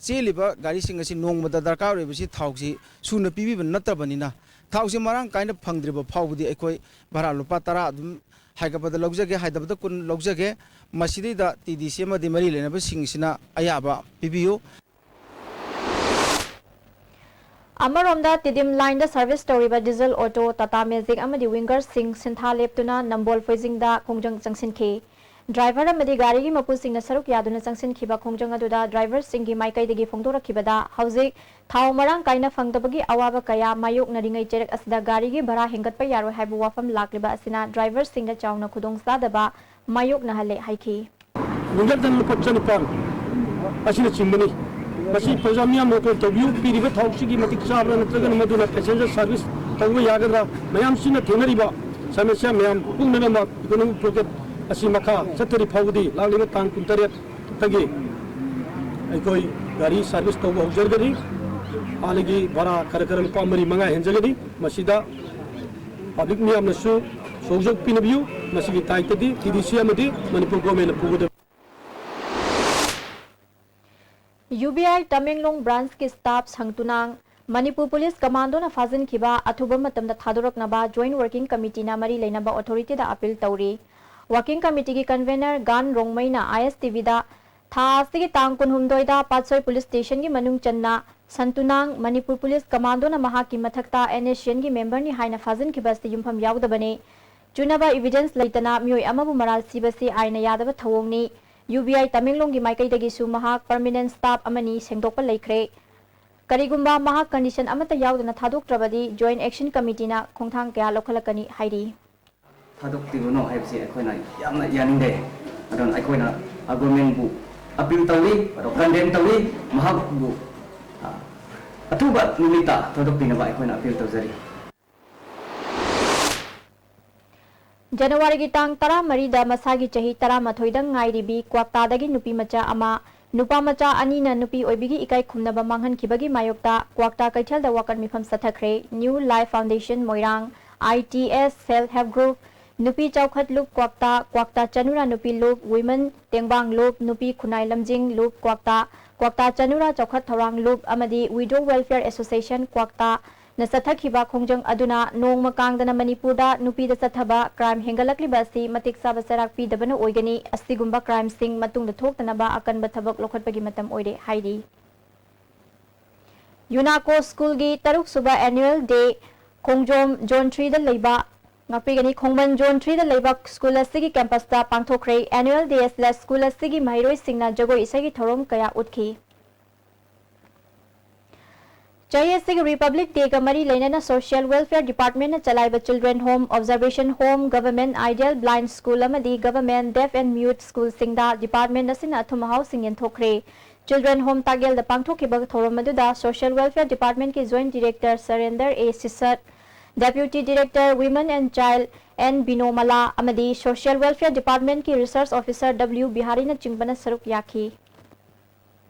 ꯆꯦꯜꯂꯤꯕ ꯒꯥꯔꯤꯁꯤꯡ ꯑꯁꯤ ꯅꯣꯡꯃꯗ ꯗꯔꯀꯥꯔ ꯑꯣꯏꯔꯤꯕꯁꯤ ꯊꯥꯎꯁꯤ ꯁꯨꯅ ꯄꯤꯕꯤꯕ ꯅꯠꯇꯕꯅꯤꯅ, ꯊꯥꯎꯁꯤ ꯃꯔꯥꯡ ꯀꯥꯏꯅ ꯐꯪꯗ꯭ꯔꯤꯕ ꯐꯥꯎꯕꯗꯤ ꯑꯩꯈꯣꯏ ꯚꯔꯥ ꯂꯨꯄꯥ ꯇꯔꯥ ꯑꯗꯨꯝ ꯍꯥꯏꯒꯠꯄꯗ ꯂꯧꯖꯒꯦ, ꯍꯥꯏꯗꯕꯗ ꯀꯨꯟ ꯂꯧꯖꯒꯦ꯫ ꯃꯁꯤꯗꯩꯗ ꯇꯤ ꯗꯤ ꯁꯤ ꯑꯃꯗꯤ ꯃꯔꯤ ꯂꯩꯅꯕꯁꯤꯡꯁꯤꯅ ꯑꯌꯥꯕ ꯄꯤꯕꯤꯌꯨ꯫ ꯑꯃꯔꯣꯝꯗ, ꯇꯤꯗꯤꯝ ꯂꯥꯏꯟꯗ ꯁꯔꯚꯤꯁ ꯇꯧꯔꯤꯕ ꯗꯤꯖꯜ ꯑꯣꯇꯣ, ꯇꯥꯇꯥ ꯃꯦꯖꯤꯛ ꯑꯃꯗꯤ ꯋꯤꯡꯒꯔꯁꯤꯡ ꯁꯤꯟꯊꯥ ꯂꯦꯞꯇꯨꯅ ꯅꯝꯕꯣꯜ ꯐꯣꯏꯖꯤꯡꯗ ꯈꯣꯡꯖꯪ ꯆꯪꯁꯤꯟꯈꯤ꯫ ꯗ꯭ꯔꯥꯏꯚꯔ ꯑꯃꯗꯤ ꯒꯥꯔꯤꯒꯤ ꯃꯄꯨꯁꯤꯡꯅ ꯁꯔꯨꯛ ꯌꯥꯗꯨꯅ ꯆꯪꯁꯤꯟꯈꯤꯕ ꯈꯣꯡꯖꯪ ꯑꯗꯨꯗ ꯗ꯭ꯔꯥꯏꯚꯔꯁꯤꯡꯒꯤ ꯃꯥꯏꯀꯩꯗꯒꯤ ꯐꯣꯡꯗꯣꯔꯛꯈꯤꯕꯗ, ꯍꯧꯖꯤꯛ ꯊꯥꯎ ꯃꯔꯥꯡ ꯀꯥꯏꯅ ꯐꯪꯗꯕꯒꯤ ꯑꯋꯥꯕ ꯀꯌꯥ ꯃꯥꯌꯣꯛꯅꯔꯤꯉꯩ ꯆꯩꯔꯛ ꯑꯁꯤꯗ ꯒꯥꯔꯤꯒꯤ ꯚꯔꯥ ꯍꯦꯟꯒꯠꯄ ꯌꯥꯔꯣꯏ ꯍꯥꯏꯕ ꯋꯥꯐꯝ ꯂꯥꯛꯂꯤꯕ ꯑꯁꯤꯅ ꯗ꯭ꯔꯥꯏꯚꯔꯁꯤꯡꯗ ꯆꯥꯎꯅ ꯈꯨꯗꯣꯡꯆꯥꯗꯕ ꯃꯥꯌꯣꯛꯅꯍꯜꯂꯦ ꯍꯥꯏꯈꯤ꯫ ꯋꯤꯡꯒꯔꯗ ꯂꯨꯄꯥ ꯆꯅꯤꯄꯥꯟ ꯑꯁꯤꯅꯆꯤꯡꯕꯅꯤ꯫ ꯃꯁꯤ ꯄ꯭ꯔꯖꯥ ꯃꯤꯌꯥꯝꯅ ꯑꯣꯇꯣ ꯇꯧꯕꯤꯌꯨ, ꯄꯤꯔꯤꯕ ꯊꯥꯎꯁꯤꯒꯤ ꯃꯇꯤꯛ ꯆꯥꯕ꯭ꯔꯥ ꯅꯠꯇ꯭ꯔꯒꯅ ꯃꯗꯨꯅ ꯄꯦꯁꯦꯟꯖꯔ ꯁꯥꯔꯚꯤꯁ ꯇꯧꯕ ꯌꯥꯒꯗ꯭ꯔꯥ? ꯃꯌꯥꯝꯁꯤꯅ ꯊꯦꯡꯅꯔꯤꯕ ꯁꯃꯁ꯭ꯌꯥ ꯃꯌꯥꯝ ꯄꯨꯝꯅꯃꯛ ꯏꯀꯣꯅꯣꯃꯤꯛ ꯕ꯭ꯂꯣꯀꯦꯠ ꯑꯁꯤ ꯃꯈꯥ ꯆꯠꯊꯔꯤ ꯐꯥꯎꯕꯗꯤ ꯂꯥꯛꯂꯤꯕ ꯇꯥꯡ ꯀꯨꯟꯇꯔꯦꯠꯇꯒꯤ ꯑꯩꯈꯣꯏ ꯒꯥꯔꯤ ꯁꯥꯔꯚꯤꯁ ꯇꯧꯕ ꯍꯧꯖꯔꯒꯅꯤ꯫ ꯍꯥꯟꯅꯒꯤ ꯚꯔꯥ ꯈꯔ ꯈꯔ ꯂꯨꯄꯥ ꯃꯔꯤ ꯃꯉꯥ ꯍꯦꯟꯖꯒꯅꯤ꯫ ꯃꯁꯤꯗ ꯄꯕ꯭ꯂꯤꯛ ꯃꯤꯌꯥꯝꯅꯁꯨ ꯁꯧꯖꯣꯛ ꯄꯤꯅꯕꯤꯌꯨ꯫ ꯃꯁꯤꯒꯤ ꯗꯥꯏꯇꯗꯤ ꯇꯤ ꯗꯤ ꯁꯤ ꯑꯃꯗꯤ ꯃꯅꯤꯄꯨꯔ ꯒꯣꯔꯃꯦꯟꯅ ꯄꯨꯒꯗꯕꯅꯤ꯫ ꯌꯨ ꯕꯤ ꯑꯥꯏ ꯇꯃꯦꯡꯂꯣꯡ ꯕ꯭ꯔꯥꯟꯁꯀꯤ ꯁ꯭ꯇꯥꯐ ꯁꯪꯇꯨꯅꯥꯡ ꯃꯅꯤꯄꯨꯔ ꯄꯨꯂꯤꯁ ꯀꯃꯥꯟꯗꯣꯅ ꯐꯥꯖꯤꯟꯈꯤꯕ ꯑꯊꯨꯕ ꯃꯇꯝꯗ ꯊꯥꯗꯣꯔꯛꯅꯕ ꯖꯣꯏꯟꯠ ꯋꯥꯔꯀꯤꯡ ꯀꯃꯤꯇꯤꯅ ꯃꯔꯤ ꯂꯩꯅꯕ ꯑꯣꯊꯣꯔꯤꯇꯤꯗ ꯑꯄꯤꯜ ꯇꯧꯔꯤ꯫ ꯋꯥꯔꯀꯤꯡ ꯀꯃꯤꯇꯤꯒꯤ ꯀꯟꯚꯦꯅꯔ ꯒꯥꯟ ꯔꯣꯡꯃꯩꯅ ꯑꯥꯏ ꯑꯦꯁ ꯇꯤ ꯚꯤꯗ ꯊꯥ ꯑꯁꯤꯒꯤ ꯇꯥꯡ ꯀꯨꯟꯍꯨꯝꯗꯣꯏꯗ ꯄꯥꯠꯁꯣꯏ ꯄꯨꯂꯤꯁ ꯁ꯭ꯇꯦꯁꯟꯒꯤ ꯃꯅꯨꯡ ꯆꯟꯅ ꯁꯟꯇꯨꯅꯥꯡ ꯃꯅꯤꯄꯨꯔ ꯄꯨꯂꯤꯁ ꯀꯃꯥꯟꯗꯣꯅ ꯃꯍꯥꯛꯀꯤ ꯃꯊꯛꯇ ꯑꯦꯟ ꯑꯦꯁ ꯁꯤ ꯑꯦꯟꯒꯤ ꯃꯦꯝꯕꯔꯅꯤ ꯍꯥꯏꯅ ꯐꯥꯖꯤꯟꯈꯤꯕ ꯑꯁꯤ ꯌꯨꯝꯐꯝ ꯌꯥꯎꯗꯕꯅꯤ꯫ ꯆꯨꯅꯕ ꯏꯚꯤꯗꯦꯟꯁ ꯂꯩꯇꯅ ꯃꯤꯑꯣꯏ ꯑꯃꯕꯨ ꯃꯔꯥꯜ ꯁꯤꯕꯁꯤ ꯑꯥꯏꯟꯅ ꯌꯥꯗꯕ ꯊꯧꯑꯣꯡꯅꯤ꯫ ꯌꯨ ꯕꯤ ꯑꯥꯏ ꯇꯃꯦꯡꯂꯣꯡꯒꯤ ꯃꯥꯏꯀꯩꯗꯒꯤꯁꯨ ꯃꯍꯥꯛ ꯄꯔꯃꯤꯅꯦꯟꯠ ꯁ꯭ꯇꯥꯐ ꯑꯃꯅꯤ ꯁꯦꯡꯗꯣꯛꯄ ꯂꯩꯈ꯭ꯔꯦ꯫ ꯀꯔꯤꯒꯨꯝꯕ ꯃꯍꯥꯛ ꯀꯟꯗꯤꯁꯟ ꯑꯃꯠꯇ ꯌꯥꯎꯗꯅ ꯊꯥꯗꯣꯛꯇ꯭ꯔꯕꯗꯤ ꯖꯣꯏꯟꯠ ꯑꯦꯛꯁꯟ ꯀꯃꯤꯇꯤꯅ ꯈꯣꯡꯊꯥꯡ ꯀꯌꯥ ꯂꯧꯈꯠꯂꯛꯀꯅꯤ ꯍꯥꯏꯔꯤ꯫ ꯊꯥꯗꯣꯛꯄꯤꯔꯨꯅꯨ ꯍꯥꯏꯕꯁꯤ ꯑꯩꯈꯣꯏꯅ ꯌꯥꯝꯅ ꯌꯥꯅꯤꯡꯗꯦ꯫ ꯑꯗꯨꯅ ꯑꯩꯈꯣꯏꯅ ꯒꯣꯔꯃꯦꯟꯕꯨ ꯑꯄꯤꯜ ꯇꯧꯏ, ꯑꯗꯣ ꯀꯟꯗꯦꯝ ꯇꯧꯏ, ꯃꯍꯥꯛꯄꯨ, ꯑ, ꯑꯊꯨꯕ ꯅꯨꯃꯤꯠꯇ ꯊꯥꯗꯣꯛꯄꯤꯅꯕ ꯑꯩꯈꯣꯏꯅ ꯑꯄꯤꯜ ꯇꯧꯖꯔꯤ꯫ ꯖꯅꯋꯥꯔꯤꯒꯤ ꯇꯥꯡ ꯇꯔꯥꯃꯔꯤꯗ ꯃꯁꯥꯒꯤ ꯆꯍꯤ ꯇꯔꯥꯃꯥꯊꯣꯏꯗ ꯉꯥꯏꯔꯤꯕꯤ ꯀ꯭ꯋꯥꯛꯇꯥꯗꯒꯤ ꯅꯨꯄꯤ ꯃꯆꯥ ꯑꯃ, ꯅꯨꯄꯥ ꯃꯆꯥ ꯑꯅꯤꯅ ꯅꯨꯄꯤ ꯑꯣꯏꯕꯤꯒꯤ ꯏꯀꯥꯏ ꯈꯨꯝꯅꯕ ꯃꯥꯡꯍꯟꯈꯤꯕꯒꯤ ꯃꯥꯌꯣꯛꯇ ꯀ꯭ꯋꯥꯛꯇꯥ ꯀꯩꯊꯦꯜꯗ ꯋꯥꯀꯠ ꯃꯤꯐꯝ ꯆꯠꯊꯈ꯭ꯔꯦ꯫ New life foundation Moirang I T S Self Help Group, ꯅꯨꯄꯤ ꯆꯥꯎꯈꯠ ꯂꯨꯞ ꯀ꯭ꯋꯥꯛꯇꯥ, ꯀ꯭ꯋꯥꯛꯇꯥ ꯆꯅꯨꯔꯥ ꯅꯨꯄꯤ ꯂꯨꯞ, Women ꯇꯦꯡꯕꯥꯡ ꯂꯨꯞ, ꯅꯨꯄꯤ ꯈꯨꯟꯅꯥꯏ ꯂꯝꯖꯤꯡ ꯂꯨꯞ ꯀ꯭ꯋꯥꯛꯇꯥ, ꯀ꯭ꯋꯥꯛꯇꯥ ꯆꯅꯨꯔꯥ ꯆꯥꯎꯈꯠ ꯊꯧꯔꯥꯡ ꯂꯨꯞ ꯑꯃꯗꯤ Widow Welfare Association ꯀ꯭ꯋꯥꯛꯇꯥꯅ ꯆꯠꯊꯈꯤꯕ ꯈꯣꯡꯖꯪ ꯑꯗꯨꯅ ꯅꯣꯡꯃ ꯀꯥꯡꯗꯅ ꯃꯅꯤꯄꯨꯔꯗ ꯅꯨꯄꯤꯗ ꯆꯠꯊꯕ crime ꯍꯦꯟꯒꯠꯂꯛꯂꯤꯕ ꯑꯁꯤ ꯃꯇꯤꯛ ꯆꯥꯕ ꯆꯩꯔꯥꯛ ꯄꯤꯗꯕꯅ ꯑꯣꯏꯒꯅꯤ꯫ ꯑꯁꯤꯒꯨꯝꯕ crimeꯁꯤꯡ ꯃꯇꯨꯡꯗ ꯊꯣꯛꯇꯅꯕ ꯑꯀꯟꯕ ꯊꯕꯛ ꯂꯧꯈꯠꯄꯒꯤ ꯃꯇꯝ ꯑꯣꯏꯔꯦ ꯍꯥꯏꯔꯤ꯫ ꯌꯨꯅꯥꯀꯣ ꯁ꯭ꯀꯨꯜꯒꯤ ꯇꯔꯨꯛ ꯁꯨꯕ annual day ꯈꯣꯡꯖꯣꯝ Zone threeꯗ ꯂꯩꯕ, ꯉꯥꯛꯄꯤꯒꯅꯤ, ꯈꯣꯡꯃꯟ Zone threeꯗ ꯂꯩꯕ ꯁ꯭ꯀꯨꯜ ꯑꯁꯤꯒꯤ campusꯇ ꯄꯥꯡꯊꯣꯛꯈ꯭ꯔꯦ꯫ Annual day ꯑꯁꯤꯗ ꯁ꯭ꯀꯨꯜ ꯑꯁꯤꯒꯤ ꯃꯍꯩꯔꯣꯏꯁꯤꯡꯅ ꯖꯒꯣꯏ ꯏꯁꯩꯒꯤ ꯊꯧꯔꯝ ꯀꯌꯥ ꯎꯠꯈꯤ꯫ ꯆꯍꯤ ꯑꯁꯤꯒꯤ Republic Dayꯒ ꯃꯔꯤ ꯂꯩꯅꯅ Social Welfare Departmentꯅ ꯆꯂꯥꯏꯕ Children Home, Observation Home, Government Ideal Blind School ꯑꯃꯗꯤ Government Deaf and Mute Schoolꯁꯤꯡꯗ department ꯑꯁꯤꯅ ꯑꯊꯨꯝ ꯑꯍꯥꯎꯁꯤꯡ ꯌꯦꯟꯊꯣꯛꯈ꯭ꯔꯦ꯫ Children Home ꯇꯥꯛꯌꯦꯜꯗ ꯄꯥꯡꯊꯣꯛꯈꯤꯕ ꯊꯧꯔꯝ ꯑꯗꯨꯗ Social Welfare Departmentꯀꯤ Joint Director Surendra A Sishat, Deputy Director Women and Child N Binomala ꯑꯃꯗꯤ Social Welfare Departmentꯀꯤ Research Officer ꯗꯕ꯭ꯂꯤꯎ ꯕꯤꯍꯥꯔꯤꯅꯆꯤꯡꯕꯅ ꯁꯔꯨꯛ ꯌꯥꯈꯤ꯫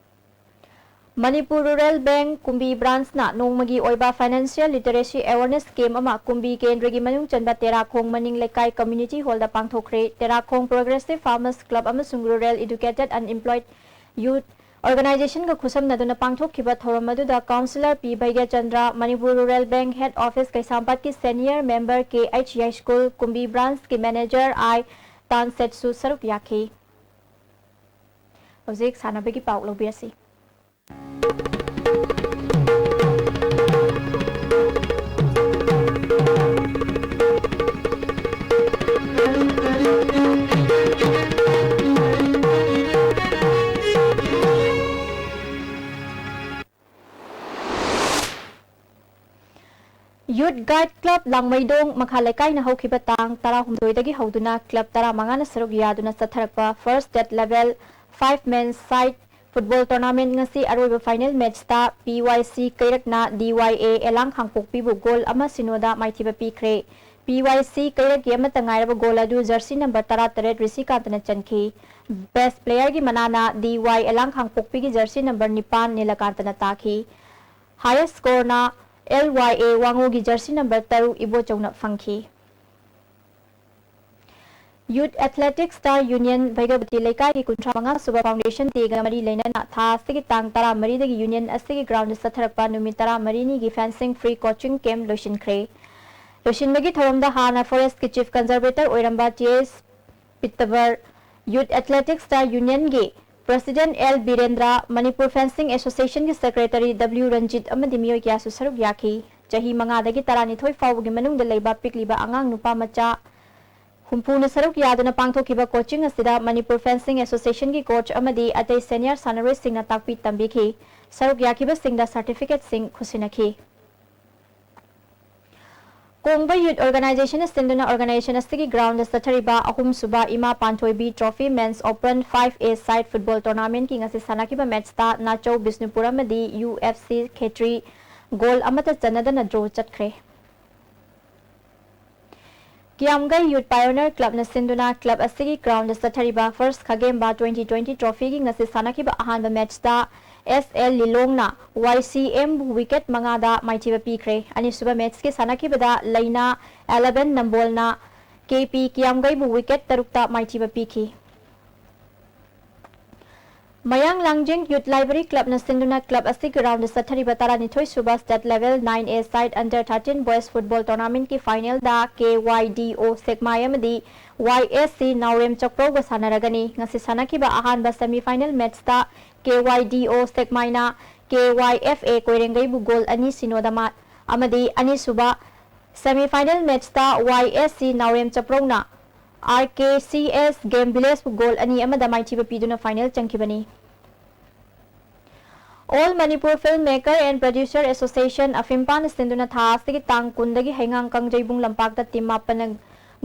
ꯃꯅꯤꯄꯨꯔ Rural Bank ꯀꯨꯝꯕꯤ branchꯅ ꯅꯣꯡꯃꯒꯤ ꯑꯣꯏꯕ Financial Literacy Awareness Camp ꯑꯃ ꯀꯨꯝꯕꯤ ꯀꯦꯟꯗ꯭ꯔꯒꯤ ꯃꯅꯨꯡ ꯆꯟꯕ ꯇꯦꯔꯥꯈꯣꯡ ꯃꯅꯤꯡ ꯂꯩꯀꯥꯏ Community Hallꯗ ꯄꯥꯡꯊꯣꯛꯈ꯭ꯔꯦ꯫ ꯇꯦꯔꯥꯈꯣꯡ Progressive Farmers Club ꯑꯃꯁꯨꯡ Rural Educated Unemployed Youth Organizationꯒ ꯈꯨꯠꯁꯝꯅꯗꯨꯅ ꯄꯥꯡꯊꯣꯛꯈꯤꯕ ꯊꯧꯔꯝ ꯑꯗꯨꯗ Councillor P Bhaigyachandra, Manipur Rural Bank Head Office ꯀꯩꯁꯥꯝꯄꯥꯠꯀꯤ Senior Member K H Yaiskul, Kumbi branchꯀꯤ Manager ꯑꯥꯏ ꯇꯥꯟꯁꯦꯠꯁꯨ ꯁꯔꯨꯛ ꯌꯥꯈꯤ꯫ ꯍꯧꯖꯤꯛ ꯁꯥꯟꯅꯕꯒꯤ ꯄꯥꯎ ꯂꯧꯕꯤꯔꯁꯤ꯫ Youth Guide Club ꯂꯥꯡꯃꯩꯗꯣꯡ ꯃꯈꯥ ꯂꯩꯀꯥꯏꯅ ꯍꯧꯈꯤꯕ ꯇꯥꯡ ꯇꯔꯥꯍꯨꯝꯗꯣꯏꯗꯒꯤ ꯍꯧꯗꯨꯅ club ꯇꯔꯥꯃꯉꯥꯅ ꯁꯔꯨꯛ ꯌꯥꯗꯨꯅ ꯆꯠꯊꯔꯛꯄ First State Level Five Men Side Football Tournament ꯉꯁꯤ ꯑꯔꯣꯏꯕ final matchꯇ P Y C ꯀꯩꯔꯛꯅ D Y A ꯑꯦꯂꯥꯡ ꯈꯥꯡꯄꯣꯛꯄꯤꯕꯨ goal ꯑꯃ ꯁꯤꯅꯣꯗ ꯃꯥꯏꯊꯤꯕ ꯄꯤꯈ꯭ꯔꯦ꯫ P Y C ꯀꯩꯔꯛꯀꯤ ꯑꯃꯠꯇ ꯉꯥꯏꯔꯕ goal ꯑꯗꯨ jersey number ꯇꯔꯥꯇꯔꯦꯠ ꯔꯤꯁꯤꯀꯥꯟꯇꯅ ꯆꯟꯈꯤ꯫ Best playerꯒꯤ ꯃꯅꯥꯅ D Y ꯑꯦꯂꯥꯡ ꯈꯥꯡꯄꯣꯛꯄꯤꯒꯤ jersey number ꯅꯤꯄꯥꯟ ꯅꯤꯂꯀꯥꯟꯇꯅ ꯇꯥꯈꯤ꯫ Highest scoreꯅ ꯑꯦꯜ ꯋꯥꯏ ꯑꯦ ꯋꯥꯉꯣꯒꯤ ꯖꯔꯁꯤ ꯅꯝꯕꯔ ꯇꯔꯨꯛ ꯏꯕꯣꯆꯧꯅ ꯐꯪꯈꯤ꯫ ꯌꯨꯠ ꯑꯦꯊꯂꯦꯇꯤꯛꯁꯇ ꯌꯨꯅꯤꯌꯟ ꯚꯩꯒꯕꯇꯤ ꯂꯩꯀꯥꯏꯒꯤ ꯀꯨꯟꯊ꯭ꯔꯥ ꯃꯉꯥ ꯁꯨꯕ ꯐꯥꯎꯟꯗꯦꯁꯟ ꯗꯦꯒ ꯃꯔꯤ ꯂꯩꯅꯅ ꯊꯥ ꯑꯁꯤꯒꯤ ꯇꯥꯡ ꯇꯔꯥꯃꯔꯤꯗꯒꯤ ꯌꯨꯅꯤꯌꯟ ꯑꯁꯤꯒꯤ ꯒ꯭ꯔꯥꯎꯟꯗ ꯆꯠꯊꯔꯛꯄ ꯅꯨꯃꯤꯠ ꯇꯔꯥꯃꯔꯤꯅꯤꯒꯤ ꯐꯦꯟꯁꯤꯡ ꯐ꯭ꯔꯤ ꯀꯣꯆꯤꯡ ꯀꯦꯝꯞ ꯂꯣꯏꯁꯤꯟꯈ꯭ꯔꯦ꯫ ꯂꯣꯏꯁꯤꯟꯕꯒꯤ ꯊꯧꯔꯝꯗ ꯍꯥꯟꯅ ꯐꯣꯔꯦꯁ꯭ꯠꯀꯤ ꯆꯤꯐ ꯀꯟꯖꯔꯕꯦꯇꯔ ꯑꯣꯏꯔꯝꯕ ꯇꯤ ꯑꯦꯁ ꯄꯤꯠꯇꯕꯔ, ꯌꯨꯠ ꯑꯦꯊꯂꯦꯇꯤꯛꯁꯇ ꯌꯨꯅꯤꯌꯟꯒꯤ president L Birendra, Manipur fencing ꯑꯦꯁꯣꯁꯤꯌꯦꯁꯟꯒꯤ ꯁꯦꯀ꯭ꯔꯦꯇꯔꯤ ꯗꯕ꯭ꯂꯤꯎ ꯔꯟꯖꯤꯠ ꯑꯃꯗꯤ ꯃꯤꯑꯣꯏ ꯀꯌꯥꯁꯨ ꯁꯔꯨꯛ ꯌꯥꯈꯤ꯫ ꯆꯍꯤ ꯃꯉꯥꯗꯒꯤ ꯇꯔꯥꯅꯤꯊꯣꯏ ꯐꯥꯎꯕꯒꯤ ꯃꯅꯨꯡꯗ ꯂꯩꯕ ꯄꯤꯛꯂꯤꯕ ꯑꯉꯥꯡ ꯅꯨꯄꯥ ꯃꯆꯥ ꯍꯨꯝꯐꯨꯅ ꯁꯔꯨꯛ ꯌꯥꯗꯨꯅ ꯄꯥꯡꯊꯣꯛꯈꯤꯕ ꯀꯣꯆꯤꯡ ꯑꯁꯤꯗ ꯃꯅꯤꯄꯨꯔ ꯐꯦꯟꯁꯤꯡ ꯑꯦꯁꯣꯁꯤꯌꯦꯁꯟꯒꯤ ꯀꯣꯆ ꯑꯃꯗꯤ ꯑꯇꯩ ꯁꯦꯅꯤꯌꯔ ꯁꯥꯟꯅꯔꯣꯏꯁꯤꯡꯅ ꯇꯥꯛꯄꯤ ꯇꯝꯕꯤꯈꯤ꯫ ꯁꯔꯨꯛ ꯌꯥꯈꯤꯕꯁꯤꯡꯗ ꯁꯥꯔꯇꯤꯐꯤꯀꯦꯠꯁꯤꯡ ꯈꯨꯠꯁꯤꯟꯅꯈꯤ꯫ ꯀꯣꯡꯕ ꯌꯨꯠ ꯑꯣꯔꯒꯅꯥꯏꯖꯦꯁꯟꯅ ꯁꯤꯟꯗꯨꯅ ꯑꯣꯔꯒꯅꯥꯏꯖꯦꯁꯟ ꯑꯁꯤꯒꯤ ꯒ꯭ꯔꯥꯎꯟꯗ ꯆꯠꯊꯔꯤꯕ ꯑꯍꯨꯝꯁꯨꯕ ꯏꯃꯥ ꯄꯥꯟꯊꯣꯏꯕꯤ ꯇ꯭ꯔꯣꯐꯤ ꯃꯦꯟꯁ ꯑꯣꯄꯟ ꯐꯥꯏꯚ ꯑꯦ ꯁꯥꯏꯠ ꯐꯨꯠꯕꯣꯜ ꯇꯣꯔꯅꯥꯃꯦꯟꯠꯀꯤ ꯉꯁꯤ ꯁꯥꯟꯅꯈꯤꯕ ꯃꯦꯠꯆꯇ ꯅꯥꯆꯧ ꯕꯤꯁꯅꯨꯄꯨꯔ ꯑꯃꯗꯤ ꯌꯨ ꯑꯦꯐ ꯁꯤ ꯈꯦꯇ꯭ꯔꯤ ꯒꯣꯜ ꯑꯃꯠꯇ ꯆꯟꯅꯗꯅ ꯗ꯭ꯔꯣ ꯆꯠꯈ꯭ꯔꯦ꯫ ꯀꯤꯌꯥꯝꯒꯩ ꯌꯨꯠ ꯄꯥꯏꯑꯣꯅꯤꯌꯔ ꯀ꯭ꯂꯕꯅ ꯁꯤꯟꯗꯨꯅ ꯀ꯭ꯂꯕ ꯑꯁꯤꯒꯤ ꯒ꯭ꯔꯥꯎꯟꯗ ꯆꯠꯊꯔꯤꯕ ꯐꯥꯔꯁ ꯈꯥꯒꯦꯝꯕ ꯇ꯭ꯋꯦꯟꯇꯤ ꯇ꯭ꯋꯦꯟꯇꯤ ꯇ꯭ꯔꯣꯐꯤꯒꯤ ꯉꯁꯤ ꯁꯥꯟꯅꯈꯤꯕ ꯑꯍꯥꯟꯕ ꯃꯦꯠꯆꯇ ꯑꯦꯁ ꯑꯦꯜ ꯂꯤꯂꯣꯡꯅ ꯋꯥꯏ ꯁꯤ ꯑꯦꯝꯕꯨ ꯋꯤꯀꯦꯠ ꯃꯉꯥꯗ ꯃꯥꯏꯊꯤꯕ ꯄꯤꯈ꯭ꯔꯦ꯫ ꯑꯅꯤꯁꯨꯕ ꯃꯦꯠꯆꯀꯤ ꯁꯥꯟꯅꯈꯤꯕꯗ ꯂꯩꯅꯥ ꯑꯦꯂꯦꯚꯦꯟ ꯅꯝꯕꯣꯜꯅ ꯀꯦ ꯄꯤ ꯀꯤꯌꯥꯝꯒꯩꯕꯨ ꯋꯤꯀꯦꯠ ꯇꯔꯨꯛꯇ ꯃꯥꯏꯊꯤꯕ ꯄꯤꯈꯤ꯫ ꯃꯌꯥꯡ ꯂꯥꯡꯖꯦꯡ ꯌꯨꯠ ꯂꯥꯏꯕ꯭ꯔꯦꯔꯤ ꯀ꯭ꯂꯕꯅ ꯁꯤꯟꯗꯨꯅ ꯀ꯭ꯂꯕ ꯑꯁꯤꯒꯤ ꯒ꯭ꯔꯥꯎꯟꯗ ꯆꯠꯊꯔꯤꯕ ꯇꯔꯥꯅꯤꯊꯣꯏ ꯁꯨꯕ state level nine A side under thirteen boys football ꯇꯣꯔꯅꯥꯃꯦꯟꯠꯀꯤ ꯐꯥꯏꯅꯦꯜꯗ ꯀꯦ ꯋꯥꯏ ꯗꯤ ꯑꯣ ꯁꯦꯛꯃꯥꯏ ꯑꯃꯗꯤ ꯋꯥꯏ ꯑꯦꯁ ꯁꯤ ꯅꯥꯎꯔꯦꯝ ꯆꯀ꯭ꯔꯧꯒ ꯁꯥꯟꯅꯔꯒꯅꯤ꯫ ꯉꯁꯤ ꯁꯥꯟꯅꯈꯤꯕ ꯑꯍꯥꯟꯕ ꯁꯦꯃꯤ ꯐꯥꯏꯅꯦꯜ ꯃꯦꯠꯆꯇ ꯀꯦ ꯋꯥꯏ ꯗꯤ ꯑꯣ ꯁꯦꯛꯃꯥꯏꯅ K Y F A ꯀꯣꯏꯔꯦꯡꯒꯩꯕꯨ goal ꯑꯅꯤ ꯁꯤꯅꯣꯗ ꯃꯥ-, ꯑꯃꯗꯤ ꯑꯅꯤꯁꯨꯕ ꯁꯦꯃꯤ ꯐꯥꯏꯅꯦꯜ ꯃꯦꯠꯆꯇ ꯋꯥꯏ ꯑꯦꯁ ꯁꯤ ꯅꯥꯎꯔꯦꯝ ꯆꯀ꯭ꯔꯧꯅ R K C S game ꯚꯤꯂꯦꯖꯄꯨ goal ꯑꯅꯤ ꯑꯃꯗ ꯃꯥꯏꯊꯤꯕ ꯄꯤꯗꯨꯅ ꯐꯥꯏꯅꯦꯜ ꯆꯪꯈꯤꯕꯅꯤ꯫ All Manipur Film Maker and Producer Association, ꯑꯐꯤꯝꯄꯥꯅ ꯁꯤꯟꯗꯨꯅ ꯊꯥ ꯑꯁꯤꯒꯤ ꯇꯥꯡ ꯀꯨꯟꯗꯒꯤ ꯍꯩꯉꯥꯡ ꯀꯥꯡꯖꯩꯕꯨꯡ ꯂꯝꯄꯥꯛꯇ ꯇꯤꯝ ꯃꯥꯄꯟꯅ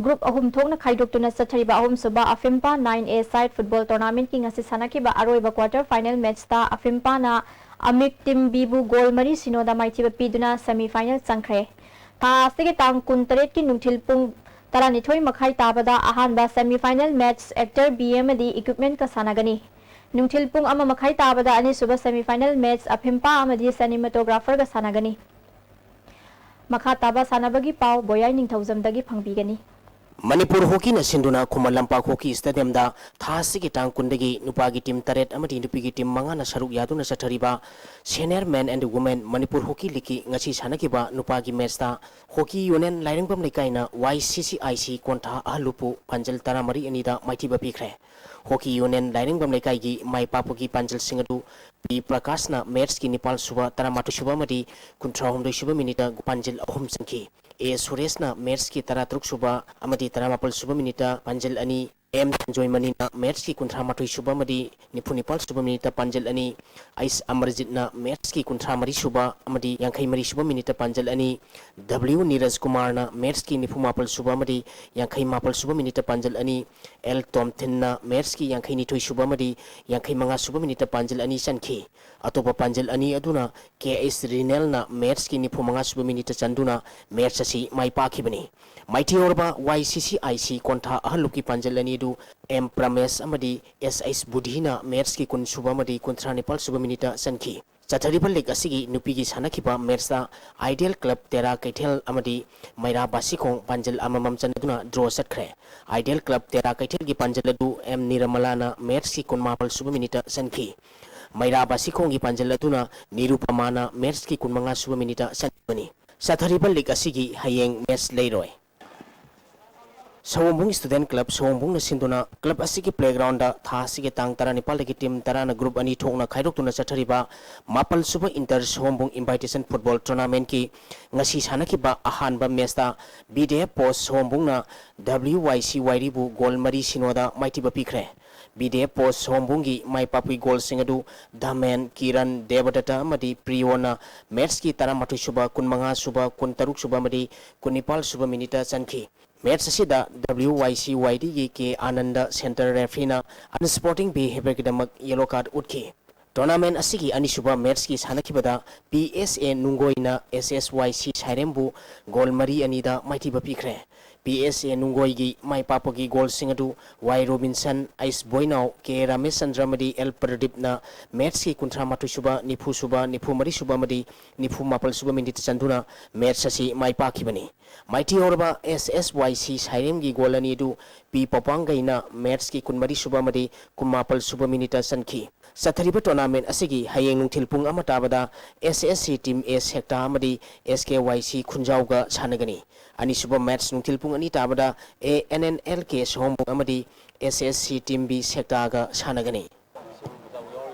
ꯒ꯭ꯔꯨꯞ ꯑꯍꯨꯝ ꯊꯣꯛꯅ ꯈꯥꯏꯗꯣꯛꯇꯨꯅ ꯆꯠꯊꯔꯤꯕ ꯑꯍꯨꯝꯁꯨꯕ ꯑꯐꯤꯝꯄꯥ ꯅꯥꯏꯟ ꯑꯦ ꯁꯥꯏꯠ ꯐꯨꯠꯕꯣꯜ ꯇꯣꯔꯅꯥꯃꯦꯟꯠꯀꯤ ꯉꯁꯤ ꯁꯥꯟꯅꯈꯤꯕ ꯑꯔꯣꯏꯕ ꯀ꯭ꯋꯥꯔꯇꯔ ꯐꯥꯏꯅꯦꯜ ꯃꯦꯠꯆꯇ ꯑꯐꯤꯝꯄꯥꯅ ꯑꯃꯤꯛ ꯇꯤꯝ ꯕꯤꯕꯨ ꯒꯣꯜ ꯃꯔꯤ ꯁꯤꯅꯣꯗ ꯃꯥꯏꯊꯤꯕ ꯄꯤꯗꯨꯅ ꯁꯦꯃꯤ ꯐꯥꯏꯅꯦꯜ ꯆꯪꯈ꯭ꯔꯦ꯫ ꯊꯥ ꯑꯁꯤꯒꯤ ꯇꯥꯡ ꯀꯨꯟꯇꯔꯦꯠꯀꯤ ꯅꯨꯡꯊꯤꯜ ꯄꯨꯡ ꯇꯔꯥꯅꯤꯊꯣꯏ ꯃꯈꯥꯏ ꯇꯥꯕꯗ ꯑꯍꯥꯟꯕ semi final match actor B ꯑꯃꯗꯤ ꯏꯀ꯭ꯋꯤꯞꯃꯦꯟꯠꯀ ꯁꯥꯟꯅꯒꯅꯤ꯫ ꯅꯨꯡꯊꯤꯜ ꯄꯨꯡ ꯑꯃ ꯃꯈꯥꯏ ꯇꯥꯕꯗ ꯑꯅꯤꯁꯨꯕ ꯁꯦꯃꯤ ꯐꯥꯏꯅꯦꯜ ꯃꯦꯠꯆ ꯑꯐꯤꯝꯄꯥ ꯑꯃꯗꯤ ꯁꯤꯅꯦꯃꯥꯇꯣꯒ꯭ꯔꯥꯐꯔꯒ ꯁꯥꯟꯅꯒꯅꯤ꯫ ꯃꯈꯥ ꯇꯥꯕ ꯁꯥꯟꯅꯕꯒꯤ ꯄꯥꯎ ꯕꯣꯌꯥꯏ ꯅꯤꯡꯊꯧꯖꯝꯗꯒꯤ ꯐꯪꯕꯤꯒꯅꯤ꯫ ꯃꯅꯤꯄꯨꯔ ꯍꯣꯀꯤꯅ ꯁꯤꯟꯗꯨꯅ ꯈꯨꯃꯟ ꯂꯝꯄꯥꯛ ꯍꯣꯀꯤ ꯁ꯭ꯇꯦꯗꯤꯌꯝꯗ ꯊꯥ ꯑꯁꯤꯒꯤ ꯇꯥꯡ ꯀꯨꯟꯗꯒꯤ ꯅꯨꯄꯥꯒꯤ ꯇꯤꯝ ꯇꯔꯦꯠ ꯑꯃꯗꯤ ꯅꯨꯄꯤꯒꯤ ꯇꯤꯝ ꯃꯉꯥꯅ ꯁꯔꯨꯛ ꯌꯥꯗꯨꯅ ꯆꯠꯊꯔꯤꯕ Senior Men and Women Manipur Hockey Leagueꯀꯤ ꯉꯁꯤ ꯁꯥꯟꯅꯈꯤꯕ ꯅꯨꯄꯥꯒꯤ ꯃꯦꯠꯁꯇ ꯍꯣꯀꯤ ꯌꯨꯅꯤꯌꯟ ꯂꯥꯏꯔꯦꯝꯕꯝ ꯂꯩꯀꯥꯏꯅ ꯋꯥꯏ ꯁꯤ ꯁꯤ ꯑꯥꯏ ꯁꯤ ꯀꯣꯟꯊꯥ ꯑꯍꯜꯂꯨꯞꯄꯨ ꯄꯥꯟꯖꯜ ꯇꯔꯥꯃꯔꯤ ꯑꯅꯤꯗ ꯃꯥꯏꯊꯤꯕ ꯄꯤꯈ꯭ꯔꯦ꯫ ꯍꯣꯀꯤ ꯌꯨꯅꯤꯌꯟ ꯂꯥꯏꯔꯦꯝꯕꯝ ꯂꯩꯀꯥꯏꯒꯤ ꯃꯥꯏ ꯄꯥꯛꯄꯒꯤ ꯄꯥꯟꯖꯜꯁꯤꯡ ꯑꯗꯨ ꯄꯤ ꯄ꯭ꯔꯀꯥꯁꯅ ꯃꯦꯠꯁꯀꯤ ꯅꯤꯄꯥꯜ ꯁꯨꯕ, ꯇꯔꯥꯃꯥꯊꯣꯏ ꯁꯨꯕ ꯑꯃꯗꯤ ꯀꯨꯟꯊ꯭ꯔꯥ ꯍꯨꯝꯗꯣꯏ ꯁꯨꯕ ꯃꯤꯅꯤꯠꯇ ꯄꯥꯟꯖꯜ ꯑꯍꯨꯝ ꯆꯟꯈꯤ꯫ ꯑꯦ ꯁꯨꯔꯦꯁꯅ ꯃꯦꯠꯁꯀꯤ ꯇꯔꯥꯇꯔꯨꯛ ꯁꯨꯕ ꯑꯃꯗꯤ ꯇꯔꯥꯃꯥꯄꯜ ꯁꯨꯕ ꯃꯤꯅꯤꯠꯇ ꯄꯥꯟꯖꯜ ꯑꯅꯤ, ꯑꯦꯝ ꯁꯟꯖꯣꯏꯃꯅꯤꯅ ꯃꯦꯠꯁꯀꯤ ꯀꯨꯟꯊ꯭ꯔꯥ ꯃꯥꯊꯣꯏ ꯁꯨꯕ ꯑꯃꯗꯤ ꯅꯤꯐꯨ ꯅꯤꯄꯥꯜ ꯁꯨꯕ ꯃꯤꯅꯤꯠꯇ ꯄꯥꯟꯖꯜ ꯑꯅꯤ, ꯑꯩꯁ ꯑꯃꯔꯖꯤꯠꯅ ꯃꯦꯠꯁꯀꯤ ꯀꯨꯟꯊ꯭ꯔꯥ ꯃꯔꯤ ꯁꯨꯕ ꯑꯃꯗꯤ ꯌꯥꯡꯈꯩ ꯃꯔꯤ ꯁꯨꯕ ꯃꯤꯅꯤꯠꯇ ꯄꯥꯟꯖꯜ ꯑꯅꯤ, ꯗꯕ꯭ꯂꯤꯌꯨ ꯅꯤꯔꯖ ꯀꯨꯃꯥꯔꯅ ꯃꯦꯠꯁꯀꯤ ꯅꯤꯐꯨ ꯃꯥꯄꯜ ꯁꯨꯕ ꯑꯃꯗꯤ ꯌꯥꯡꯈꯩ ꯃꯥꯄꯜ ꯁꯨꯕ ꯃꯤꯅꯤꯠꯇ ꯄꯥꯟꯖꯜ ꯑꯅꯤ, ꯑꯦꯜ ꯇꯣꯝꯊꯤꯟꯅ ꯃꯦꯠꯁꯀꯤ ꯌꯥꯡꯈꯩ ꯅꯤꯊꯣꯏ ꯁꯨꯕ ꯑꯃꯗꯤ ꯌꯥꯡꯈꯩ ꯃꯉꯥ ꯁꯨꯕ ꯃꯤꯅꯤꯠꯇ ꯄꯥꯟꯖꯜ ꯑꯅꯤ ꯆꯟꯈꯤ꯫ ꯑꯇꯣꯞꯄ ꯄꯥꯟꯖꯜ ꯑꯅꯤ ꯑꯗꯨꯅ ꯀꯦ ꯑꯩꯆ ꯔꯤꯅꯦꯜꯅ ꯃꯦꯠꯁꯀꯤ ꯅꯤꯐꯨ ꯃꯉꯥ ꯁꯨꯕ ꯃꯤꯅꯤꯠꯇ ꯆꯟꯗꯨꯅ ꯃꯦꯠꯁ ꯑꯁꯤ ꯃꯥꯏ ꯄꯥꯛꯈꯤꯕꯅꯤ꯫ ꯃꯥꯏꯊꯤꯍꯧꯔꯕ ꯋꯥꯏ ꯁꯤ ꯁꯤ ꯑꯥꯏ ꯁꯤ ꯀꯣꯟꯊꯥ ꯑꯍꯜꯂꯨꯞꯀꯤ ꯄꯥꯟꯖꯜ ꯑꯅꯤ ꯑꯗꯨ ꯑꯦꯝ ꯄ꯭ꯔꯃꯦꯁ ꯑꯃꯗꯤ ꯑꯦꯁ ꯑꯩꯆ ꯕꯨꯙꯤꯅ ꯃꯦꯠꯁꯀꯤ ꯀꯨꯟ ꯁꯨꯕ ꯑꯃꯗꯤ ꯀꯨꯟꯊ꯭ꯔꯥ ꯅꯤꯄꯥꯜ ꯁꯨꯕ ꯃꯤꯅꯤꯠꯇ ꯆꯟꯈꯤ꯫ ꯆꯠꯊꯔꯤꯕ ꯂꯤꯒ ꯑꯁꯤꯒꯤ ꯅꯨꯄꯤꯒꯤ ꯁꯥꯟꯅꯈꯤꯕ ꯃꯦꯠꯁꯇ ꯑꯥꯏꯗꯤꯌꯦꯜ ꯀ꯭ꯂꯕ ꯇꯦꯔꯥ ꯀꯩꯊꯦꯜ ꯑꯃꯗꯤ ꯃꯩꯔꯥ ꯕꯥꯁꯤꯈꯣꯡ ꯄꯥꯟꯖꯜ ꯑꯃꯃꯝ ꯆꯟꯅꯗꯨꯅ ꯗ꯭ꯔꯣ ꯆꯠꯈ꯭ꯔꯦ꯫ ꯑꯥꯏꯗꯤꯌꯦꯜ ꯀ꯭ꯂꯕ ꯇꯦꯔꯥ ꯀꯩꯊꯦꯜꯒꯤ ꯄꯥꯟꯖꯜ ꯑꯗꯨ ꯑꯦꯝ ꯅꯤꯔꯃꯂꯥꯅ ꯃꯦꯠꯁꯀꯤ ꯀꯨꯟꯃꯥꯄꯜ ꯁꯨꯕ ꯃꯤꯅꯤꯠꯇ ꯆꯟꯈꯤ꯫ ꯃꯩꯔꯥ ꯕꯥꯁꯤꯈꯣꯡꯒꯤ ꯄꯥꯟꯖꯜ ꯑꯗꯨꯅ ꯅꯤꯔꯨꯄꯃꯥꯅ ꯃꯦꯠꯁꯀꯤ ꯀꯨꯟꯃꯉꯥ ꯁꯨꯕ ꯃꯤꯅꯤꯠꯇ ꯆꯟꯈꯤꯕꯅꯤ꯫ ꯆꯠꯊꯔꯤꯕ ꯂꯤꯒ ꯑꯁꯤꯒꯤ ꯍꯌꯦꯡ ꯃꯦꯠꯁ ꯂꯩꯔꯣꯏ꯫ ꯁꯑꯣꯝꯕꯨꯡ ꯁ꯭ꯇꯨꯗꯦꯟꯠ ꯀ꯭ꯂꯕ ꯁꯑꯣꯝꯕꯨꯡꯅ ꯁꯤꯟꯗꯨꯅ ꯀ꯭ꯂꯕ ꯑꯁꯤꯒꯤ ꯄ꯭ꯂꯦꯒ꯭ꯔꯥꯎꯟꯗ ꯊꯥ ꯑꯁꯤꯒꯤ ꯇꯥꯡ ꯇꯔꯥꯅꯤꯄꯥꯜꯗꯒꯤ ꯇꯤꯝ ꯇꯔꯥꯅ ꯒ꯭ꯔꯨꯞ ꯑꯅꯤ ꯊꯣꯛꯅ ꯈꯥꯏꯗꯣꯛꯇꯨꯅ ꯆꯠꯊꯔꯤꯕ ꯃꯥꯄꯜ ꯁꯨꯕ ꯏꯟꯇꯔ ꯁꯑꯣꯝꯕꯨꯡ ꯏꯟꯚꯥꯏꯇꯦꯁꯟ ꯐꯨꯠꯕꯣꯜ ꯇꯣꯔꯅꯥꯃꯦꯟꯠꯀꯤ ꯉꯁꯤ ꯁꯥꯟꯅꯈꯤꯕ ꯑꯍꯥꯟꯕ ꯃꯦꯠꯁꯇ ꯕꯤ ꯗꯤ ꯑꯦꯐ ꯄꯣꯁ ꯁꯑꯣꯝꯕꯨꯡꯅ ꯗꯕ꯭ꯂꯤꯌꯨ ꯋꯥꯏ ꯁꯤ ꯋꯥꯏꯔꯤꯕꯨ ꯒꯣꯜ ꯃꯔꯤ ꯁꯤꯅꯣꯗ ꯃꯥꯏꯊꯤꯕ ꯄꯤꯈ꯭ꯔꯦ꯫ ꯕꯤ ꯗꯤ ꯑꯦꯐ ꯄꯣꯁ ꯁꯑꯣꯝꯕꯨꯡꯒꯤ ꯃꯥꯏ ꯄꯥꯛꯄꯒꯤ ꯒꯣꯜꯁꯤꯡ ꯑꯗꯨ ꯙꯃꯦꯟ, ꯀꯤꯔꯟ, ꯗꯦꯕꯗꯠꯇ ꯑꯃꯗꯤ ꯄ꯭ꯔꯤꯌꯣꯅ ꯃꯦꯠꯁꯀꯤ ꯇꯔꯥꯃꯥꯊꯣꯏ ꯁꯨꯕ, ꯀꯨꯟꯃꯉꯥ ꯁꯨꯕ, ꯀꯨꯟꯇꯔꯨꯛ ꯁꯨꯕ ꯑꯃꯗꯤ ꯀꯨꯟꯅꯤꯄꯥꯜ ꯁꯨꯕ ꯃꯤꯅꯤꯠꯇ ꯆꯟꯈꯤ꯫ ꯃꯦꯠꯁ ꯑꯁꯤꯗ ꯗꯕ꯭ꯂꯤꯌꯨ ꯋꯥꯏ ꯁꯤ ꯋꯥꯏ ꯗꯤꯒꯤ ꯀꯦ ꯑꯥꯅꯟꯗ ꯁꯦꯟꯇꯔ ꯔꯦꯐ꯭ꯔꯤꯅ ꯑꯟꯁ꯭ꯄꯣꯔꯇꯤꯡ ꯕꯤꯍꯦꯕꯤꯌꯔꯒꯤꯗꯃꯛ ꯌꯦꯂꯣ ꯀꯥꯔꯗ ꯎꯠꯈꯤ꯫ ꯇꯣꯔꯅꯥꯃꯦꯟ ꯑꯁꯤꯒꯤ ꯑꯅꯤꯁꯨꯕ ꯃꯦꯠꯁꯀꯤ ꯁꯥꯟꯅꯈꯤꯕꯗ ꯄꯤ ꯑꯦꯁ ꯑꯦ ꯅꯨꯡꯒꯣꯏꯅ ꯑꯦꯁ ꯑꯦꯁ ꯋꯥꯏ ꯁꯤ ꯁꯥꯏꯔꯦꯝꯕꯨ ꯒꯣꯜ ꯃꯔꯤ ꯑꯅꯤꯗ ꯃꯥꯏꯊꯤꯕ ꯄꯤꯈ꯭ꯔꯦ꯫ ꯄꯤ ꯑꯦꯁ ꯑꯦ ꯅꯨꯡꯒꯣꯏꯒꯤ ꯃꯥꯏ ꯄꯥꯛꯄꯒꯤ ꯒꯣꯜꯁꯤꯡ ꯑꯗꯨ ꯋꯥꯏ ꯔꯣꯕꯤꯟꯁꯟ, ꯑꯩꯁ ꯕꯣꯏꯅꯥꯎ, ꯀꯦ ꯔꯥꯃꯦꯁꯆꯟꯗ꯭ꯔ ꯑꯃꯗꯤ ꯑꯦꯜ ꯄ꯭ꯔꯗꯤꯞꯅ ꯃꯦꯠꯁꯀꯤ ꯀꯨꯟꯊ꯭ꯔꯥ ꯃꯥꯊꯣꯏ ꯁꯨꯕ, ꯅꯤꯐꯨ ꯁꯨꯕ, ꯅꯤꯐꯨ ꯃꯔꯤ ꯁꯨꯕ ꯑꯃꯗꯤ ꯅꯤꯐꯨ ꯃꯥꯄꯜ ꯁꯨꯕ ꯃꯤꯅꯤꯠꯇ ꯆꯟꯗꯨꯅ ꯃꯦꯠꯁ ꯑꯁꯤ ꯃꯥꯏ ꯄꯥꯛꯈꯤꯕꯅꯤ꯫ ꯃꯥꯏꯊꯤꯍꯧꯔꯕ ꯑꯦꯁ ꯑꯦꯁ ꯋꯥꯏ ꯁꯤ ꯁꯥꯏꯔꯦꯝꯒꯤ ꯒꯣꯜ ꯑꯅꯤ ꯑꯗꯨ ꯄꯤ ꯄꯄꯥꯡꯒꯩꯅ ꯃꯦꯠꯁꯀꯤ ꯀꯨꯟꯃꯔꯤ ꯁꯨꯕ ꯑꯃꯗꯤ ꯀꯨꯟꯃꯥꯄꯜ ꯁꯨꯕ ꯃꯤꯅꯤꯠꯇ ꯆꯟꯈꯤ꯫ ꯆꯠꯊꯔꯤꯕ ꯇꯣꯔꯅꯥꯃꯦꯟ ꯑꯁꯤꯒꯤ ꯍꯌꯦꯡ ꯅꯨꯡꯊꯤꯜ ꯄꯨꯡ ꯑꯃ ꯇꯥꯕꯗ ꯑꯦꯁ ꯑꯦꯁ ꯁꯤ ꯇꯤꯝ ꯑꯦ ꯁꯦꯛꯇꯥ ꯑꯃꯗꯤ ꯑꯦꯁ ꯀꯦ ꯋꯥꯏ ꯁꯤ ꯈꯨꯟꯖꯥꯎꯒ ꯁꯥꯟꯅꯒꯅꯤ꯫ ꯑꯅꯤꯁꯨꯕ ꯃꯦꯠꯁ ꯅꯨꯡꯊꯤꯜ ꯄꯨꯡ ꯑꯅꯤ ꯇꯥꯕꯗ ꯑꯦ ꯑꯦꯟ ꯑꯦꯟ ꯑꯦꯜ ꯀꯦ ꯁꯣꯍꯣꯝꯕꯨꯡ ꯑꯃꯗꯤ ꯑꯦꯁ ꯑꯦꯁ ꯁꯤ ꯇꯤꯝ ꯕꯤ ꯁꯦꯛꯇꯥꯒ ꯁꯥꯟꯅꯒꯅꯤ꯫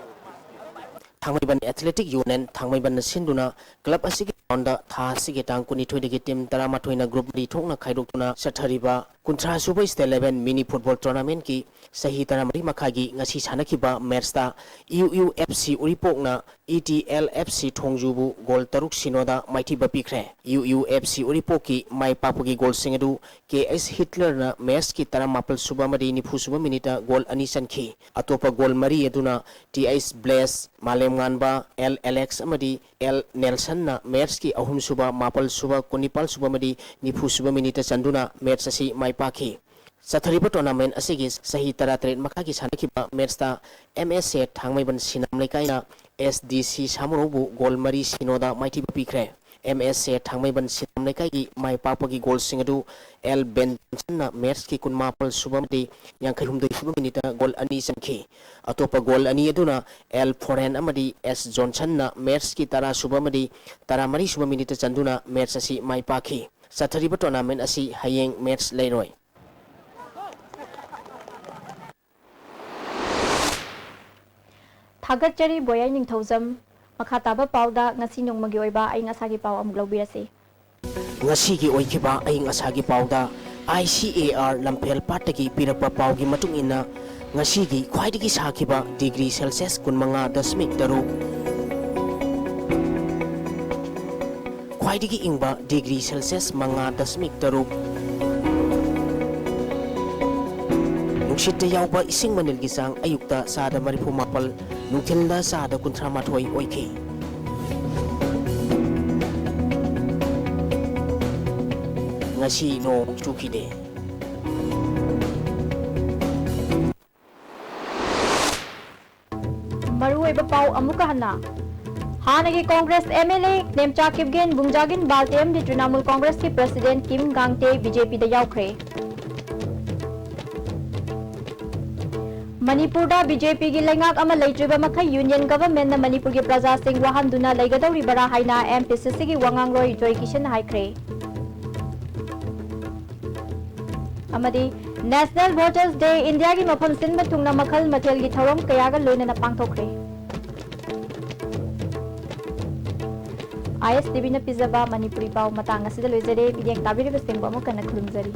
ꯊꯥꯡꯃꯩꯕꯟ ꯑꯦꯊꯂꯦꯇꯤꯛ ꯌꯨꯅꯤꯌꯟ ꯊꯥꯡꯃꯩꯕꯟꯅ ꯁꯤꯟꯗꯨꯅ ꯀ꯭ꯂꯕ ꯑꯁꯤꯒꯤ ꯒ꯭ꯔꯥꯎꯟꯗ ꯊꯥ ꯑꯁꯤꯒꯤ ꯇꯥꯡ ꯀꯨꯟꯅꯤꯊꯣꯏꯗꯒꯤ ꯇꯤꯝ ꯇꯔꯥꯃꯥꯊꯣꯏꯅ ꯒ꯭ꯔꯨꯞ ꯃꯔꯤ ꯊꯣꯛꯅ ꯈꯥꯏꯗꯣꯛꯇꯨꯅ ꯆꯠꯊꯔꯤꯕ ꯀꯨꯟꯊ꯭ꯔꯥ ꯁꯨꯕ ꯁ꯭ꯇꯦꯠ ꯂꯦꯚꯦꯜ ꯃꯤꯅꯤ ꯐꯨꯠꯕꯣꯜ ꯇꯣꯔꯅꯥꯃꯦꯟꯠꯀꯤ ꯆꯍꯤ ꯇꯔꯥꯃꯔꯤ ꯃꯈꯥꯏꯒꯤ ꯉꯁꯤ ꯁꯥꯟꯅꯈꯤꯕ ꯃꯦꯠꯁꯇ ꯌꯨ ꯌꯨ ꯑꯦꯐ ꯁꯤ ꯎꯔꯤꯄꯣꯛꯅ E T L F C ꯊꯣꯡꯖꯨꯕꯨ ꯒꯣꯜ ꯇꯔꯨꯛ ꯁꯤꯅꯣꯗ ꯃꯥꯏꯊꯤꯕ ꯄꯤꯈ꯭ꯔꯦ꯫ ꯌꯨ ꯌꯨ ꯑꯦꯐ ꯁꯤ ꯎꯔꯤꯄꯣꯛꯀꯤ ꯃꯥꯏ ꯄꯥꯛꯄꯒꯤ ꯒꯣꯜꯁꯤꯡ ꯑꯗꯨ ꯀꯦ ꯑꯩꯆ ꯍꯤꯠꯂꯔꯅ ꯃꯦꯠꯁꯀꯤ ꯇꯔꯥꯃꯥꯄꯜ ꯁꯨꯕ ꯑꯃꯗꯤ ꯅꯤꯐꯨ ꯁꯨꯕ ꯃꯤꯅꯤꯠꯇ ꯒꯣꯜ ꯑꯅꯤ ꯆꯟꯈꯤ꯫ ꯑꯇꯣꯞꯄ ꯒꯣꯜ ꯃꯔꯤ ꯑꯗꯨꯅ ꯇꯤ ꯑꯩꯆ ꯕ꯭ꯂꯦꯁ, ꯃꯥꯂꯦꯝꯉꯥꯟꯕ, ꯑꯦꯜ ꯑꯦꯂꯦꯛꯁ ꯑꯃꯗꯤ ꯑꯦꯜ ꯅꯦꯜꯁꯟꯅ ꯃꯦꯠꯁꯀꯤ ꯑꯍꯨꯝꯁꯨꯕ, ꯃꯥꯄꯜꯁꯨꯕ, ꯀꯨꯟꯅꯤꯄꯥꯜꯁꯨꯕ ꯑꯃꯗꯤ ꯅꯤꯐꯨꯁꯨꯕ ꯃꯤꯅꯤꯠꯇ ꯆꯟꯗꯨꯅ ꯃꯦꯠꯁ ꯑꯁꯤ ꯃꯥꯏ ꯄꯥꯛꯈꯤ꯫ ꯆꯠꯊꯔꯤꯕ ꯇꯣꯔꯅꯥꯃꯦꯟ ꯑꯁꯤꯒꯤ ꯆꯍꯤ ꯇꯔꯥꯇꯔꯦꯠ ꯃꯈꯥꯏꯒꯤ ꯁꯥꯟꯅꯈꯤꯕ ꯃꯦꯠꯁꯇ ꯑꯦꯝ ꯑꯦꯁ ꯑꯦ ꯊꯥꯡꯃꯩꯕꯟ ꯁꯤꯅꯥꯝ ꯂꯩꯀꯥꯏꯅ ꯑꯦꯁ ꯗꯤ ꯁꯤ ꯁꯥꯃꯨꯔꯧꯕꯨ ꯒꯣꯜ ꯃꯔꯤ ꯁꯤꯅꯣꯗ ꯃꯥꯏꯊꯤꯕ ꯄꯤꯈ꯭ꯔꯦ꯫ ꯑꯦꯝ ꯑꯦꯁ ꯑꯦ ꯊꯥꯡꯃꯩꯕꯟ ꯁꯤꯅꯥꯝ ꯂꯩꯀꯥꯏꯒꯤ ꯃꯥꯏ ꯄꯥꯛꯄꯒꯤ ꯒꯣꯜꯁꯤꯡ ꯑꯗꯨ ꯑꯦꯜ ꯕꯦꯟ ꯖꯣꯟꯁꯟꯅ ꯃꯦꯠꯁꯀꯤ ꯀꯨꯟꯃꯥꯄꯜ ꯁꯨꯕ ꯑꯃꯗꯤ ꯌꯥꯡꯈꯩ ꯍꯨꯝꯗꯣꯏ ꯁꯨꯕ ꯃꯤꯅꯤꯠꯇ ꯒꯣꯜ ꯑꯅꯤ ꯆꯟꯈꯤ꯫ ꯑꯇꯣꯞꯄ ꯒꯣꯜ ꯑꯅꯤ ꯑꯗꯨꯅ ꯑꯦꯜ ꯐꯣꯔꯦꯟ ꯑꯃꯗꯤ ꯑꯦꯁ ꯖꯣꯟꯁꯟꯅ ꯃꯦꯠꯁꯀꯤ ꯇꯔꯥ ꯁꯨꯕ ꯑꯃꯗꯤ ꯇꯔꯥꯃꯔꯤ ꯁꯨꯕ ꯃꯤꯅꯤꯠꯇ ꯆꯟꯗꯨꯅ ꯃꯦꯠꯁ ꯑꯁꯤ ꯃꯥꯏ ꯄꯥꯛꯈꯤ꯫ ꯆꯠꯊꯔꯤꯕ ꯇꯣꯔꯅꯥꯃꯦꯟ ꯑꯁꯤ ꯍꯌꯦꯡ ꯃꯦꯠꯁ ꯂꯩꯔꯣꯏ꯫ ꯊꯥꯒꯠꯆꯔꯤ ꯕꯣꯌꯥꯏ ꯅꯤꯡꯊꯧꯖꯝ꯫ ꯃꯈꯥ ꯇꯥꯕ ꯄꯥꯎꯗ ꯉꯁꯤ ꯅꯣꯡꯃꯒꯤ ꯑꯣꯏꯕ ꯑꯏꯪ ꯑꯁꯥꯒꯤ ꯄꯥꯎ ꯑꯃꯨꯛ ꯂꯧꯕꯤꯔꯁꯤ꯫ ꯉꯁꯤꯒꯤ ꯑꯣꯏꯈꯤꯕ ꯑꯏꯪ ꯑꯁꯥꯒꯤ ꯄꯥꯎꯗ ꯑꯥꯏ ꯁꯤ ꯑꯦ ꯑꯥꯔ ꯂꯝꯐꯦꯜ ꯄꯥꯠꯇꯒꯤ ꯄꯤꯔꯛꯄ ꯄꯥꯎꯒꯤ ꯃꯇꯨꯡ ꯏꯟꯅ, ꯉꯁꯤꯒꯤ ꯈ꯭ꯋꯥꯏꯗꯒꯤ ꯁꯥꯈꯤꯕ ꯗꯤꯒ꯭ꯔꯤ ꯁꯦꯜꯁꯤꯌꯁ ꯀꯨꯟꯃꯉꯥ ꯗꯁꯃꯤꯛ ꯇꯔꯨꯛ, ꯈ꯭ꯋꯥꯏꯗꯒꯤ ꯏꯪꯕ ꯗꯤꯒ꯭ꯔꯤ ꯁꯦꯜꯁꯤꯌꯁ ꯃꯉꯥ ꯗꯁꯃꯤꯛ ꯇꯔꯨꯛ, ꯅꯨꯡꯁꯤꯠꯇ ꯌꯥꯎꯕ ꯏꯁꯤꯡ ꯃꯅꯤꯜꯒꯤ ꯆꯥꯡ ꯑꯌꯨꯛꯇ ꯆꯥꯗ ꯃꯔꯤꯐꯨ ꯃꯥꯄꯜ, ꯅꯨꯡꯊꯤꯜꯗ ꯆꯥꯗ ꯀꯨꯟꯊ꯭ꯔꯥ ꯃꯥꯊꯣꯏ ꯑꯣꯏꯈꯤ꯫ ꯉꯁꯤ ꯅꯣꯡ ꯆꯨꯈꯤꯗꯦ꯫ ꯃꯔꯨꯑꯣꯏꯕ ꯄꯥꯎ ꯑꯃꯨꯛꯀ ꯍꯟꯅ꯫ ꯍꯥꯟꯅꯒꯤ Congress M L A Nemcha Kipgen ꯕꯨꯡꯖꯥꯒꯤꯟ Valte ꯑꯃꯗꯤ ꯇ꯭ꯔꯤꯅꯥꯃꯨꯜ ꯀꯣꯡꯒ꯭ꯔꯦꯁꯀꯤ ꯄ꯭ꯔꯦꯁꯤꯗꯦꯟꯠ ꯀꯤꯝ ꯒꯥꯡꯇꯦ B J P ꯗ ꯌꯥꯎꯈ꯭ꯔꯦ꯫ ꯃꯅꯤꯄꯨꯔꯗ B J P ꯒꯤ ꯂꯩꯉꯥꯛ ꯑꯃ ꯂꯩꯇ꯭ꯔꯤꯕ ꯃꯈꯩ ꯌꯨꯅꯤꯌꯟ ꯒꯚꯔꯟꯃꯦꯟꯠꯅ ꯃꯅꯤꯄꯨꯔꯒꯤ ꯄ꯭ꯔꯖꯥꯁꯤꯡ ꯋꯥꯍꯟꯗꯨꯅ ꯂꯩꯒꯗꯧꯔꯤꯕꯔꯥ ꯍꯥꯏꯅ M P C C ꯒꯤ ꯋꯥꯉꯥꯡꯂꯣꯏ ꯖꯣꯏ ꯀꯤꯁꯟꯅ ꯍꯥꯏꯈ꯭ꯔꯦ꯫ ꯑꯃꯗꯤ National Voters Day, ꯏꯟꯗꯤꯌꯥꯒꯤ ꯃꯐꯝ ꯁꯤꯟꯕ ꯊꯨꯡꯅ ꯃꯈꯜ ꯃꯊꯦꯜꯒꯤ ꯊꯧꯔꯝ ꯀꯌꯥꯒ ꯂꯣꯏꯅꯅ ꯄꯥꯡꯊꯣꯛꯈ꯭ꯔꯦ꯫ I S T V ꯅ ꯄꯤꯖꯕ ꯃꯅꯤꯄꯨꯔꯤ ꯄꯥꯎ ꯃꯇꯥꯡ ꯑꯁꯤꯗ ꯂꯣꯏꯖꯔꯦ꯫ ꯃꯤꯠꯌꯦꯡ ꯇꯥꯕꯤꯔꯤꯕꯁꯤꯡꯕꯨ ꯑꯃꯨꯛ ꯍꯟꯅ ꯈꯨꯔꯨꯝꯖꯔꯤ꯫